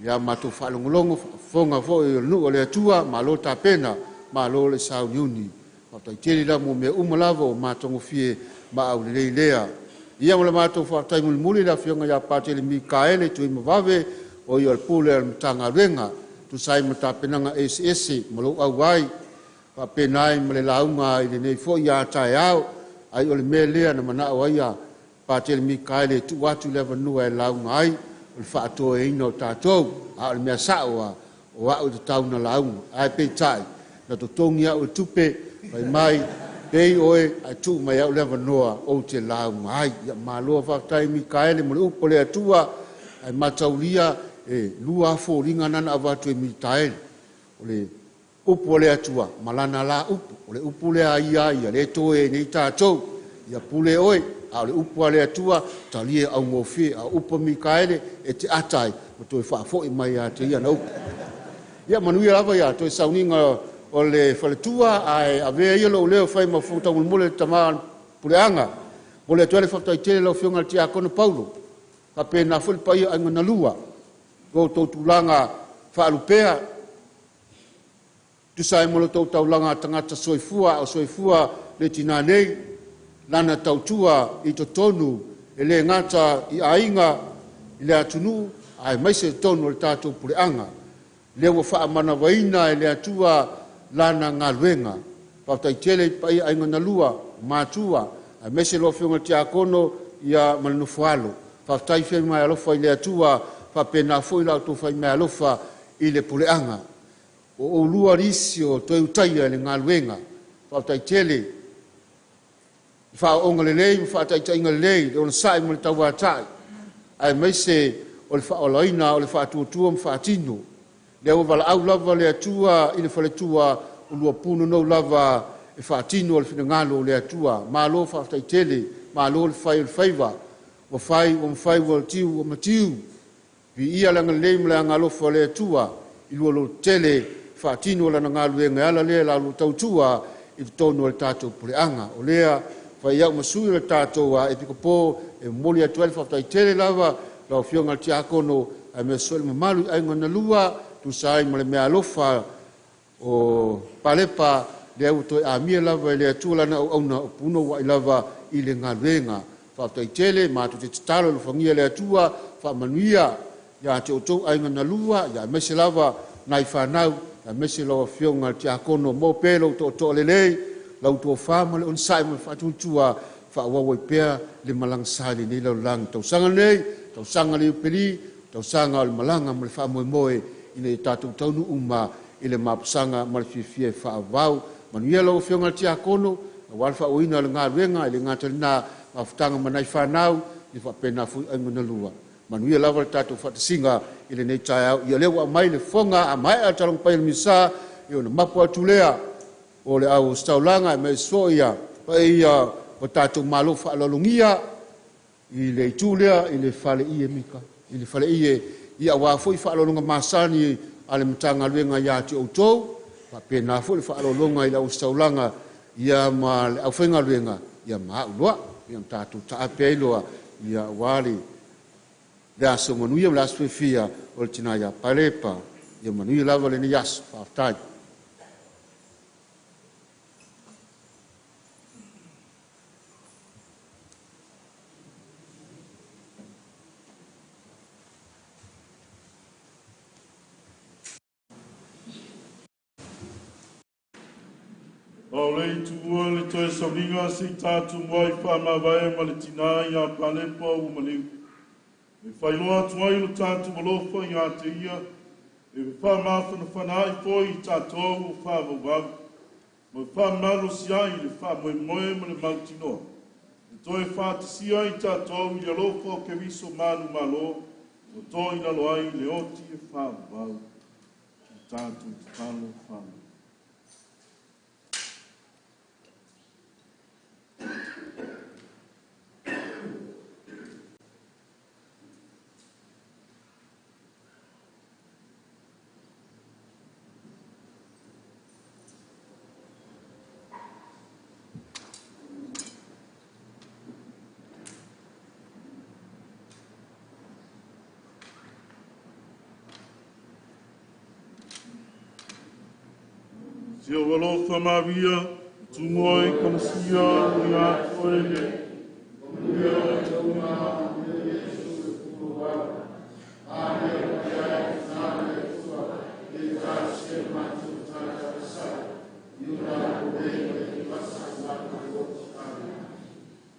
ia matou faalogologo, faafofoga foi o le nuu a le Atua, malo tapena, malo le sauniuni. Faafetai tele la mo mea uma lava ua matagofie ma aulelei lea. Ia ma le matou faafetai mulimuli i le afioga ia Patele Mikaele Tuimavave, o ia o le Pule a le Matagaluega, tusa ai ma tapenaga eseese ma lou auai faapena ai ma le lauga i lenei foi a taeao. Ai o le mea lea na manao ai ia Patele Mikaele e tuu atu le avanoa e lauga ai, o le faatoeaina o tatou. A o le mea sao lava, o au e tatau ona lauga, ae peitai na totogi au e tupe, fai mai, pay oe ae tuu mai au le avanoa ou te lauga ai. Ia malo faafetai Mikaele mo le upu a le Atua, ae mataulia e lua lava foliga na na avatu e Mikaele, o le upu a le Atua ma lana la upu. O le upu lea a ia ia lea e toe ai nei tatou, ia pule oe, a o le upu a le Atua, talia augofie, a o upu a Mikaele, e te ata ai ma toe faafoi mai ia te ia ana upu. Ia manuia lava ia toe sauniga o le faletua, ae avea ia lou leo e fai ma fofoga taumolimoli o le tama puleaga. Momoli atu ai le faafetai tele i lau Afioga i le Tiakono Paulo, faapena foi le paia o aiga na lua, lo outou tulaga faalupea, tusa ai ma lo outou taulaga tagata soifua a o soifua le tinã nei, lana tautua i totonu e le gata i aiga, i le atunuu, aemaise totonu o le tatou puleaga. Lea ua faamanavaina e le Atua lana galuega. Faafetai tele i le paia o aiga na lua, o matua, aemaise lau Afioga i le Tiakono ia ma le nofoalo. Faafetai fai meaalofa i le Atua, faapena foi la outou fai meaalofa i le puleaga. O oulua nisi o toe utaia i le galuega. Faafetai tele i faaooga lelei ma faataitaiga lelei, le onosai ma le tauatai, aemaise o le faaolaina o le faatuatua ma faatino. Lea ua valaau lava le Atua i le faletua, ulua punonou lava e faatino le finagalo o le Atua. Malo faafetai tele, malo le fai o le faiva, ua fai ua mafai ua tiu ua matiu. Viia le agalelei ma le agaalofa o le Atua i lua lototele faatino lana galuega e ala lea i la lua tautua i totonu o le tatou puleaga. O lea fai au ma sui o le tatou Epikopo e momoli atu ai le faafetai tele lava lau Afioga i le Tiakono aemaise foi le mamalu i aiga na lua, tusa ai ma le meaalofa o Palepa, lea ua toe amia lava e le Atua lana auauna o punouai lava i le galuega. Faafetai tele, matou te tatalo alofagia e le Atua faamanuia ia te outou aiga na lua, aemaise lava nai fanau, aemaise lau Afioga i le Tiakono. Maua pea lou tootoo lelei, lau tofa ma le onosai ma le faatuatua, faaauau ai pea le malaga sa i lenei lalolagi. Tausaga nei, tausaga le Iupeli, tausaga o le malaga ma le faamoemoe ina ia tatou taunuu uma i le mapusaga ma le fiafia e faavavau. Manuia lau Afioga i le Tiakono, aua le faaauauina o le galuega, e le gata i lena mafutaga ma nai fanau, ia faapena foi aiga na lua. Manuia lava le tatou faatasiga i lenei taeao. Ia lea ua aumai le fofoga, a maea le Taloga Paia o le Misa, ia ona mapu atu lea o le au ositaulaga aemaise foi ia paia o tatou malo faaaloalogia i le itu lea i le faleie Mika, i le faleie, ia aua foi faaaloaloga masani a le Matagaluega ia te outou. Faapena foi le faaaloaloga i le auositaulaga ia ma le aufaigaluega ia ma a'u loa, ia ma tatou taape ai loa ia aua le aso manuia ma le aso fiafia o le tina ia Palepa. Ia manuia lava lenei aso. Faafetai. Aole i tuua le toe sauliga se i tatou muai faamavae ma le tinā iā Palepa ua maliu. E faailoa atu ai lo tatou alofa ia te ia, e faamafanafana ai foi i tatou ua faavauvau, ma faamalosi ai le faamoemoe ma le mautinoa. E toe faatasia ai tatou i le alofa o Keriso manumalo, ua toilalo ai le oti e faavavau. O tatou tatalo faamau. Si ou alofa Maria, tumu ai kalasia o ia oe le.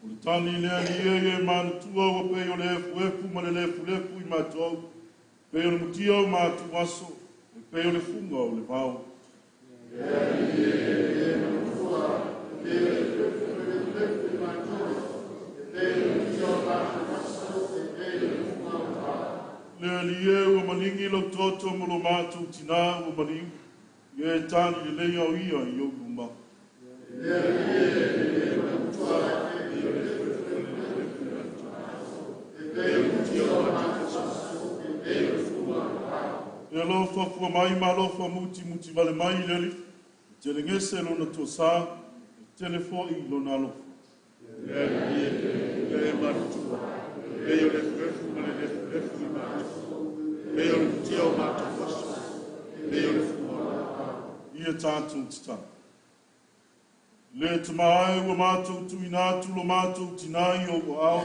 O le tani le alii e manatua ua pei o le efuefu ma le lefulefu i matou, pei o le mutia o matou aso, e pei o le fuga o le vao. Le alii e ua maligi lau toto ma lo matou tinā ua maliu, ia e tani lelei au ia i ou luma. E alofa fua mai ma alofa muti muti vale mai i le alii, e telegese lona tuasā, e tele foi lona alofa. Le alii e e manatua, pei o le efuefu ma le lefulefu i matou, pei o le mutia o matou aso, pei o le fuga o le vao. Ia tatou tatalo. Le tama ai ua matou tuuina atu lo matou tinā i ou aao,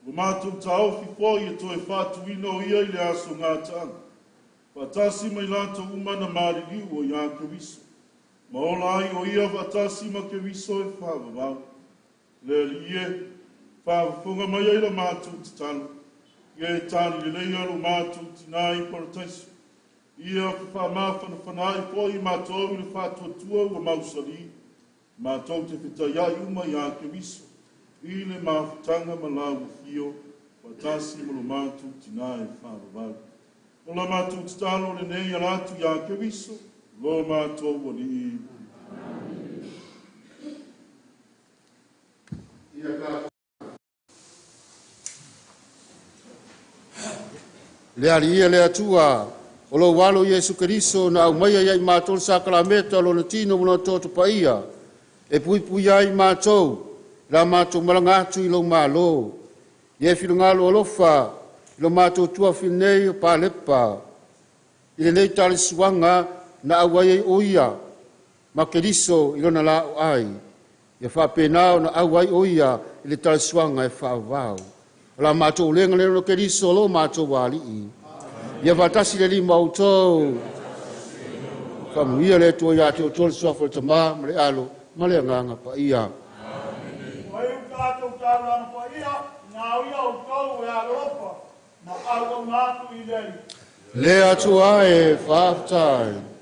ua matou taofi foi e toe faatuina o ia i le aso gataaga. Faatasi mai latou uma na maliliu o ia Keriso. Ma ola ai o ia faatasi ma Keriso e faavavau. Le alii e, faafofoga mai ai la matou tatalo. Ia e tali lelei lo matou tinā i parataiso. Ia faamafanafana ai foi matou i le faatuatua ua mausali. Matou te fetaiai uma ia Keriso. I le mafutaga ma lau afio, faatasi ma lo matou tinā e faavavau. O la matou tatalo lenei ala atu ia Keriso, lo matou alii. Le alii ia le Atua, o lou alo Iesu Keriso na aumaia ia i matou le sakalameta o lona tino ma lona toto paia, e puipui ai matou, la matou malaga atu i lou malo. Ia e finagalo alofa i lo matou tuafafine nei o Palepa, i lenei talesuaga na auai ai o ia ma Keriso i lona laoai. Ia faapena ona auai o ia i le talesuaga e faavavau. O la matou ulega lea o Keriso lo matou alii. Ia faatasi le lima o outou. Faamanuia le Atua ia te outou le suafa o le Tama ma le Alo ma le Agaga Paia. O ai u tatou taulaga paia, ngā ia o tau e alofa, ma auauna atu i le Alii. Le Atua e faafetai.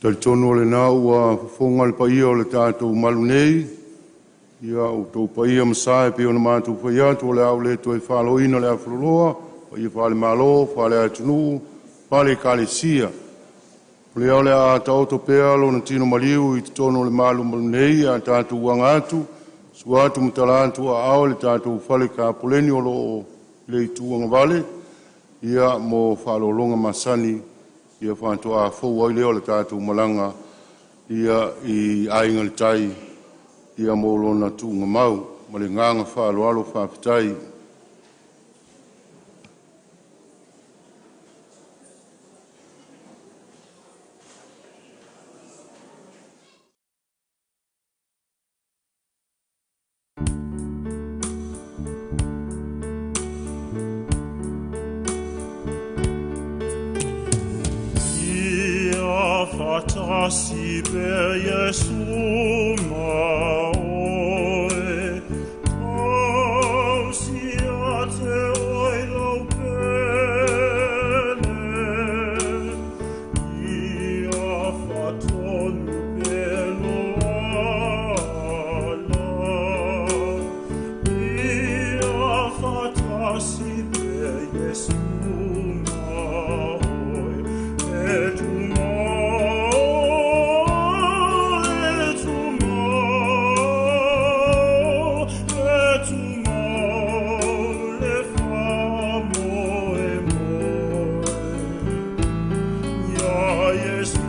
Talitonu o lena ua fofoga le paia o le tatou malu nei, ia outou paia ma sa e pei ona matou fai atu, o le a ou le toe faloina le afuloloa, paia faale-Malo, faale-atunuu, faale-Ekalesia. O lea o le a taoto pea lona tino maliu i totonu o le malu nei a tatou aga atu, sua atu ma tala atu aao i le tatou fale kapoleni o lo o i le itu agavale, ia mo faaaloaloga masani, ia faatoa fou ai lea o le tatou malaga ia i Aiga i le Tai ia mo lona tuugamau. Ma le agaga faaaloalo faafetai. Ia faatasi pea Iesu ma oe, tausi ia te oe lau pele. Ia faatonu pea lou ala. Ia faatasi pea Iesu ma oe, e tumau, e tumau, e tumau le faamoemoe. Ia Iesu,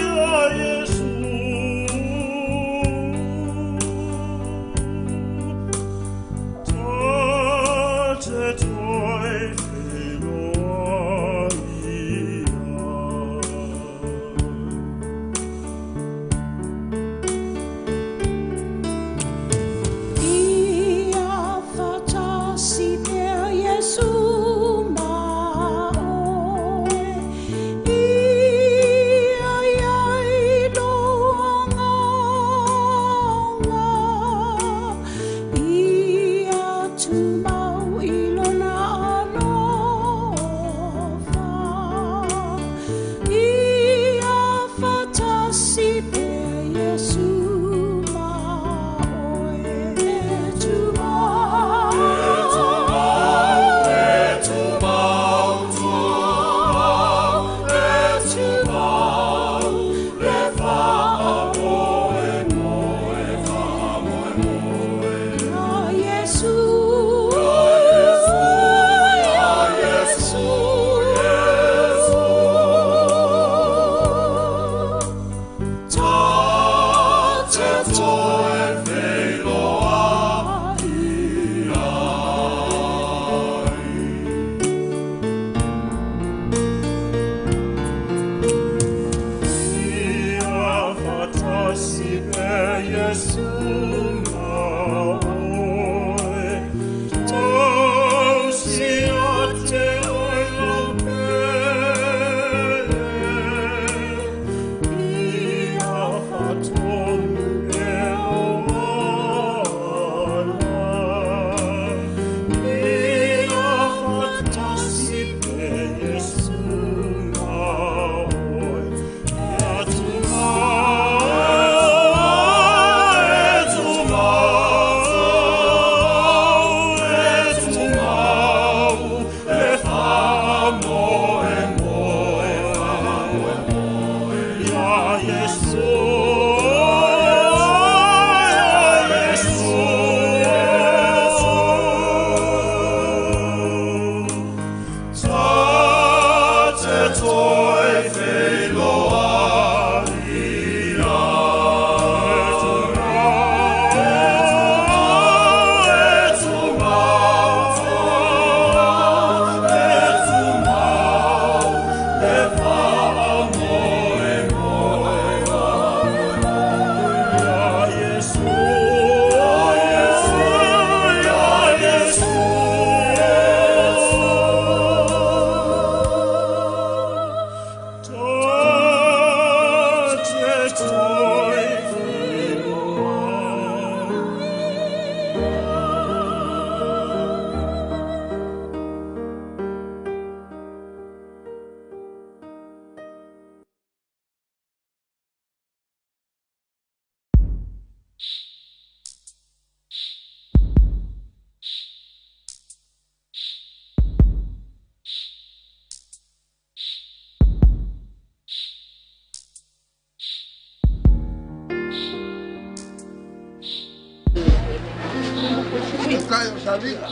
ia Iesu, ta te toe feiloai ai. Ia faatasi pea Iesu ma oe, ia i ai lou agaga, ia tumau i lona alofa. Ia faatasi pea Iesu ma oe, e tumau, e tumau, tumau, e tumau, le faamoemoe, faamoemoe. Ia Iesu, ia Iesu, Iesu, ta te toe feiloai ai. Ia faatasi pea Iesu ma oe, tausi ia te oe lau pele. Ia faatonu pea lou ala. Ia faatasi pea Iesu ma oe, ia tumau, e tumau, e tumau, le faamoemoe, faamoemoe. Ia Iesu, ia Iesu, Iesu, ta te toe feiloai ai. E tumau, e tumau, le faamoemoe, Taitai o Saliga.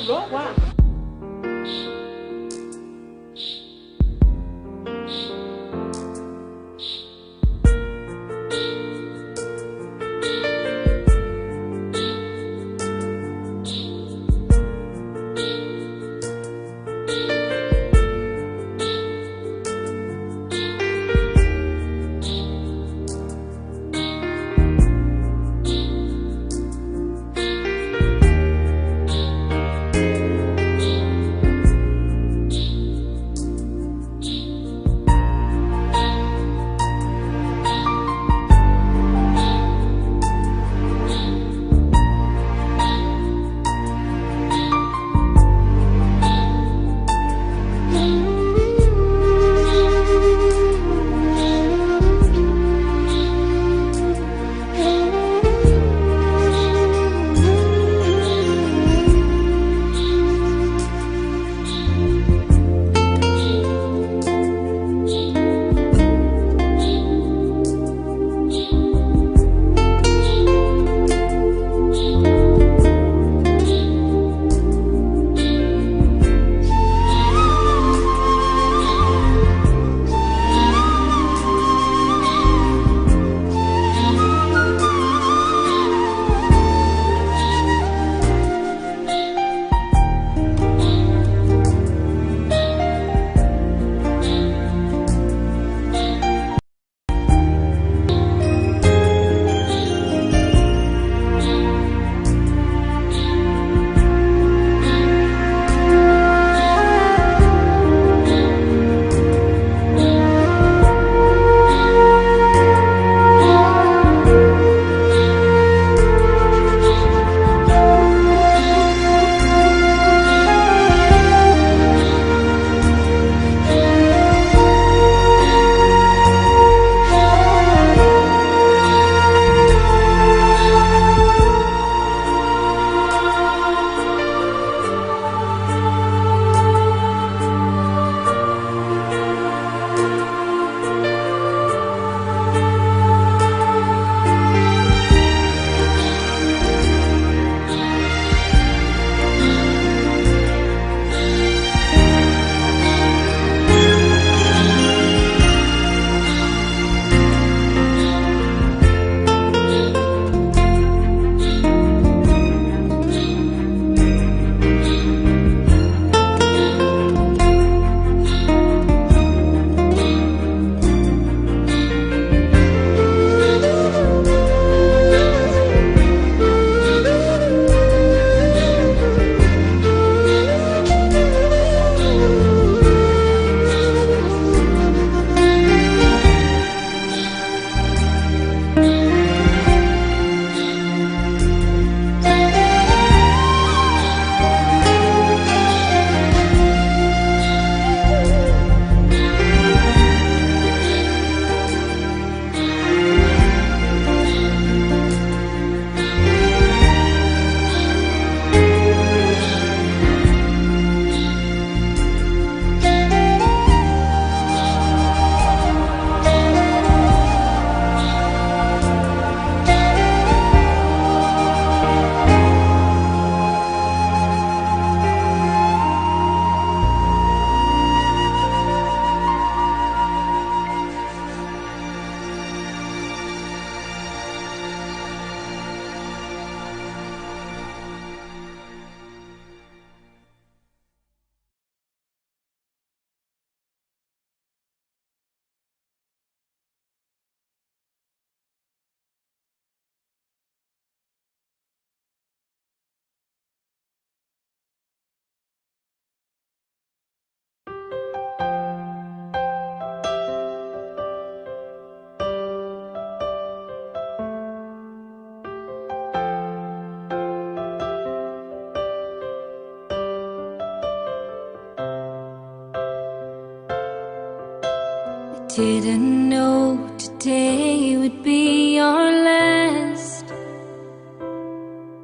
Didn't know today would be our last,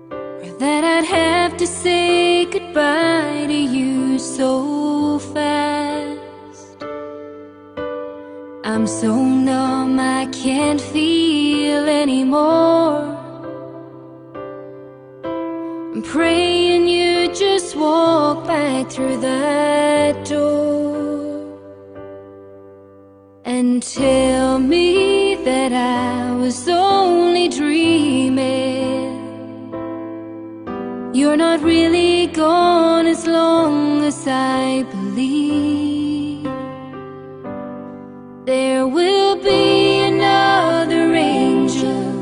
or that I'd have to say goodbye to you so fast. I'm so numb I can't feel anymore. I'm praying you right through that door and tell me that I was only dreaming. You're not really gone as long as I believe. There will be another angel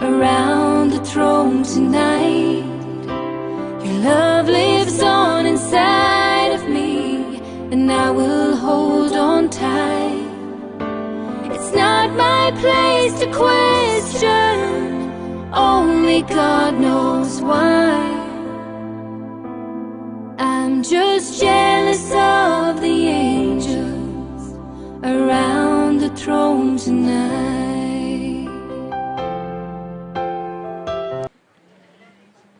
around the throne tonight. Your love lives on inside of me, and I will hold on tight. It's not my place to question, only God knows why. I'm just jealous of the angels around the throne tonight.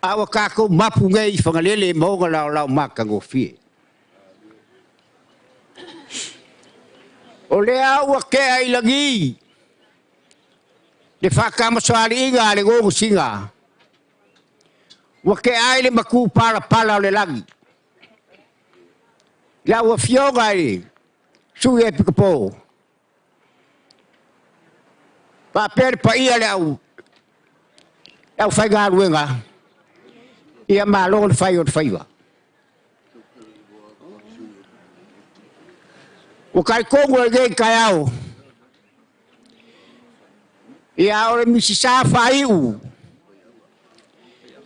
Awa kako mapu ngai whangalele maunga lao lao makangofie. O lea ua kea i lagi, le whakamasoali inga le ngongo singa. Ua kea ai le maku pala pala o le lagi. La ua fioga i sui e pikapo. Whapere pa ia le au, au whainga ruenga. Ia malo le whai o le whaiwa. O kai kongo e ngei kai au. Ia ore misisa whaiu.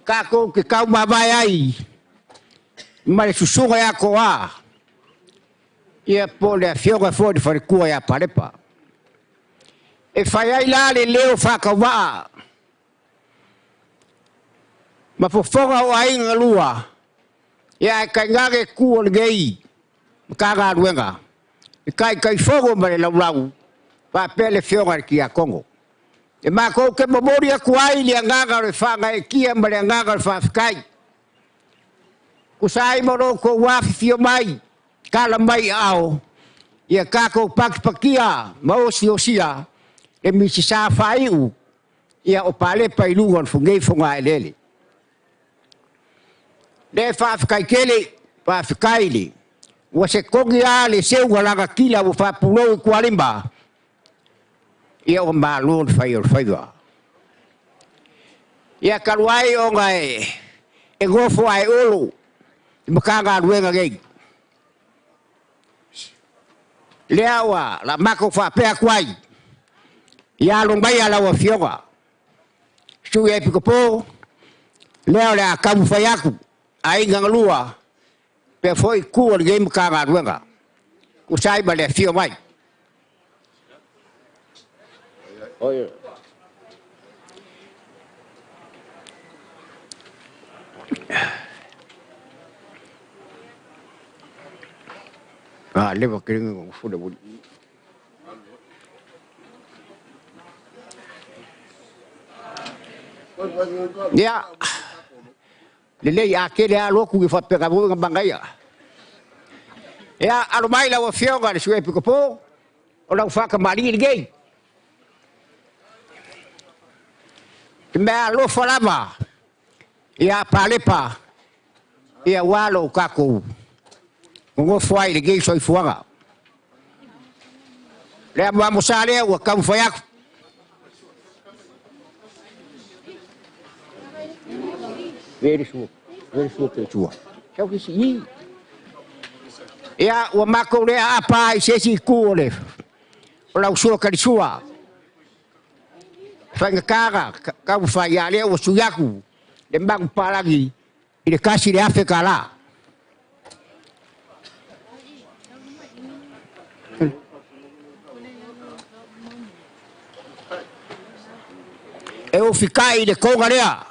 Kako ke kau mawai ai. Ma le susunga ia koa. Ia po le afioga fo le wharekua ia parepa. E whai ai la le leo whakawaa. Ma fofoga o ainga lua. Ia e kai ngake ku o le ngei. Ma ka ruenga. E kai kai fogo ma le laulau. Whapea le fioga le kia Kongo. E mākou ke momori aku ai le angaga o le whanga e kia ma le angaga o le whawhikai. Ko sai moro ko wawhiwhio mai, kala mai ao, ia kākou pakipakia, ma osi osia, le misisa whaiu, ia o palepa i lunga o le fungei whonga e lele. Le whawhikai kele, whawhikai le, ua se kongi a le seunga langa kila ua whapulou i kualimba, ia o malo le whai o le whaiwa. Ia kaluai o ngai e gofo ai olo i makanga ruenga ngei. Lea ua la mako whapea kuai. Ia alo mai ala ua fioga. Sui e pikopo, lea o le a kamu whai aku, a inga ngalua, pea foi ku o le ngei makanga ruenga. Kusai ma le fio mai. Oye. Ah, leva que ninguén fune buli. Ya. Lele ya ke le alo ku fa pega bo ngbangaia. Ya alo mai la wa fioga le sue pikopo. O la fa ka mali le Te mea alofa lava, ia palepa, ia walo kako, ngofo ai le gei soifuaga. Lea mua lea ua kaumafai aku. Very sure ke tua. Sau ki si i. Ia ua mako lea apa i sesi ku o le, o lau sua kalisua. Whainga kāga, kau whai a lea ua suiaku, le mangu palangi, i le kasi le afe ka la. E o whikai i le konga lea.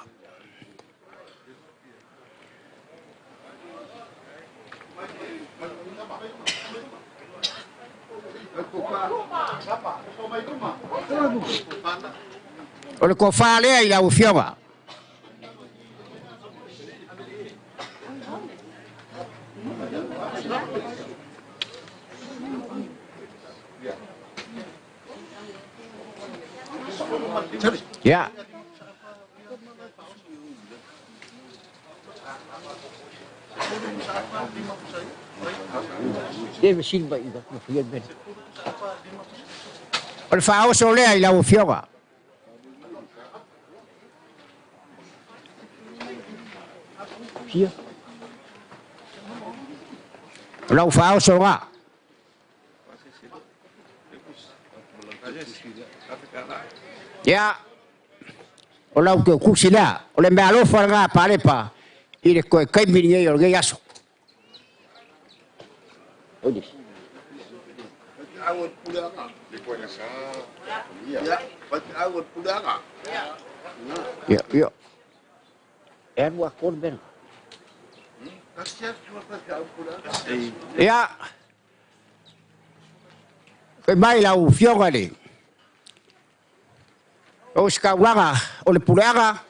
O le kofā lea i lau fioga. Ya. E fesili mai i le mea. O le faaoso lea i lau Afioga. Fia. O lau faaoso lena. Ia, o lau teukusi lea, o le meaalofa lena a Palepa i le toe taimi lenei o lenei aso. Ia, ia. E alu atoa le mea lena. Ia, fai mai lau Afioga i le Ositaulaga o le puleaga,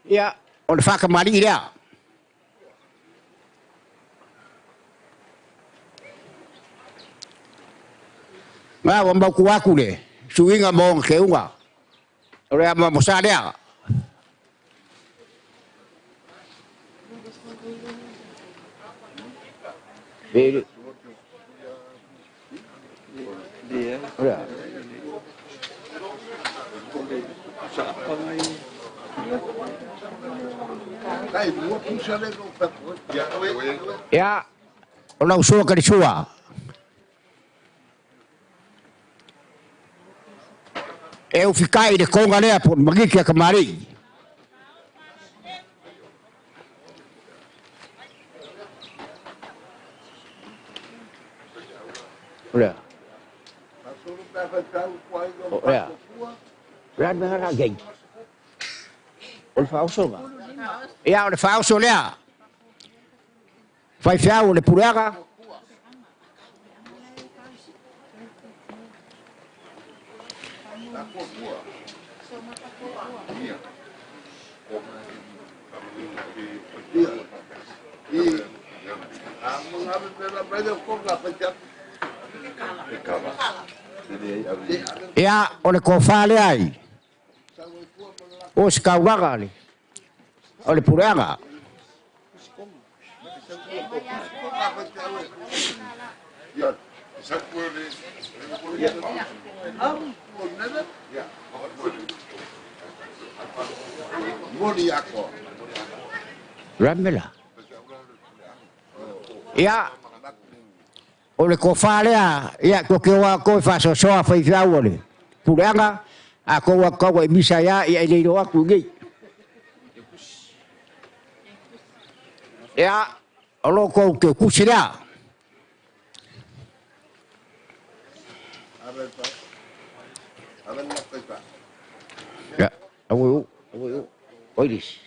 ia, o le faatamalii lea. Na ua mautu atu le suiga mo ona teuga. O le amoamosa lea. Ia, o lau sua kalisua. E ufikai i le konga lea po o le magiki a kamali'i. O lea. O lea. O le a le mea la i ai? O le faaoso lena. Ia, o le faaoso lea. Faifeau o le puleaga. Ia, o le tofa lea i Ositaulaga o le puleaga. Ramela. Ia, o le tofa lea, ia, tou te o lava outou e faasoasoa faifeau o le puleaga, a tou o atu tau e misa ai lava, ia e le iloa atu i inei. Ia, o lo outou teutusi lea. Ia, aua e oo, aua e oo. Oi le isi.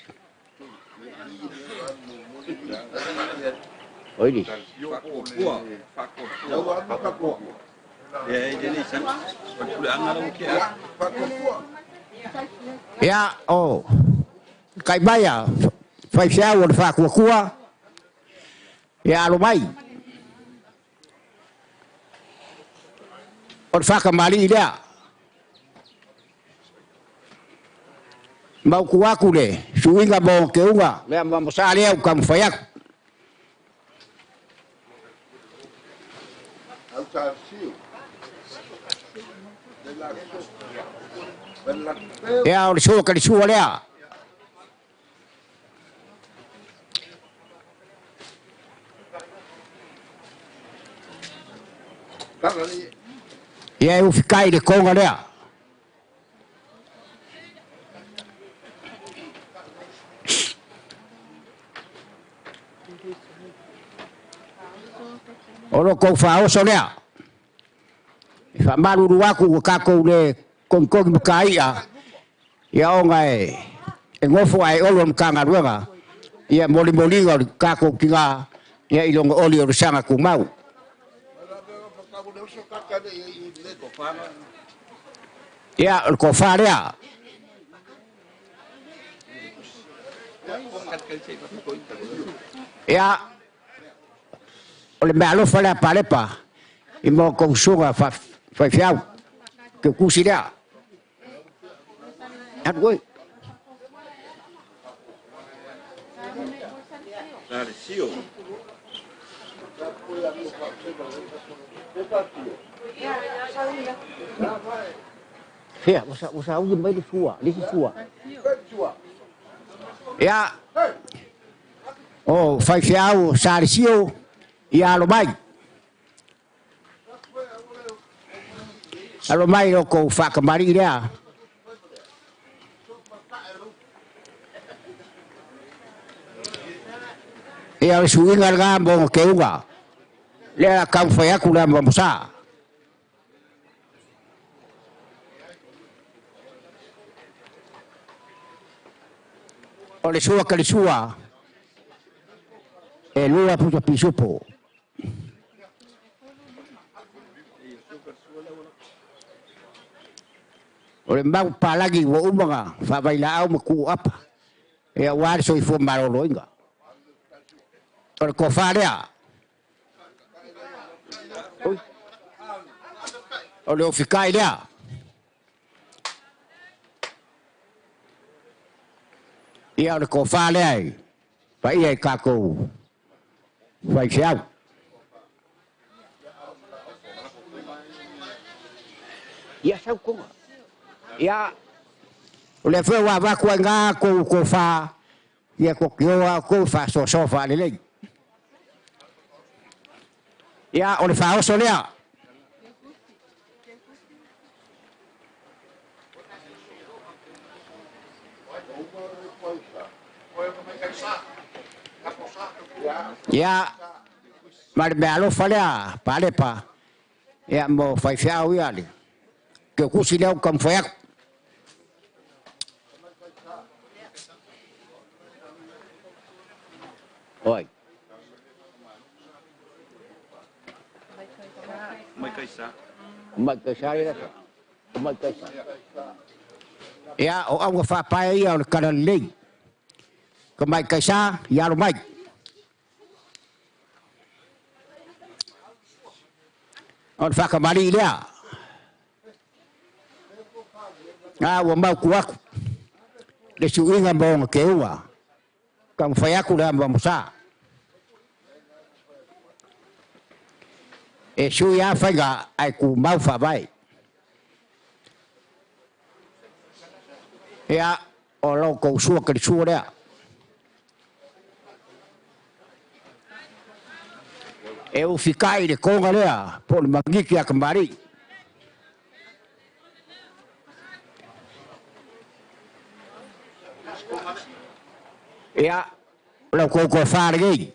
Oi le isi. Ia, o kai mai a faifeau o le faatuatua, ia alo mai. O le faatamalii lea. Mautu atu le suiga ma ona teuga, le amoamosa lea ua taumafai atu. Ia, o le sua talisua lea. Ia e ufikai i le koga lea. O lo kou faaoso lea. E faamalulu atu ua tatou le togitogi matai'a ia ona e nofo ae olo le Matagaluega ia molimoliga o le tatou tina ia i lona oli o le saga tumau. Ia, o le tofa lea. Ia, o le meaalofa lea a Palepa i ma outou usoga faifeau. Ke kusi lea. Alu oe. Sa Alesio. Fea, ua saui mai le sua, le isi sua. Ia, o faifeau Sa Alesio, ia alo mai. Alo mai lo kou whakamari lea. Ia o le suiga lena mo ona keuga. Lea la taumafai atu le amuamusa. O le sua ka le sua, e lua puta pisupo. O le mau palagi ua uma na faavailaau ma tuu apa. Ia ua le soifua maloloina. O le tofa lea. O le ofikai lea. Ia o le tofa lea e paia i tatou faifeau. Ia sau tonga. Ia, o le foi ua avatu ai gā kou tofa, ia tokioa kou faasoasoa faalelei. Ia, o le faaoso lea. Ia, ma le mea alofa lea, palepa, ia mo faifeau ia le. Ke kusi lea o taumafai atu. Oi. Mai kaisa. Mai kaisa ia. Mai kaisa. Ia o auga whaapae ia o le kalalelei. Ka mai kaisa, ia alo mai. O le whakamari lea. Ngā ua mau ku aku. Le suiga mo nga keua. Ka mwhai aku le amba musa. E sui a whainga ai ku mau whabai. Ia o lau kou sua kari sua lea. E ufikai le konga lea, po le mangiki a kamari. Ia, lau kou koa whaare gei.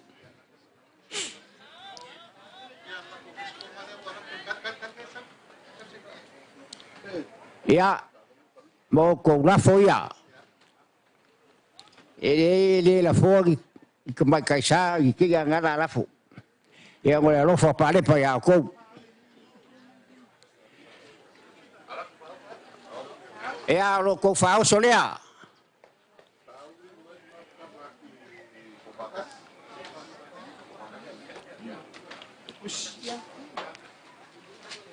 Ia, mo kou lafo ia. E le lafo i ka mai kaisa i ke ngana lafo. Ia mo le alofa palepa ia kou. Ia lo kou whaoso lea.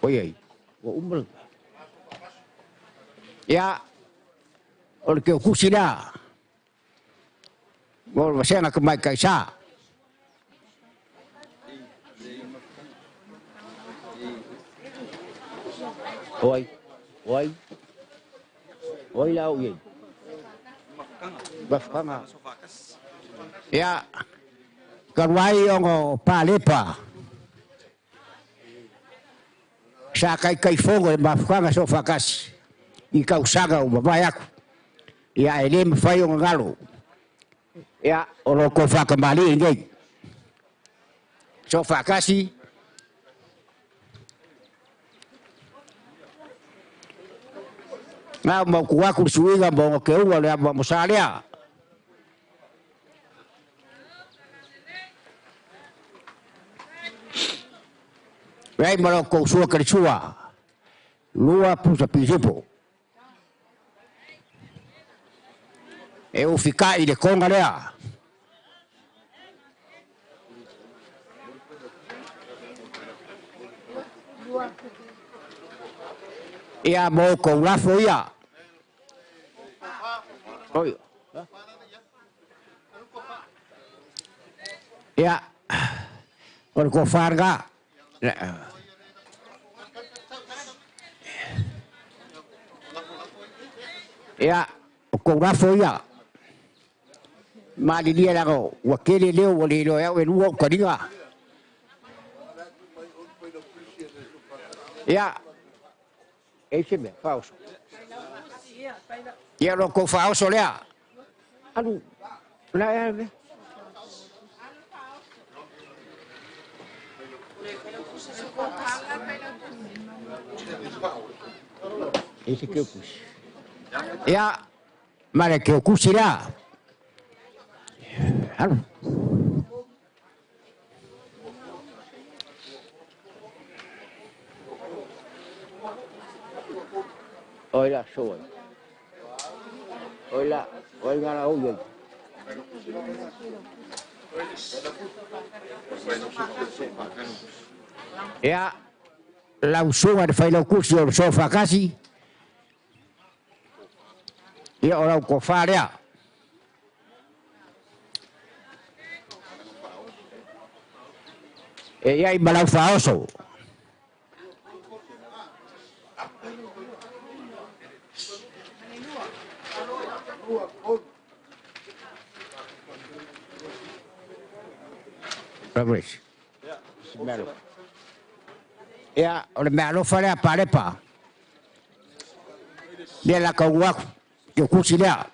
Oi ai, ua umala. Ia, o le keukusi lea. Mo le vasenga ka mai kaisa. Oi, oi, oi lau iei. Mafukanga. Ia, karuai ongo palepa. Sa kai kai fongo e mafukanga so whakasi. I kausaga o mawai aku. Ia e le mawhai o ngalo. Ia, o loko whakamali ngei. So whakasi. Ngā mau kuaku suiga mo ngā keunga le amba mosalea. Rei maro kou sua kari sua. Lua pusa pisupo. E ufika i le konga lea. Ia mo kou lafo ia. Oi. Ia, o le kofā lena. Ia, o kou lafo ia. Malilia leaga ua tele leo ua le iloa e au e lua ou taliga. Ia, e i se mea, faaoso. Ia, o lo tou faaoso lea. Alu, la ea le. E se keukusi. Ia, ma le keukusi lea. Alu. Oi la soa. Oi la, oi ngala oi ai. Ia, lau suga le failaukusi o le soofakasi, ia o lau kofā lea. E iai ma lau faaoso. Ia, o le meaalofa lea Palepa. Lea la kau aku, ke kusi lea.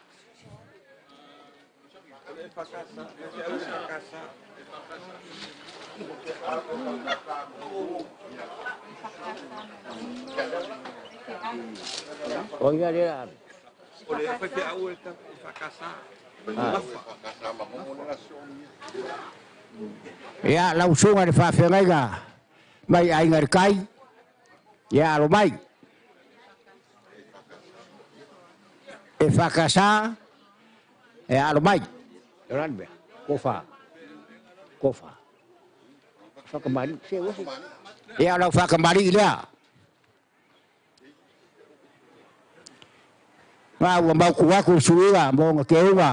O ia lea. Ia, lau suga le faafeagaiga mai aiga i le kai, ia alo mai. E whakasa, e alo mai. E rani mea, kofa, kofa. Whakamari, se osi. Ia, lau whakamari lea. Ngā ua mauku aku suiga, mō ngā keunga,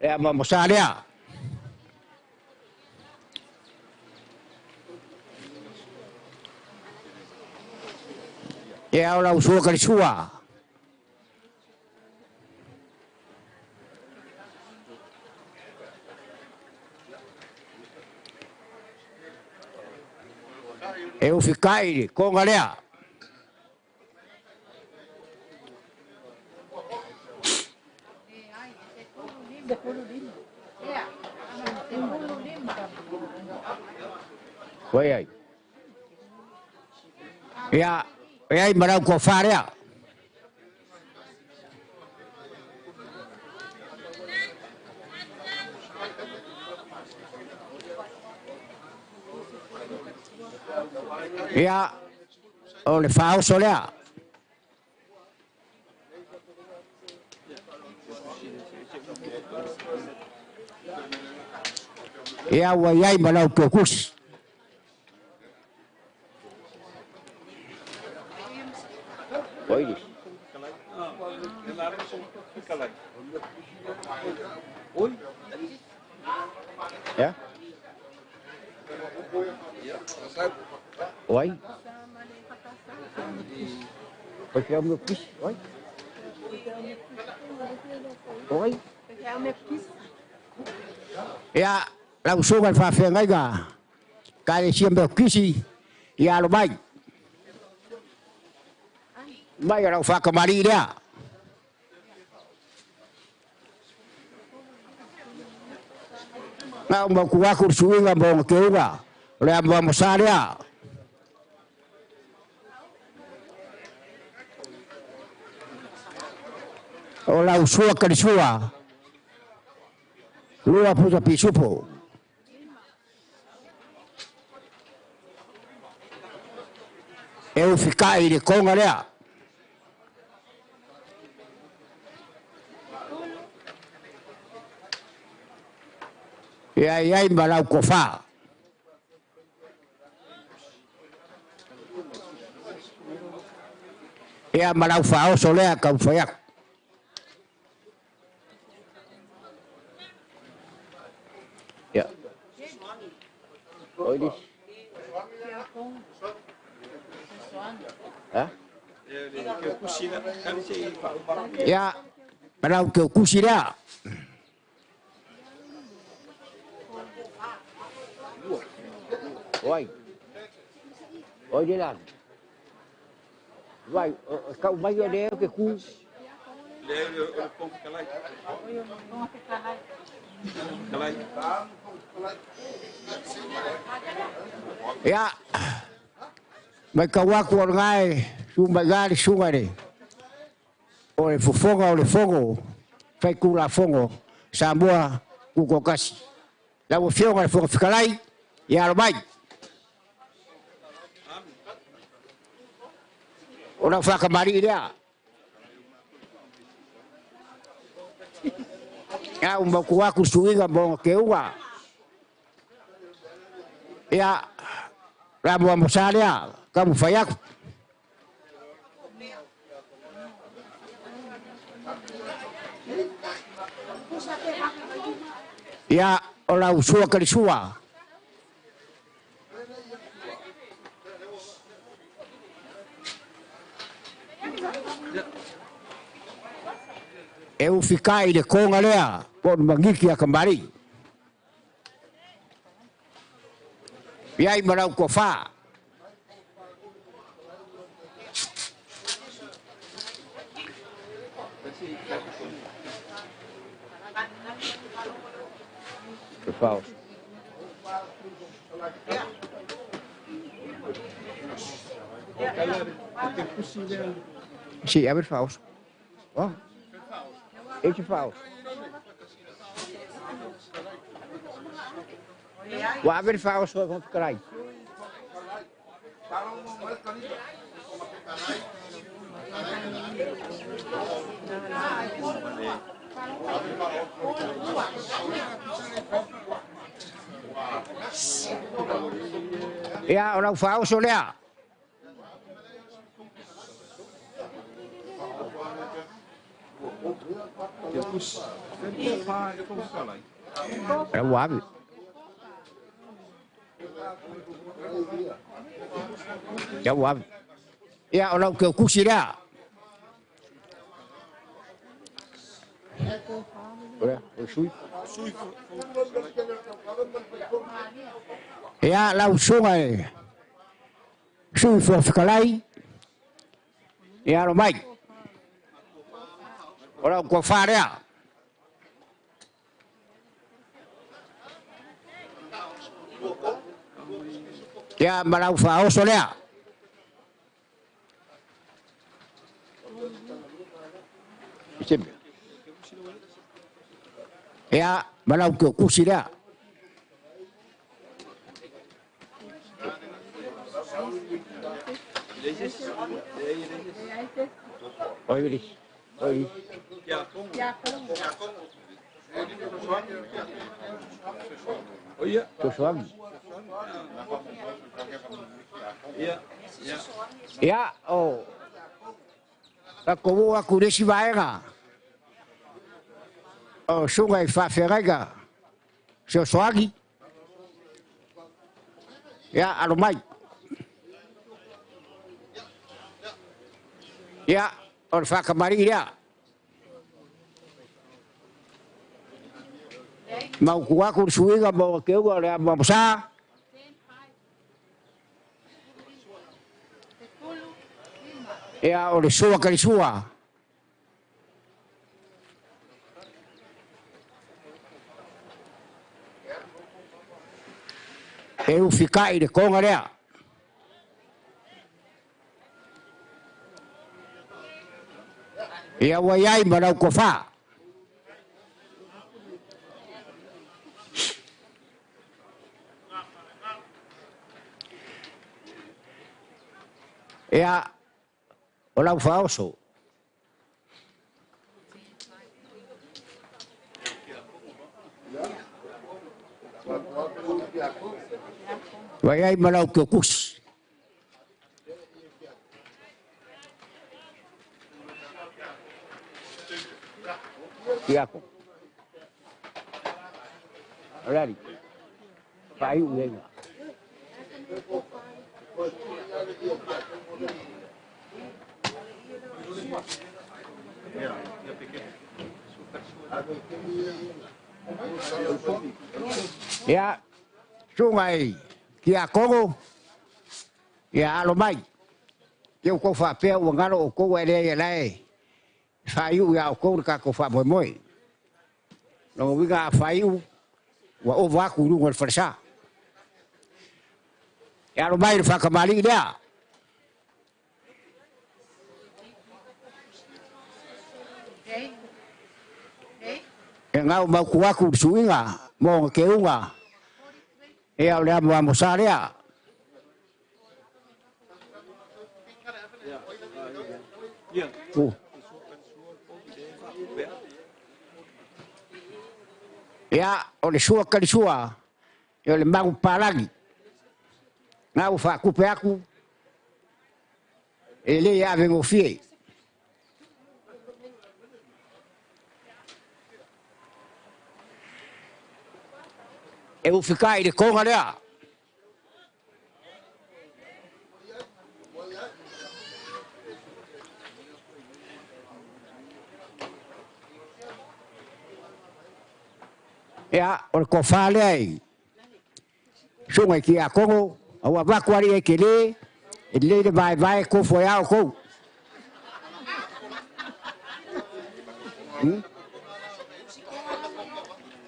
ea mamosa lea. Ia o lau sua ka le sua. E ufi kai le konga lea. Wai ai. Ia, e ai marau ko wharea. Ia, o le whaoso lea. Ia, ua iai marau ko kusi. Oi. Ya. Oi. Oi, que é o meu pis. Oi. Oi. Ia, lau suga le faafeagaiga ka le sia mea kisi ia alo mai. Mai lau whakamari lea. Ngā umau aku le suiga mō ngā keuga, o le amoa mosa lea. O lau sua ka le sua, lua puta pisupo. E ufikai le konga lea. Ia iai ma lau kofā. Ia ma lau faaoso lea kau fai aku. Ia. Oi le Ha? Ia, ma lau keukusi lea. Oi. Oi le la. Vai, kau mai o le ke ku. Le o le Fofoga Fetalai. Ia. Mai kau aku o ngai, su mai gari sunga le. O le fofoga o le fogo, fai ku la fogo, Samoa ku kokasi. Lau afioga le Fofoga Fetalai, ia alo mai. O lau whakamari lea. Ia umauku aku suiga mo ke uga. Ia la mua mosa lea, ka mu whai aku. Ia o lau sua kari sua. E ufikai le konga lea, po o mangiki a kamari. Ia i marau ko wha. Si, a ver, faos. Oh. Ese faos. Ua ave le faaoso e Fofoga Fetalai. Ia, o lau faaoso lea. Lau ave. Ia ua ave. Ia, o lau keukusi lea. Ora, o sui. Ia, lau suga e. Sui Fofoga Fetalai. Ia, alo mai. O lau kuafa lea. Ia, ma lau faaoso lea. Ia, ma lau keukusi lea. Oi, oi. Oi. Sosoagi. Ia, o. Ka kovo aku le isi vaega. O suga i faafeagaiga. Sosoagi. Ia, alo mai. Ia, o le whakamari lea. Mauku aku le suiga mo ke uga o le amoamosa. Ia, o le sua ka le sua. E ufikai le konga lea. Ia ua iai ma lau kofa. Ia o lau faaoso. Ua iai ma lau keukusi. Tiako. Alari. Pai uenga. Ia, suga i tiakono, ia alo mai. Ia outou faapea ua galo outou ae leai e la e faaiu iā outou le tatou faamoemoe. Lona uiga a faaiu, ua ova atu i luga o le falesa. E alo mai le faatamalii lea. E gau mautu atu i le suiga mo ona teuga, ia o le amoamosa lea. Ia, o le sua talisua, ia o le malu papalagi. Na ua faatupe atu, e le avegofie. E ufikai i le toga lea. Ia, o le tofa lea i susuga i tiakono, a ua avatu alii ai tele, e lelei le vaevae tofu ai lava outou.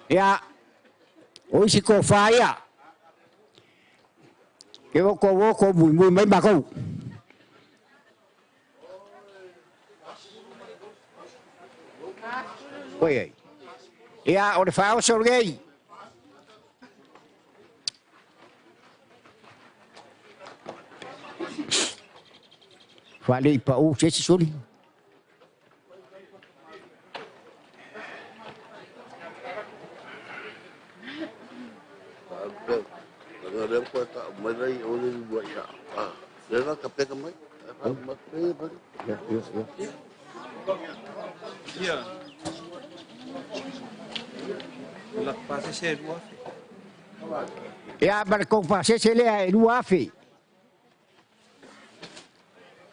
Ia, o isi tofa ia, e o tou o tou muimui mai matou. Oi ai. Ia, o le faaoso lenei. Faalei pau se isi suli. Ia, ma le tou pasese lea e 2,000.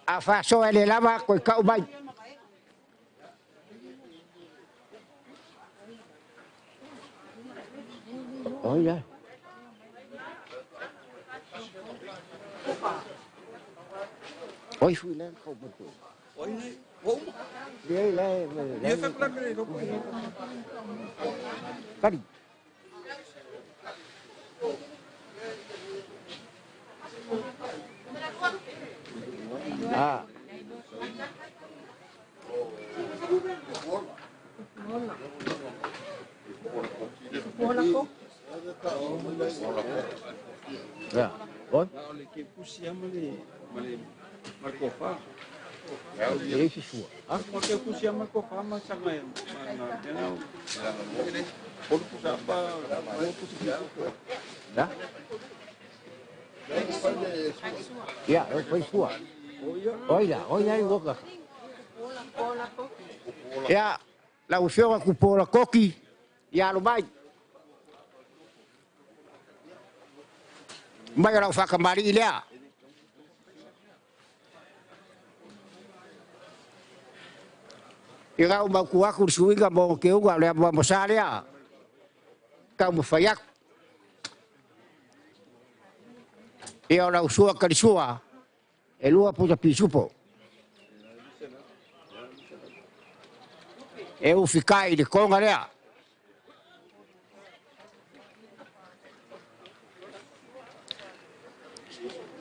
A faasoa e le lava, toe tau mai. Oi la. Oi fui la kau betul. Oi nei, ua uma. Dia la. Ia fa kula kare ro. Kari. Ah. Ya. Oi. O le ke pusi ama le ma le ma le kofa. E isi sua. Ah, ma ke pusi ama kofa ma sanga ya. Ma na tena. Polu pusa pa, polu pusi Ya. Ya, e foi sua. Oi la, oi la i woka. Ya, lau afioga kupola koki, ia alo mai. Mai o lau whakamari lea. I rau mauku aku le suiga mo ke uga le amoa mosa lea. Kau mawhai aku. Ia o lau sua kalisua, e lua puta pisupo. E ufikai i le konga lea.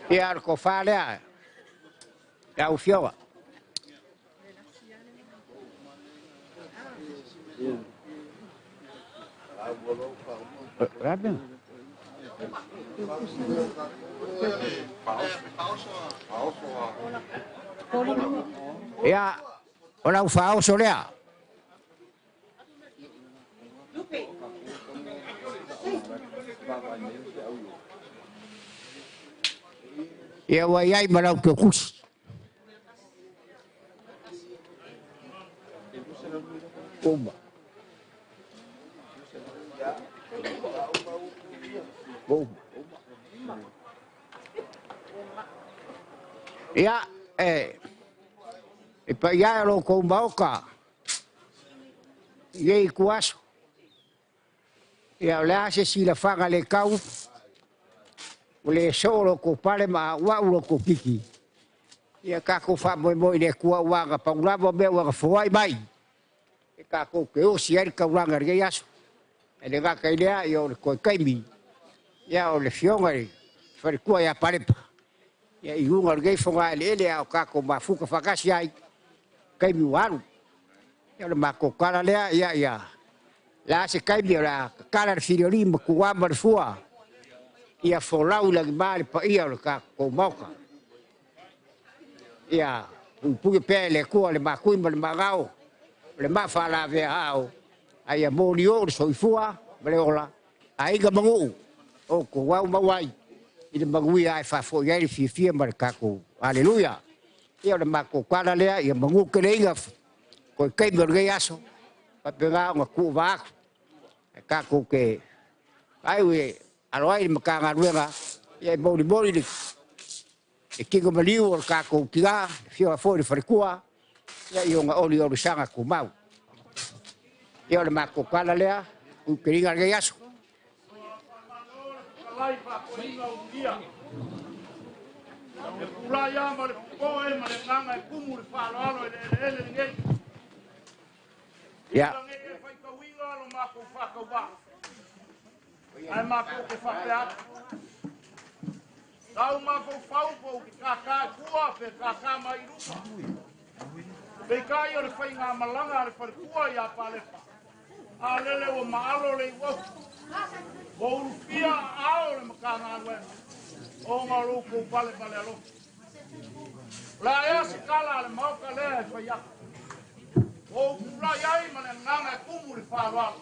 Ia o le kofa lea, ia ufioga. Rabi. Ia, o lau faaoso lea. Ia ua iai ma lau keukusi. Uma. Uma. Ia, e paia e lo kou maoka, i ei kuaso. Ia o le a se silafaga le kau, o le so lo kou pale ma ua lo kou kiki. Ia kākou faamoemoe i le Atua ua aga paulava mea ua aga foai mai. E kākou ke osi ai le taulaga i lenei aso. E le gata i lea, ia o le toe taimi, ia o le fioga i le faletua ia Palepa. Ia i luga o lenei fogaeleele a o tātou mafuta faatasi ai, taimi ua alu. Ia o le matou tala lea, ia ia la se taimi o le a tatala le filioli ma tuā ma le fua. Ia folau i lagima le paia o le tatou maota. Ia puipui pea e le Atua le makui ma le maagao, o le maafaalavea ao, a ia moli o le soifua ma le ola, aiga ma nuu, o tou au mau ai, i le manuia ai faafoi ai le fiafia ma le tatou. Aleluia. Ia o le matou tala lea, ia manu keleiga, koe taimi o lenei aso, faapena ona tuuvaa atu. E tatou te ai ue alo ai le Matagaluega, ia e molimoli le e tino maliu o le tatou tina, fioga foi le faletua, ia i ona oli olisaga tumau. Ia o le matou tala lea, uikeliga lenei aso. E pulai ia ma le popoe ma le agaga e kumu le faaaloalo i le eleele lenei. Ia. Nei e faitauina lo matou faatauvaa. Ae matou te faapea atu. Tau mafaufau po o ke kākā e tua pe kākā mai i luga. Peitai o le whainga malanga a le whalekua i a Palepa. A lele ua maalo le iwau. O ulufia ao le makanga aluega. O ngā lou pale pale alofa. O la ea se kala a le maoka lea e whai aku. O upulai ai ma le nganga e kumu le whaaroalo.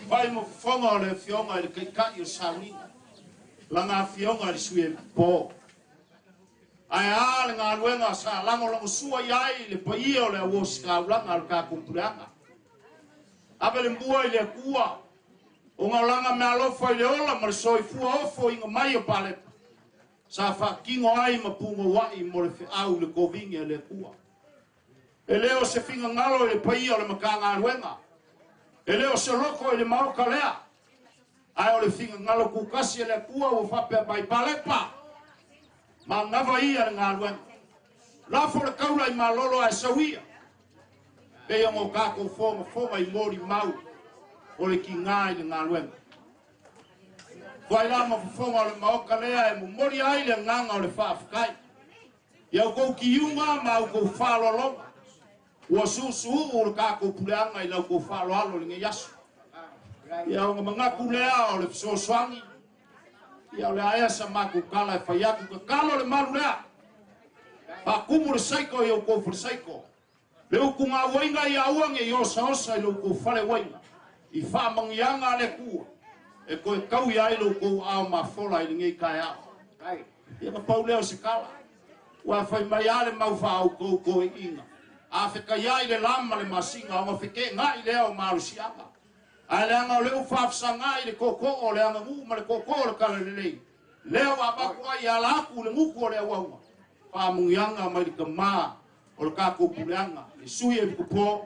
Pai mo fofoga o le afioga i le kaita'i o sauniga, laga afioga i le sui e popō. Ae a le galuega sa lagolagosua i ai le paia o le auosikaulaga o le tatou puleaga. Ave le mua i le Atua, ona o laga meaalofa i le ola ma le soifua ofo iga mai o Palepa, sa faatino ai ma pugoua'i mo le feau i le kovigi a le Atua. E lē o se figagalo i le paia o le Matagaluega, e lē o se loko i le maoka lea, ae o le figagalo kukasi e le Atua ua faapea mai Palepa, magava ia le galuega. Lafo le kaula i malolo ae sauia, pei ona o tatou fogafoga i molimau o le kigā i le galuega. Fuai la ma fofoga o le maoka lea e momoli ai le agaga o le faafetai. Ia outou kiuga ma outou faaaloaloga, ua suusuuu le tatou puleaga i la outou faaaloalo i lenei aso. Ia ona manatu lea o le fesoasoani, ia o le a ea sa matou tala e fai atu, tatalo le malu lea. Faakumu le saiko i outou falesaiko. Le utuga auaiga ia aua nei osaosa i lo outou fale uaiga, i faamanuiaga a le Atua, e toe tau ia ai lo outou ao mafola i lenei taeao. Ia na pau lea o se tala. Ua fai mai a le mau faaoutou toeaiina. A fetai le lama le masina, ona fekeegai lea o malosiaga. Ae leaga o le u faafesagai le tootoo o le aganuu ma le tootoo o le talalelei. Lea ua avatu ai ala atu le gutu o le auauna. Faamanuiaga mai le tamā o le tatou puleaga, le sui e popō,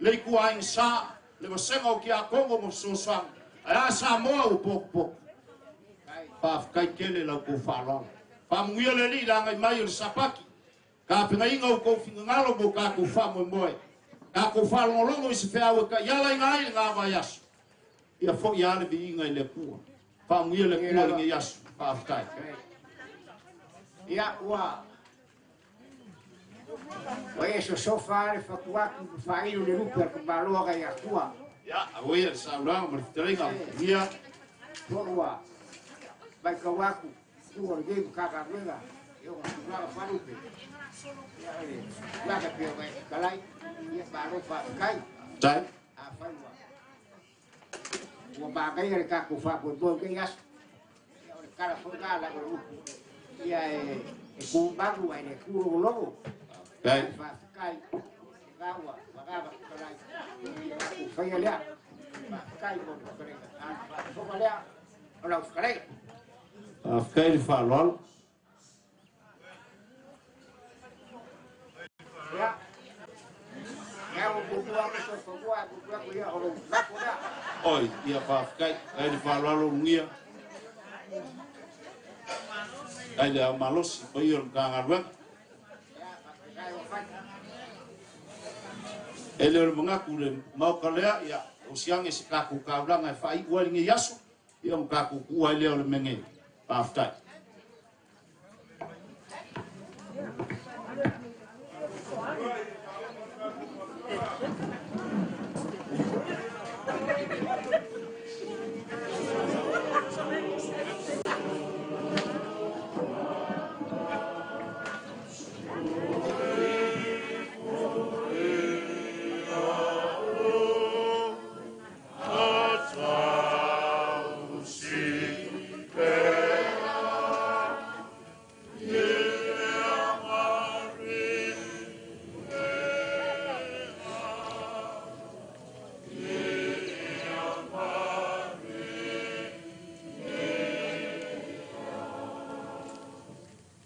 le ituaiga sa, le vasega o kiakogo ma fesoasoani. Ae a Samoa ua potopoto. Faafetai tele la outou faaaloalo. Faamanuia le Alii le agai mai o le Sapati. Tapenaiga o outou finagalo mo tatou faamoemoe. Tatou faalogologo i se feau e taialaina ai le gavai aso. Ia foi a le viiga i le Atua. Faamanuia le Atua i lenei aso. Faafetai. Ia ua ua e sosofa le fatuatu ma faailo le lupe a le maloa ga i Atua. Ia, auia le saulaga ma le fetalaiga. Ia. Ua mai kau aku, tua le gei Matagaluega, ia ona tulaga faalupe. Ia o le tulaga pei ona e fetalai, ia malo faafetai. Tai. Afai ua ua manaia le tatou faamoemoe i lenei aso. Ia o le tala foi lena a lau o le upu. Ia e tumanu ae le tulogologo. Tai. Faafetai. Lena ua agaga fetalai. Ia tatou faia lea. Faafetai mo le fetalaiga. A o le faafofoga lea o lau fetalaiga. Faafetai le faaaloalo. Oi, ia faafetai, ai le faaaloalo ulugia. Ai le ao malosi, paia o le Matagaluega. E le o le manatu le maoka lea, ia, o siage se tatou taulaga e faaiu ai lenei aso, ia ma tatou tuua ai lea o le mea nei. Faafetai.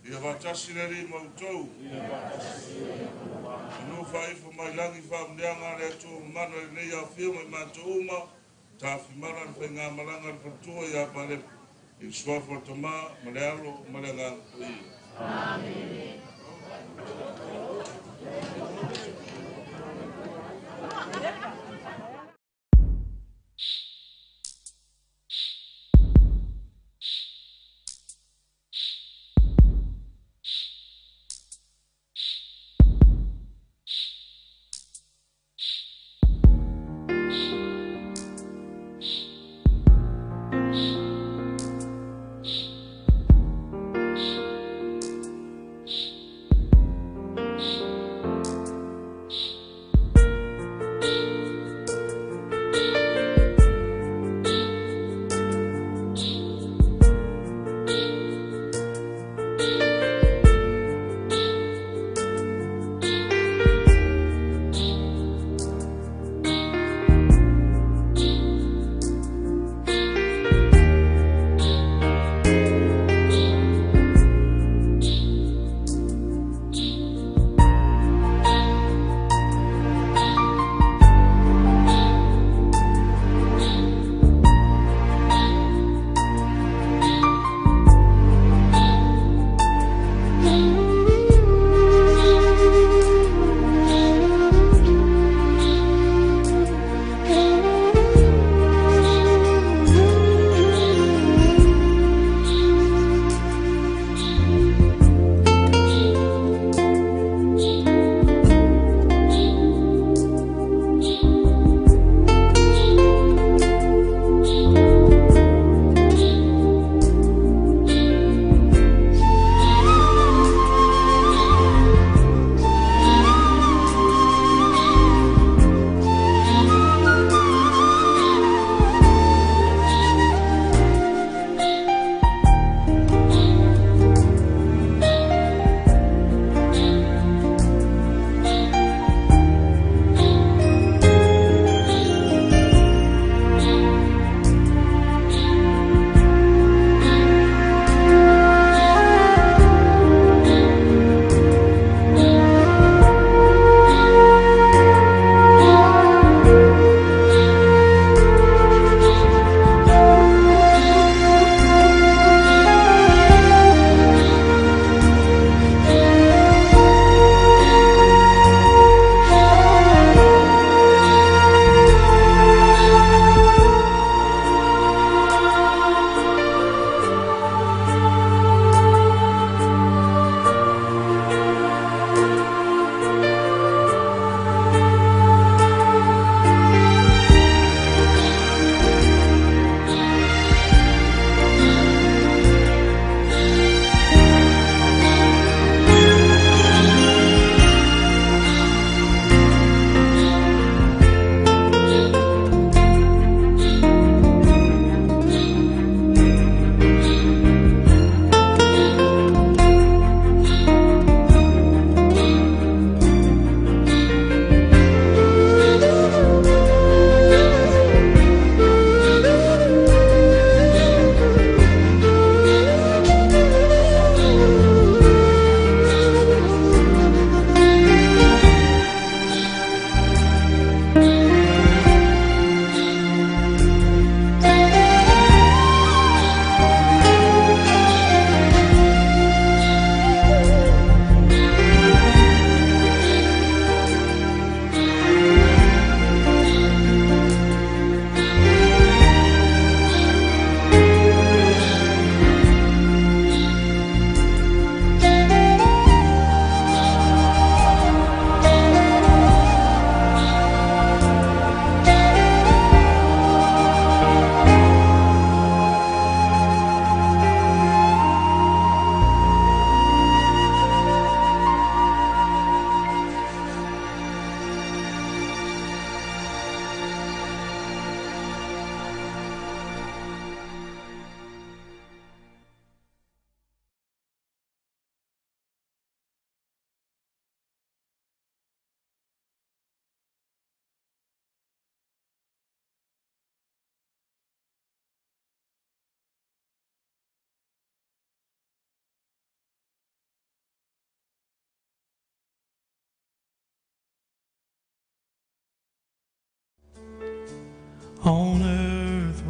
Ia faatasi le Alii ma outou. Manu faaifo mai lagi faamanuiaga a le Atua mamana i lenei aofia ma i matou uma, tafimala le faigamalaga a le faletua ia Palepa, i le suafa o le Tama ma le Alo ma le Agaga Paia. Amene.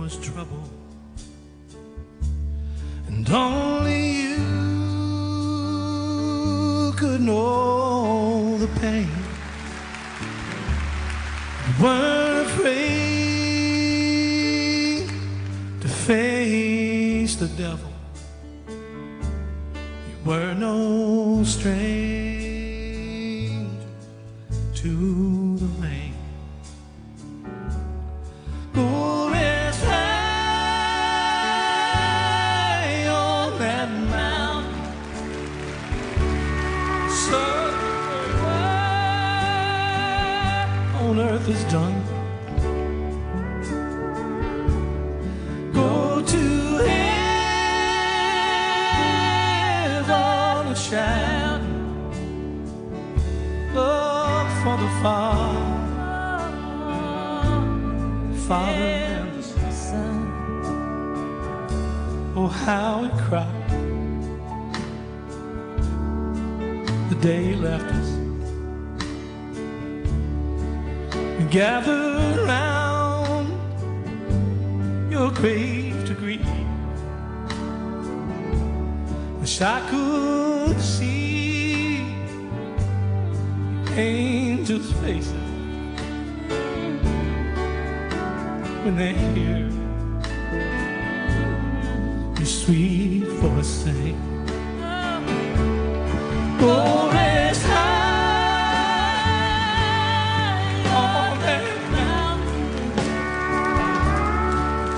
was trouble, and only you could know the pain. You weren't afraid to face the devil. You were no stranger to the rain. Go rest high on that mountain. So on earth is done. Go to heaven and shout. Look for the Father, Father and the Son. Oh, how we cried the day you left us. We gathered round your grave to grieve. Wish I could see angels' faces when they hear your sweet voice say, Go rest high on that mountain,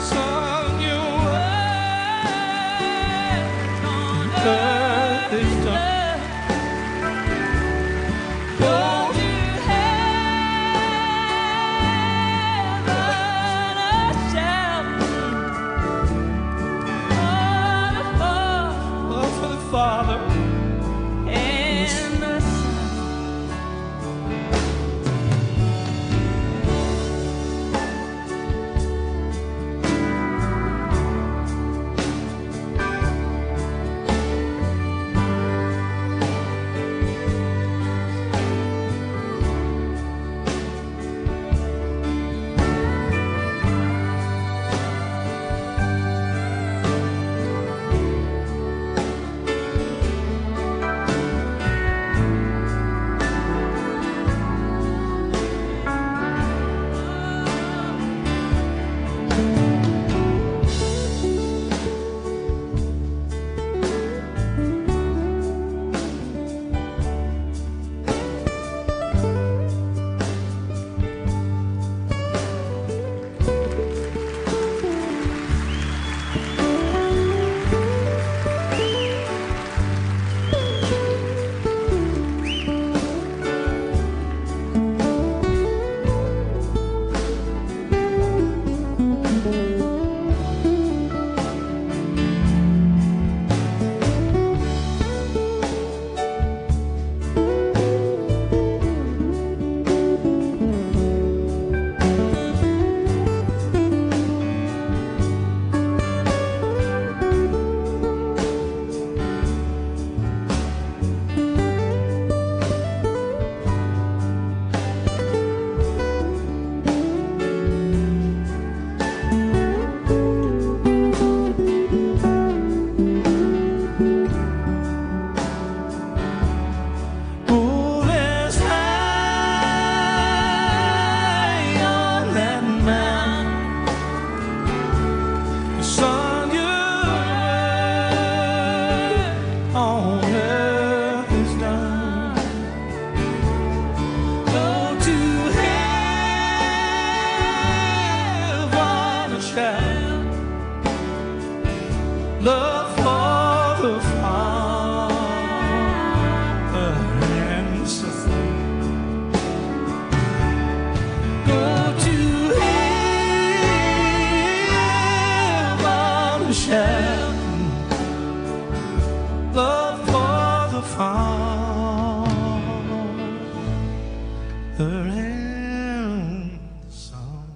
son, your work on earth is done. Go to heaven, a shout. Oh, for the Father and the Son. Go rest high on that mountain, son, your work on earth is done. Go to heaven and shout, love for the Father and the Son. Go to heaven and shout, love for the Father and the Son.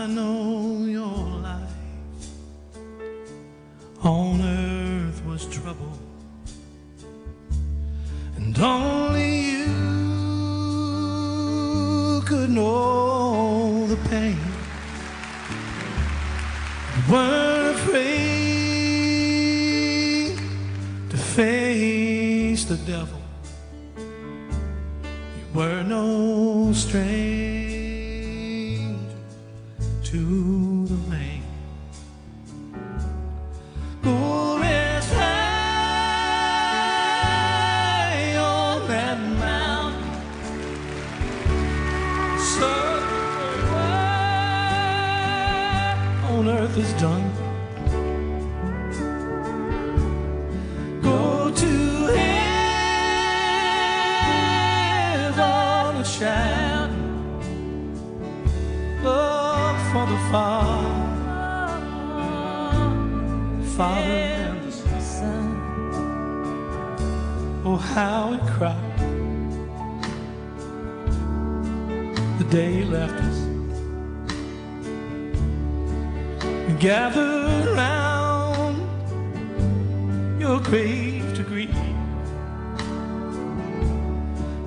I know your life on earth was trouble, and only you could know the pain. You weren't afraid to face the devil. You were no stranger to the rain. Go rest high on that mountain. So on earth is done. Go to heaven and shout. Look for the Father, Father and the Son. Oh, how we cried the day you left us. We gathered round your grave to grieve.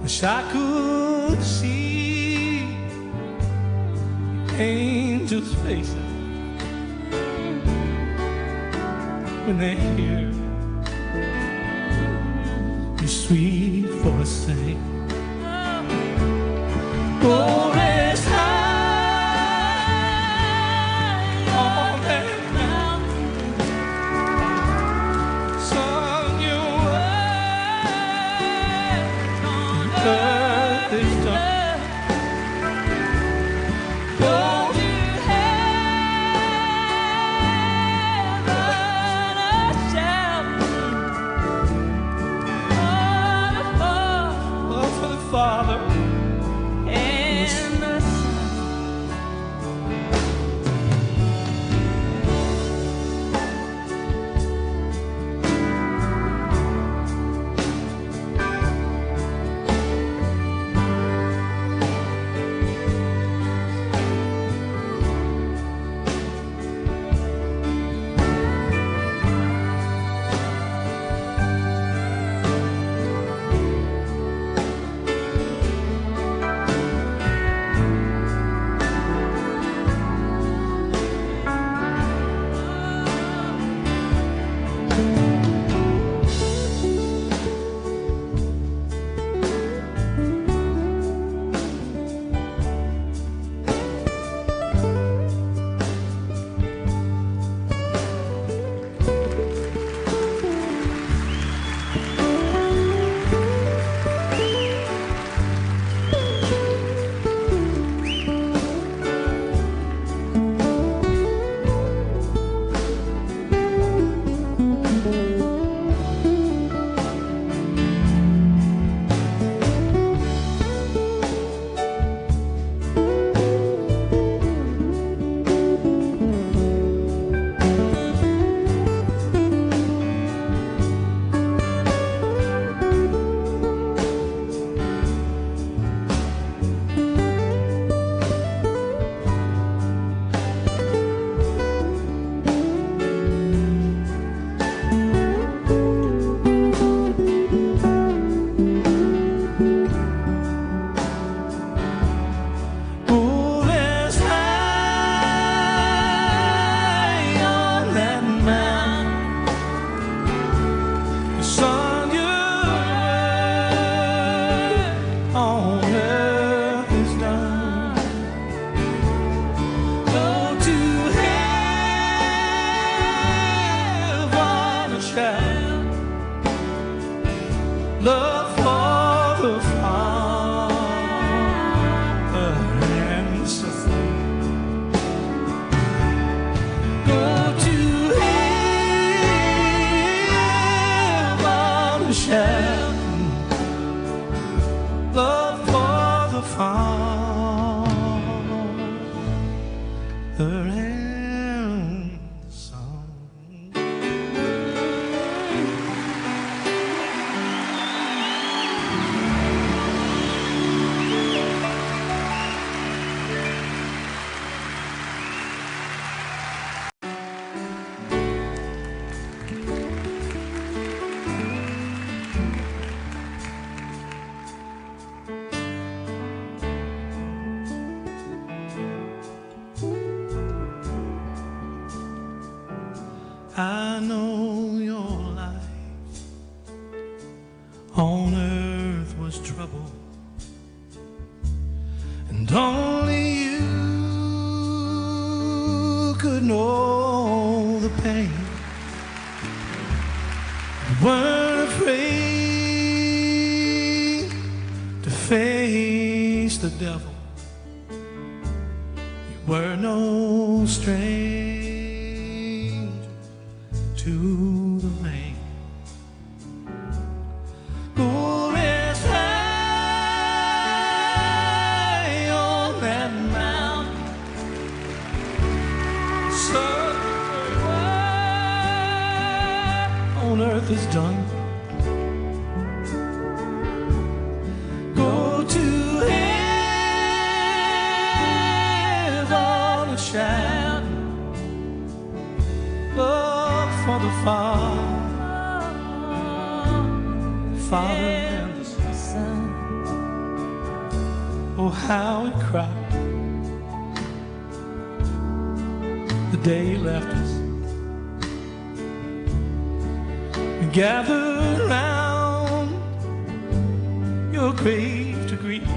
Wish I could see angels' faces when they hear your sweet voice say, Go rest high on that mountain. Son, your work on earth is done. Go to heaven, a shout. Oh, for the Father and the Son. Go rest high on that mountain. Son, your work on earth is done. Go to heaven and shout. Love for the Father and the Son. Go to heaven and shout. Love for the Father and the Son. on earth was trouble, and only you could know the pain. You weren't afraid to face the devil. You were no stranger to the rain. Go rest high on that mountain. So on earth is done. Go to heaven and shout love for the Father, Father and the Son. Oh, how we cried the day you left us. We gathered round your grave to grieve.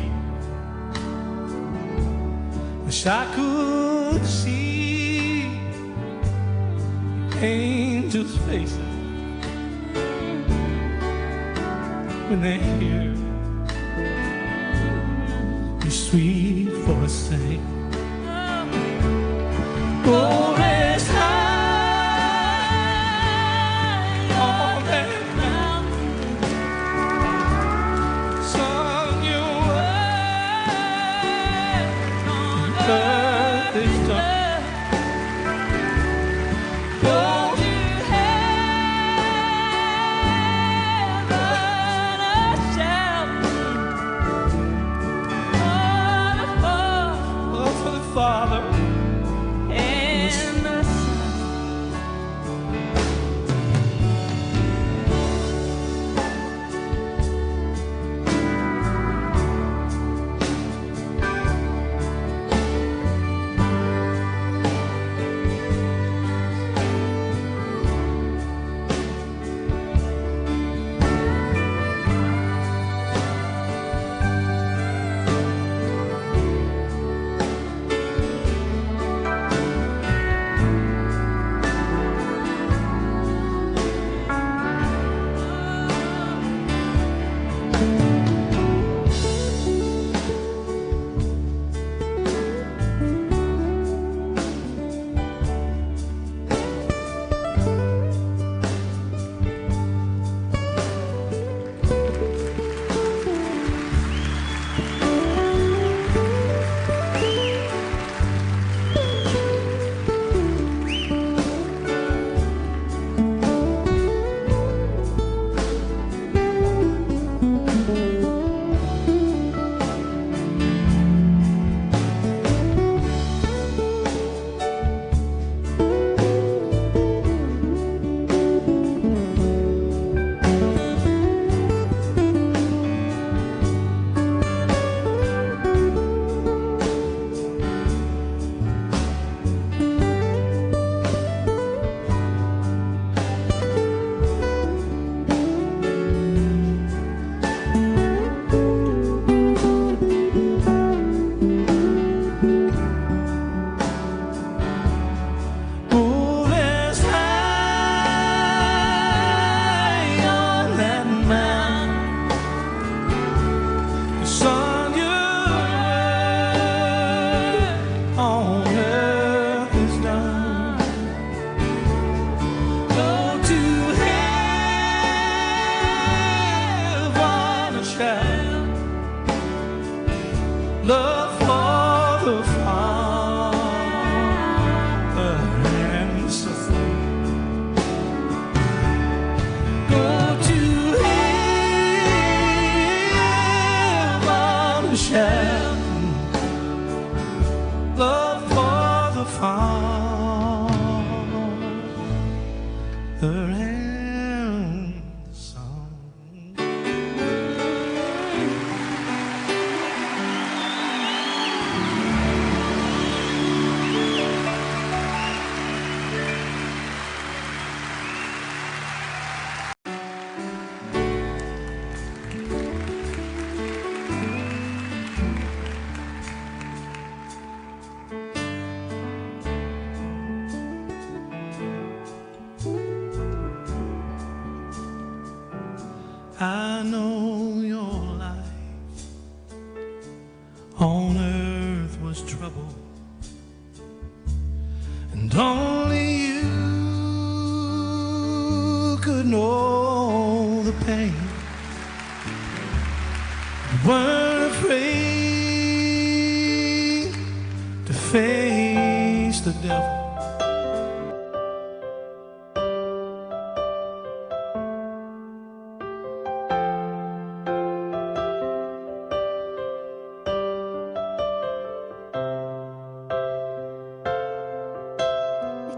Wish I could see angels' faces when they hear your sweet voice say, Go rest high on that mountain, son, your work on earth is done. Go to heaven, a shout Oh, for the Father and the Son. Go rest high on that mountain, son, your work on earth is done. Go to heaven and shout love for the Father and the Son. Go to heaven and shout love for the Father and the Son. pain. You weren't afraid to face the devil.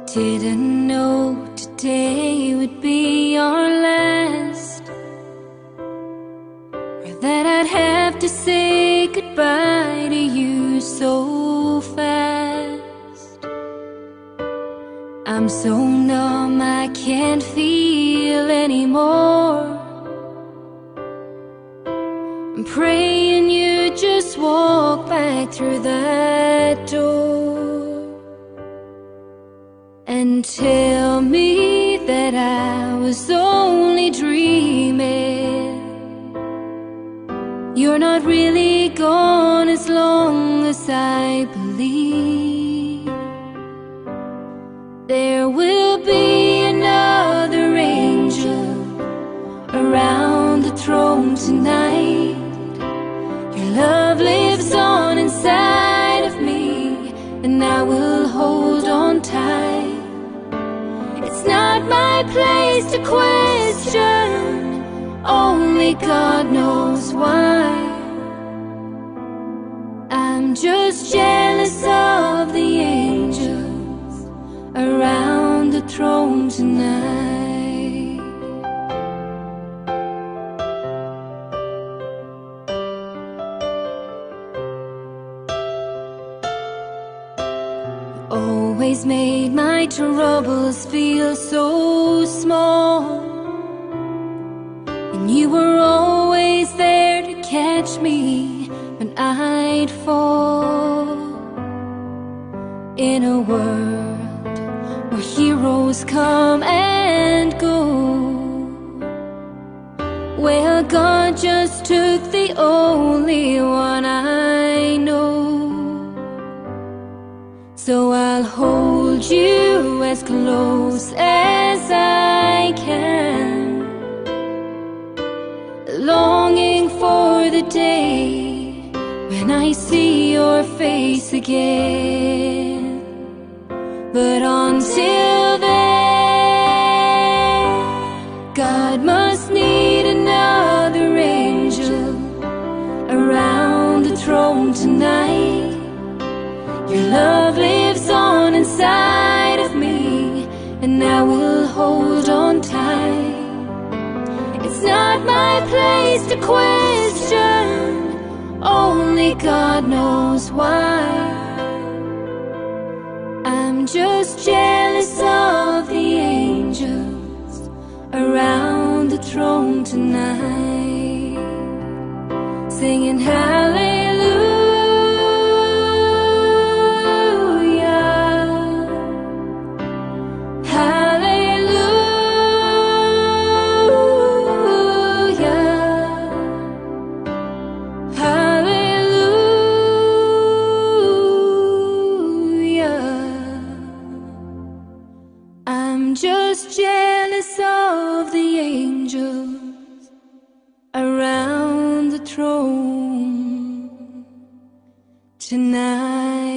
I didn't know today would be our last, or that I'd have to say goodbye to you so fast. I'm so numb I can't feel anymore. I'm praying you just walk back through that door and tell me that I was only dreaming. You're not really gone as long as I believe. There will be another angel around the throne tonight. Your love lives on inside of me, and I will hold on tight. It's not my place to question, only God knows why. I'm just jealous of the angels around the throne tonight. You always made my troubles feel so small, and you were always there to catch me when I'd fall. In a world where heroes come and go, well, God just took the only one I know. So I'll hold you as close as I can, longing for the day when I see your face again. But until then, God must need another angel around the throne tonight. Your love lives on inside of me, and I will hold on tight. It's not my place to question, only God knows why. I'm just jealous of the angels around the throne tonight, singing hallelujah, hallelujah, hallelujah. I'm just jealous of the angels around the throne tonight.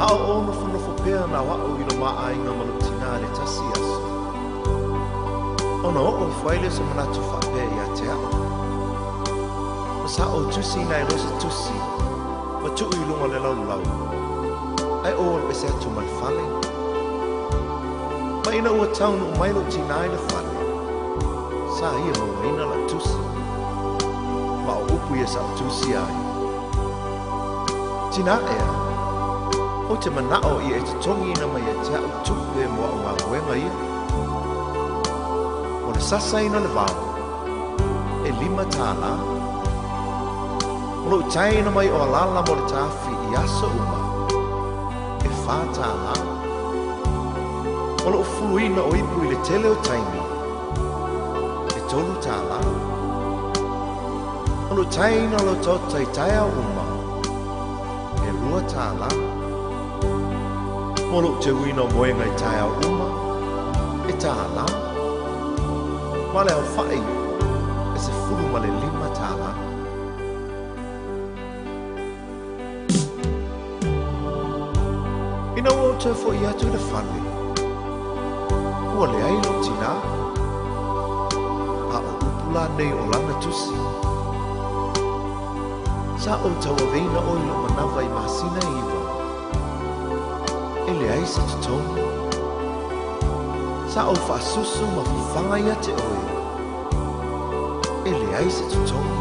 A o ou nofonofo pea na o a'u i lo mā aiga ma lou tinā i le tasi aso, ona oo ifo ai lea o se manatu faapea iā te a'u. Ma sa ou tusiina ai loa se tusi ma tuu i luga o le laulau, ae ou alu ese atu ma le fale. Ma ina ua taunuu mai lou tinā i le fale, sa ia mauaina la'u tusi. Ma o upu ia sa ou tusia ai. Tinā ea, ou te mana'o ia e totogiina mai ia te a'u tupe mo a'u galuega ia. Mo le sasaina o le vao, e $5. Mo lo'u taeina mai o alala mo le tafi i aso uma, e $4. Mo lo'u fuluina o ipu i le tele o taimi, e $3. Mo lo'u taeina o le otaota i taeao uma, e $2. Mo lo'u teuina o moega i taeao uma, e $1. Ma le aofa'i e $15. Ina ua ou toe fo'i atu i le fale, ua leai lou tinā. A o upu la nei o lana tusi. Sa ou tauaveina oe i lou manava i masina e 9. E leai se totogi. Sa ou faasusu ma fafaga ia te oe. E leai se totogi.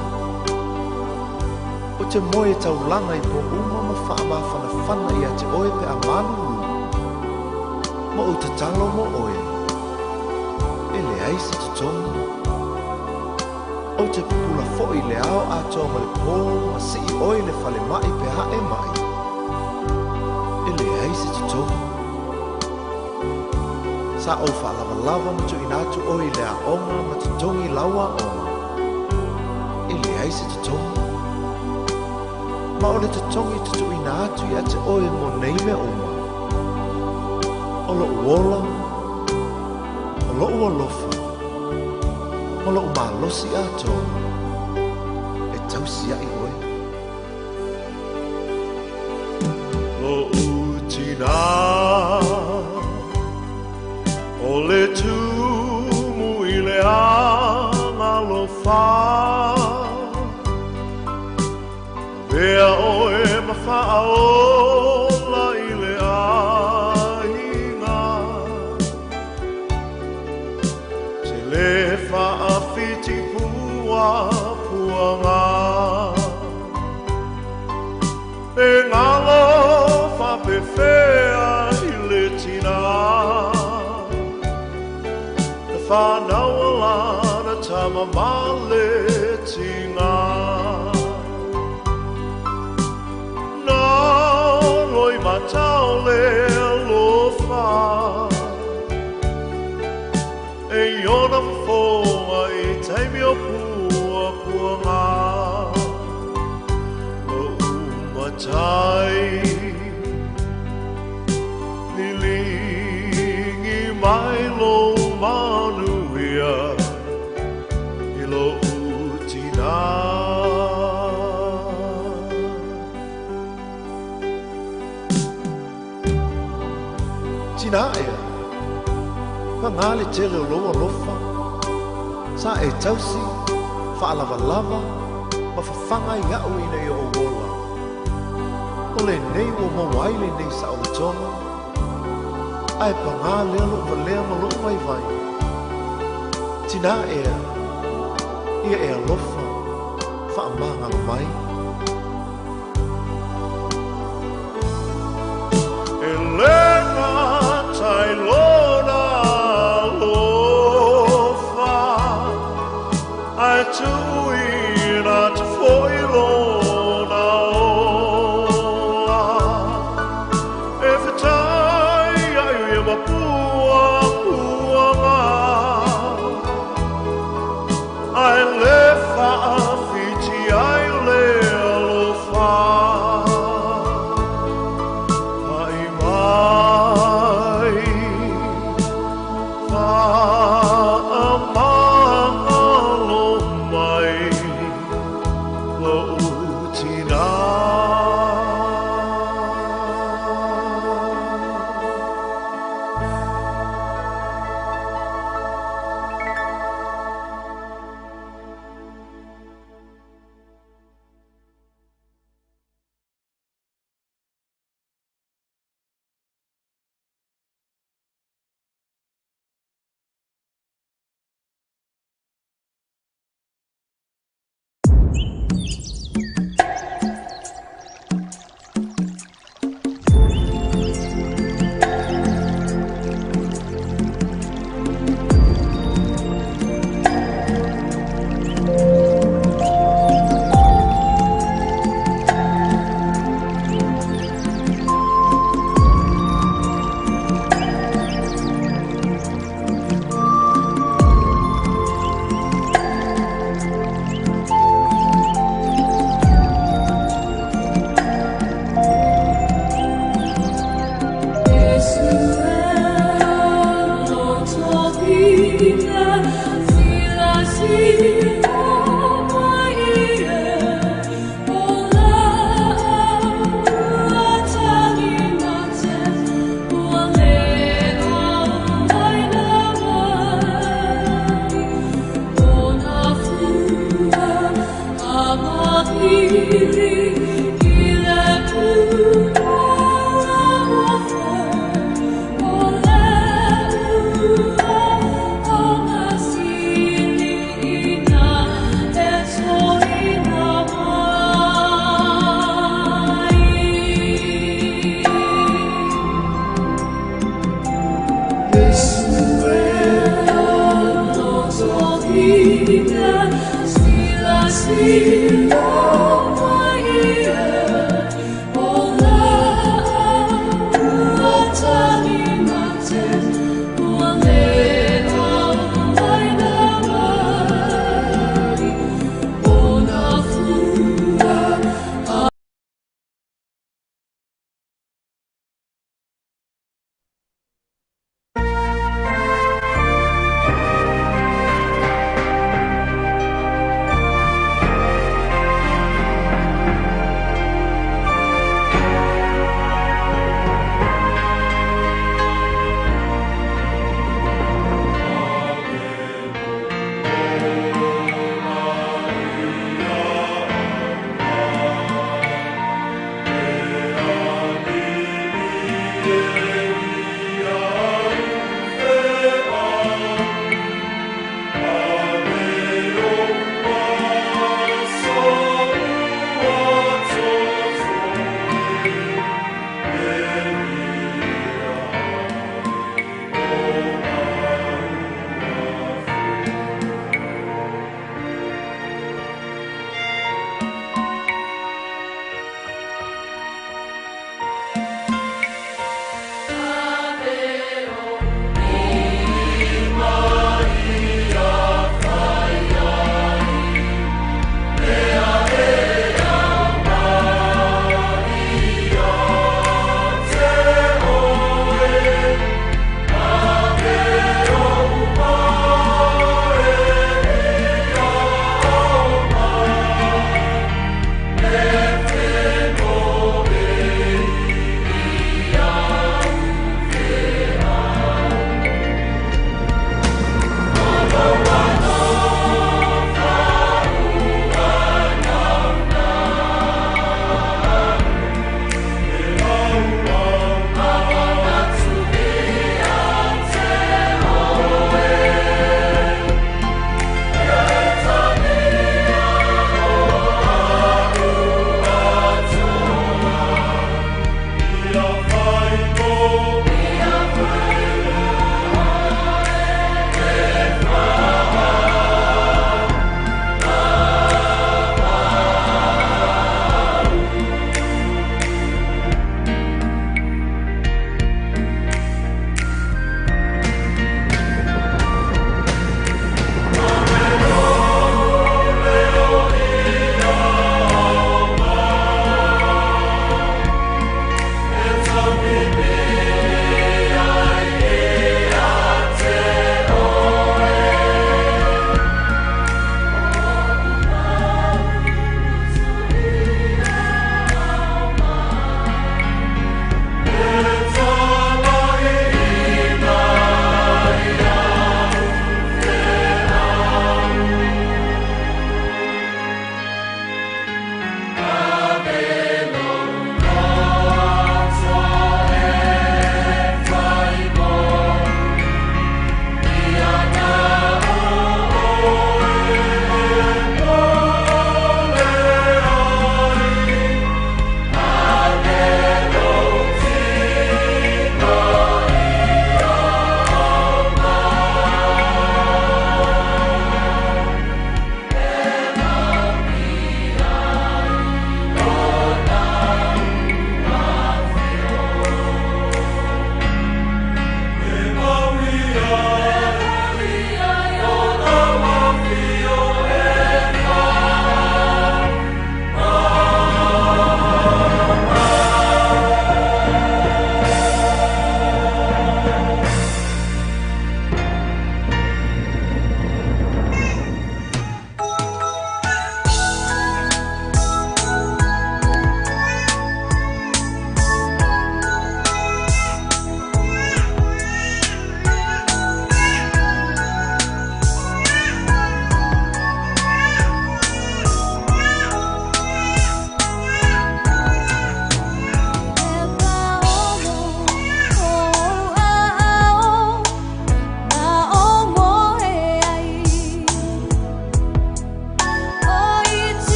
Ou te moe taulaga i pō uma ma faamafanafana ia te oe pe a malulu. Ma ou tatalo mo oe. E leai se totogi. Ou te pupula fo'i le ao atoa ma le pō ma sii oe i le falema'i pe a e ma'i. E leai se totogi. Sa ou faalavalava ma tuuina atu oe i le aoga ma totogi lau aoga. E leai se totogi. Ma o le totogi tutuuina atu ia te oe mo nei mea uma. O lo'u ola, o lo'u alofa, ma lo'u malosi atoa, e tausia'i oe. Lo'u tinā, o le tumu i le agalofa. Avea oe ma faaola i le aiga. Te le faafiti pua puanga. E ngalo faapefea i le tinā. Na whānau lana tama ma le tinga. Nā loi matau le alofa. E iona fofoga i taimi o pua puanga. Lo'u matai lilingi mai lo manuia i lo'u tinā. Tinā ea, pagā le tele o lou alofa. Sa e tausi, faalavalava, ma fafaga ia'u ina ia ou ola. O lenei ua maua ai lenei saolotoga. Ae pagā lea lo'u valea ma lo'u vaivai. Tinā ea, ia e alofa, faamagalo mai. E le gatai lona alofa, ae tuuina atu fo'i lona ola. E fetai ai ia ma pua puanga. Ae le faafiti ai le alofa. Pai mai, faamagalo mai, lo'u tinā.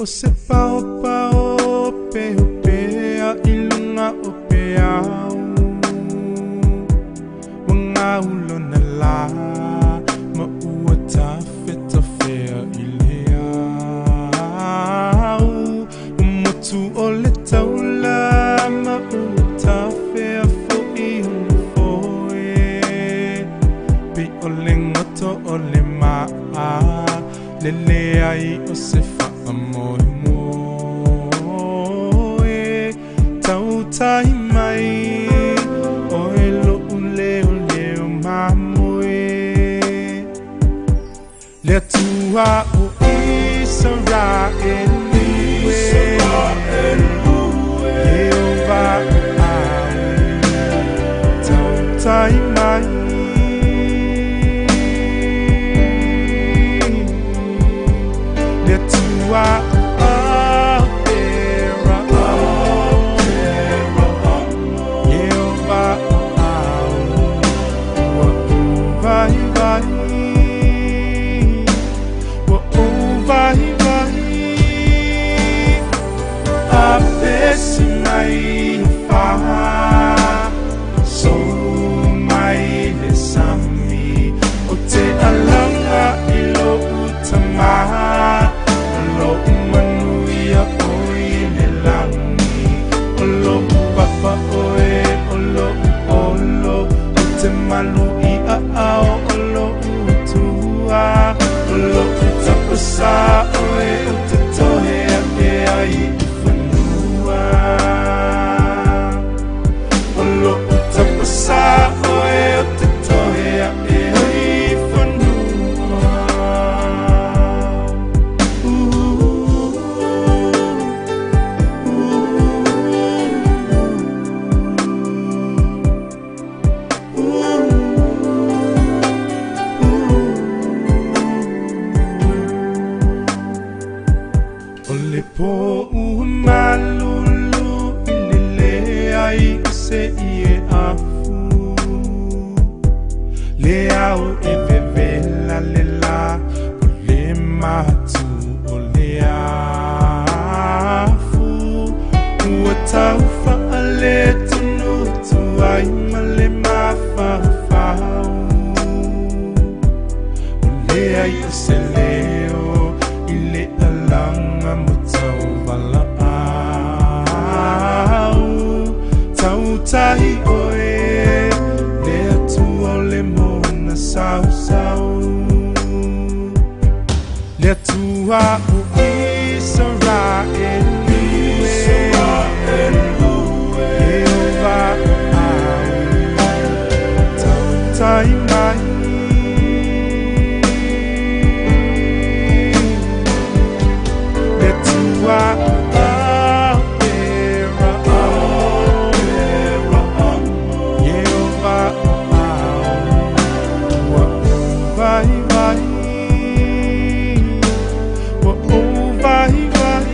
se paopao pehopea i luga o peau. Ua gaulona lā ma ua tafetafea i le au. Ua motu o le taula ma ua tafea fo'i ona foe. Pei o le goto o le maa le leai o se faamoemoe. Tautai mai oe lo'u leoleo mamoe. Le Atua o Isaraelu e, Ieova o au, tautai mai. Le Atua o Aperahama, Ieova o au, ua ou vaivai, ua ou vaivai. Apesi mai fā, sou mai le sami, o te alaga i lo'u tamā, o lo'u manuia oi le lagi, o lo'u papa oe, o lo'u olo, o te malu i aao o lo'u tua, o lo'u tapasā oe, o te tohe a'e ai i fanua. O lo'u tapasā oe, o te tohe a'e ai i fanua. O le po'u malulu i le leai o se ie afu. Le ao e vevela le la, o le matu o le afu. Ua taufaale-tunu tu ai ma le mafaufau. O leai o se leo i le alaga mo tauvalaau. Tautai oe, le Atua o le mona sausau. Le Atua o Isaraelu e, Ieova o au, tautai mai. Le Atua o Aperahama, Ieova o au, ua ou vaivai, ua ou vaivai.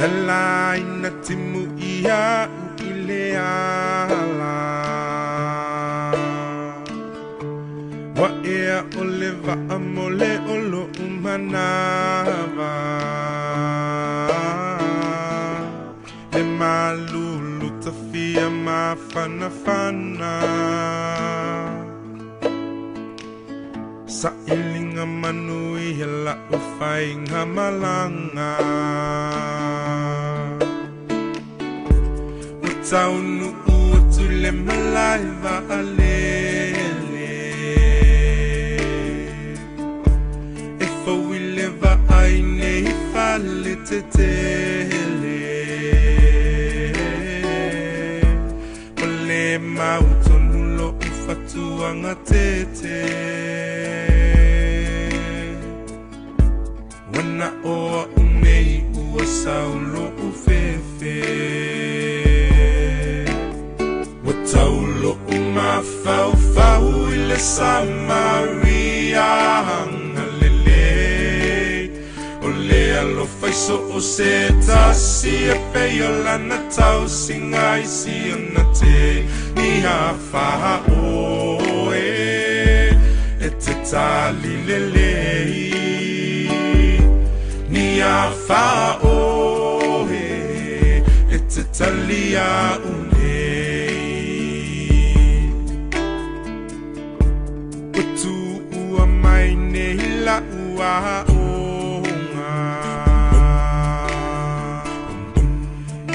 Na laina timu ia u i le ala. Wa ea o le waa mo le olo umanawa. E malulu tawhia mawhanawhana. Sa ilinga manu i he la uwhai ngā malanga. O taunu ua tule malai vaalele. E fauile vaai nei fale te tele. O le mau tonu lo uwhatuanga tete. Wana oa unei ua saulo ufefe. Wa taulo umawhau whau i le Samaria hangalele. O le alofa i so o se tasi e pei o lana tausinga i si ona te ni a whaoe e te tali lelei. Ni a whaoe e te tali a unei. O tu ua mai nei la ua onga.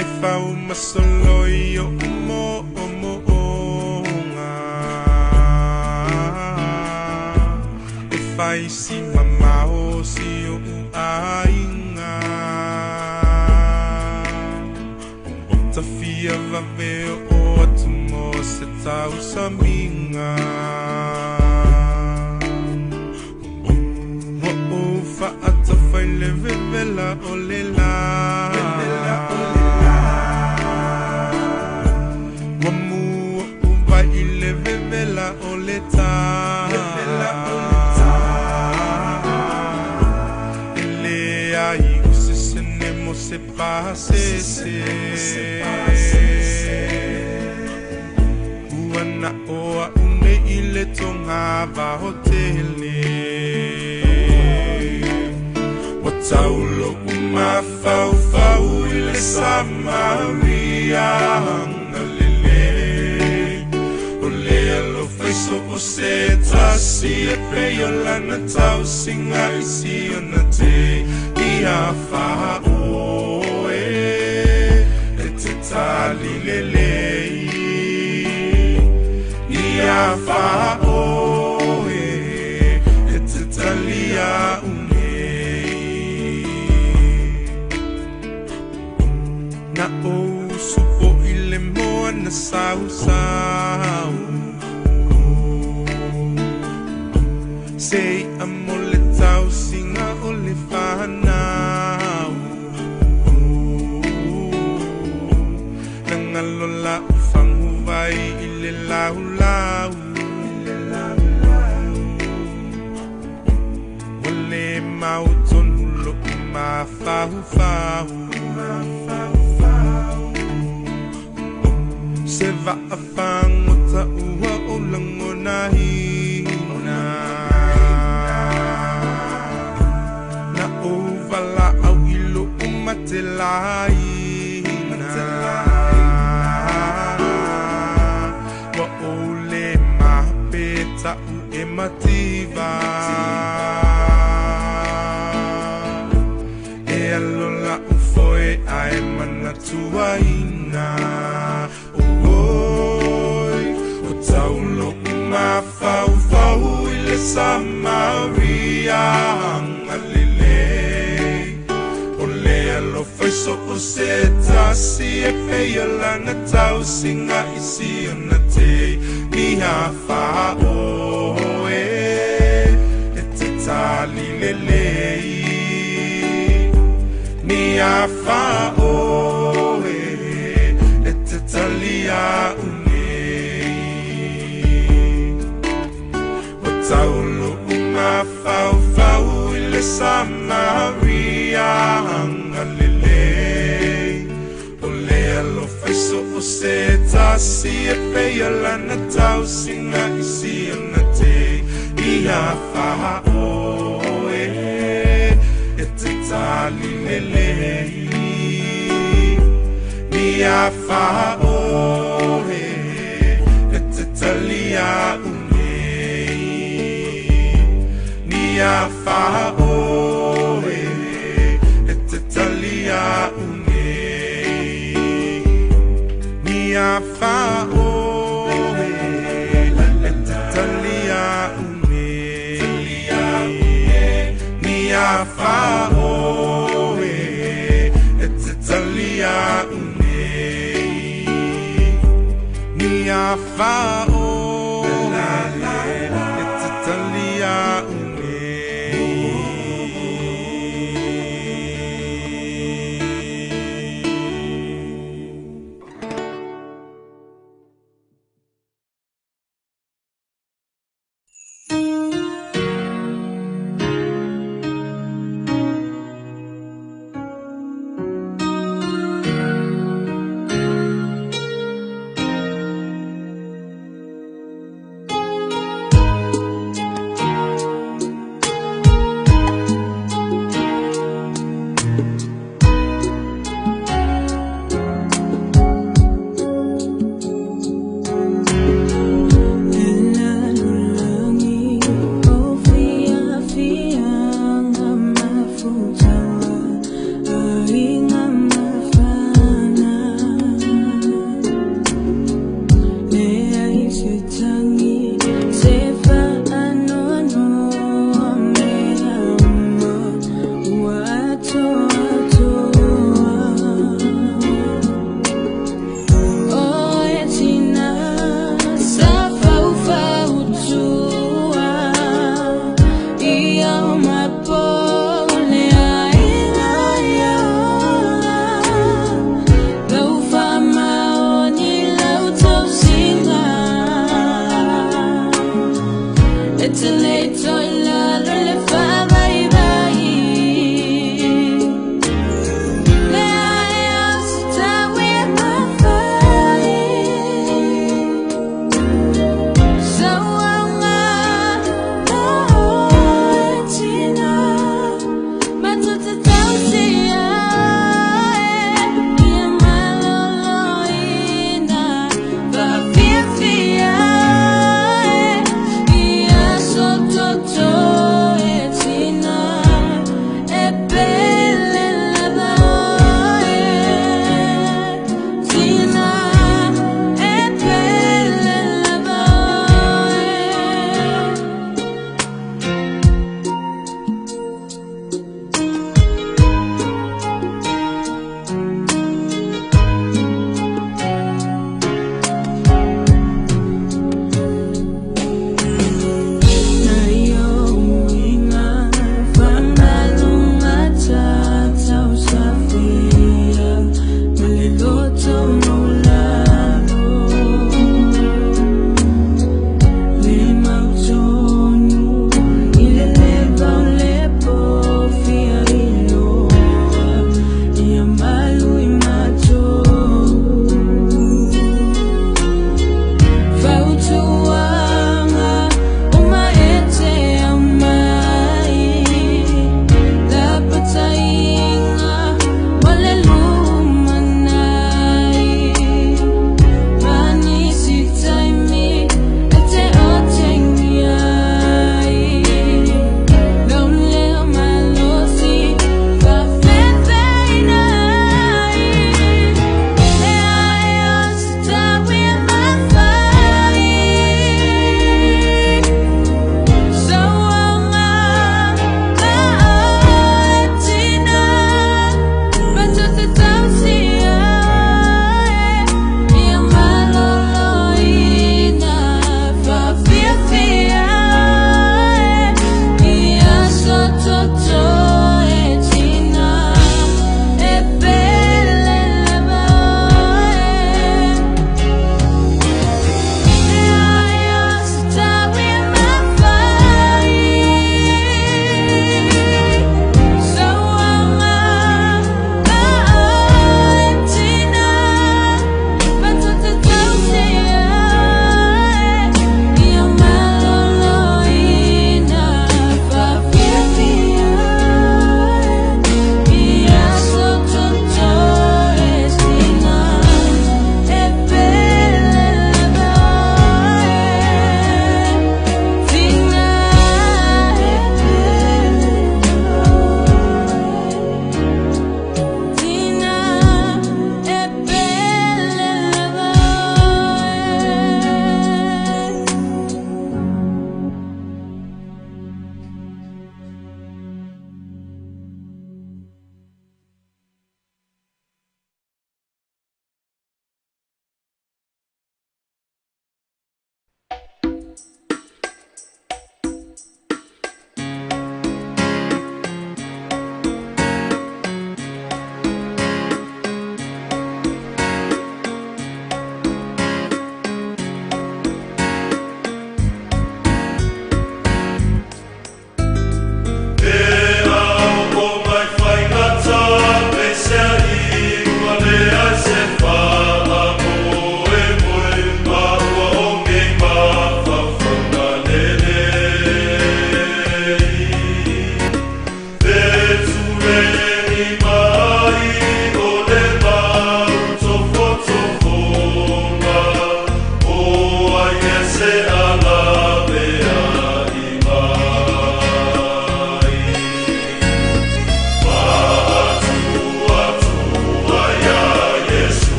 E whau masoloi o umo o mo onga. E whai si mamao si o uainga. Tawhia vaveo o atu mo se tau saminga. Wa o whaatawhai le vevela o le la. Wa mua o vai i le vevela o le tā. E le ai o se sene mo se pase se. Ua na oa une i le tonga vaho tele. Wa taulo umawhau whau i le Samaria hangalele. O le alofa i so o se tasi e pei o lana tausinga i si ona te i a whaoe e te tali lelei. I a whaoe e te tali a unei. Na o supo i le moana sau sau. Sei a mo le tausinga o le whanau. Nangalo la ufangu vai i le lau lau. O le mau tonu lo umawhau whau. Se vaa whangota ua o langona hina. Na o vala au i lo umate laina. Wa o le mape ta'u e mativa. E alola ufoe ae manatuaina. Oi, o taulo umawhau whau i le Samaria hangalele. O le alofa i so o se tasi e pei o lana tausinga i si ona te ni a whaoe e te tali lelei. Ni a whaoe e te tali a unei. O taulo umawhau whau i le Samaria hangalele. tasi e peia lana tausiga i siana te ia fa'aoe e te tali lelei ni afa oe e te talia unei ni afa oe e te talia unei ni afa oe e te talia unei ni afa oe e te talia unei ni afa oe e te talia unei.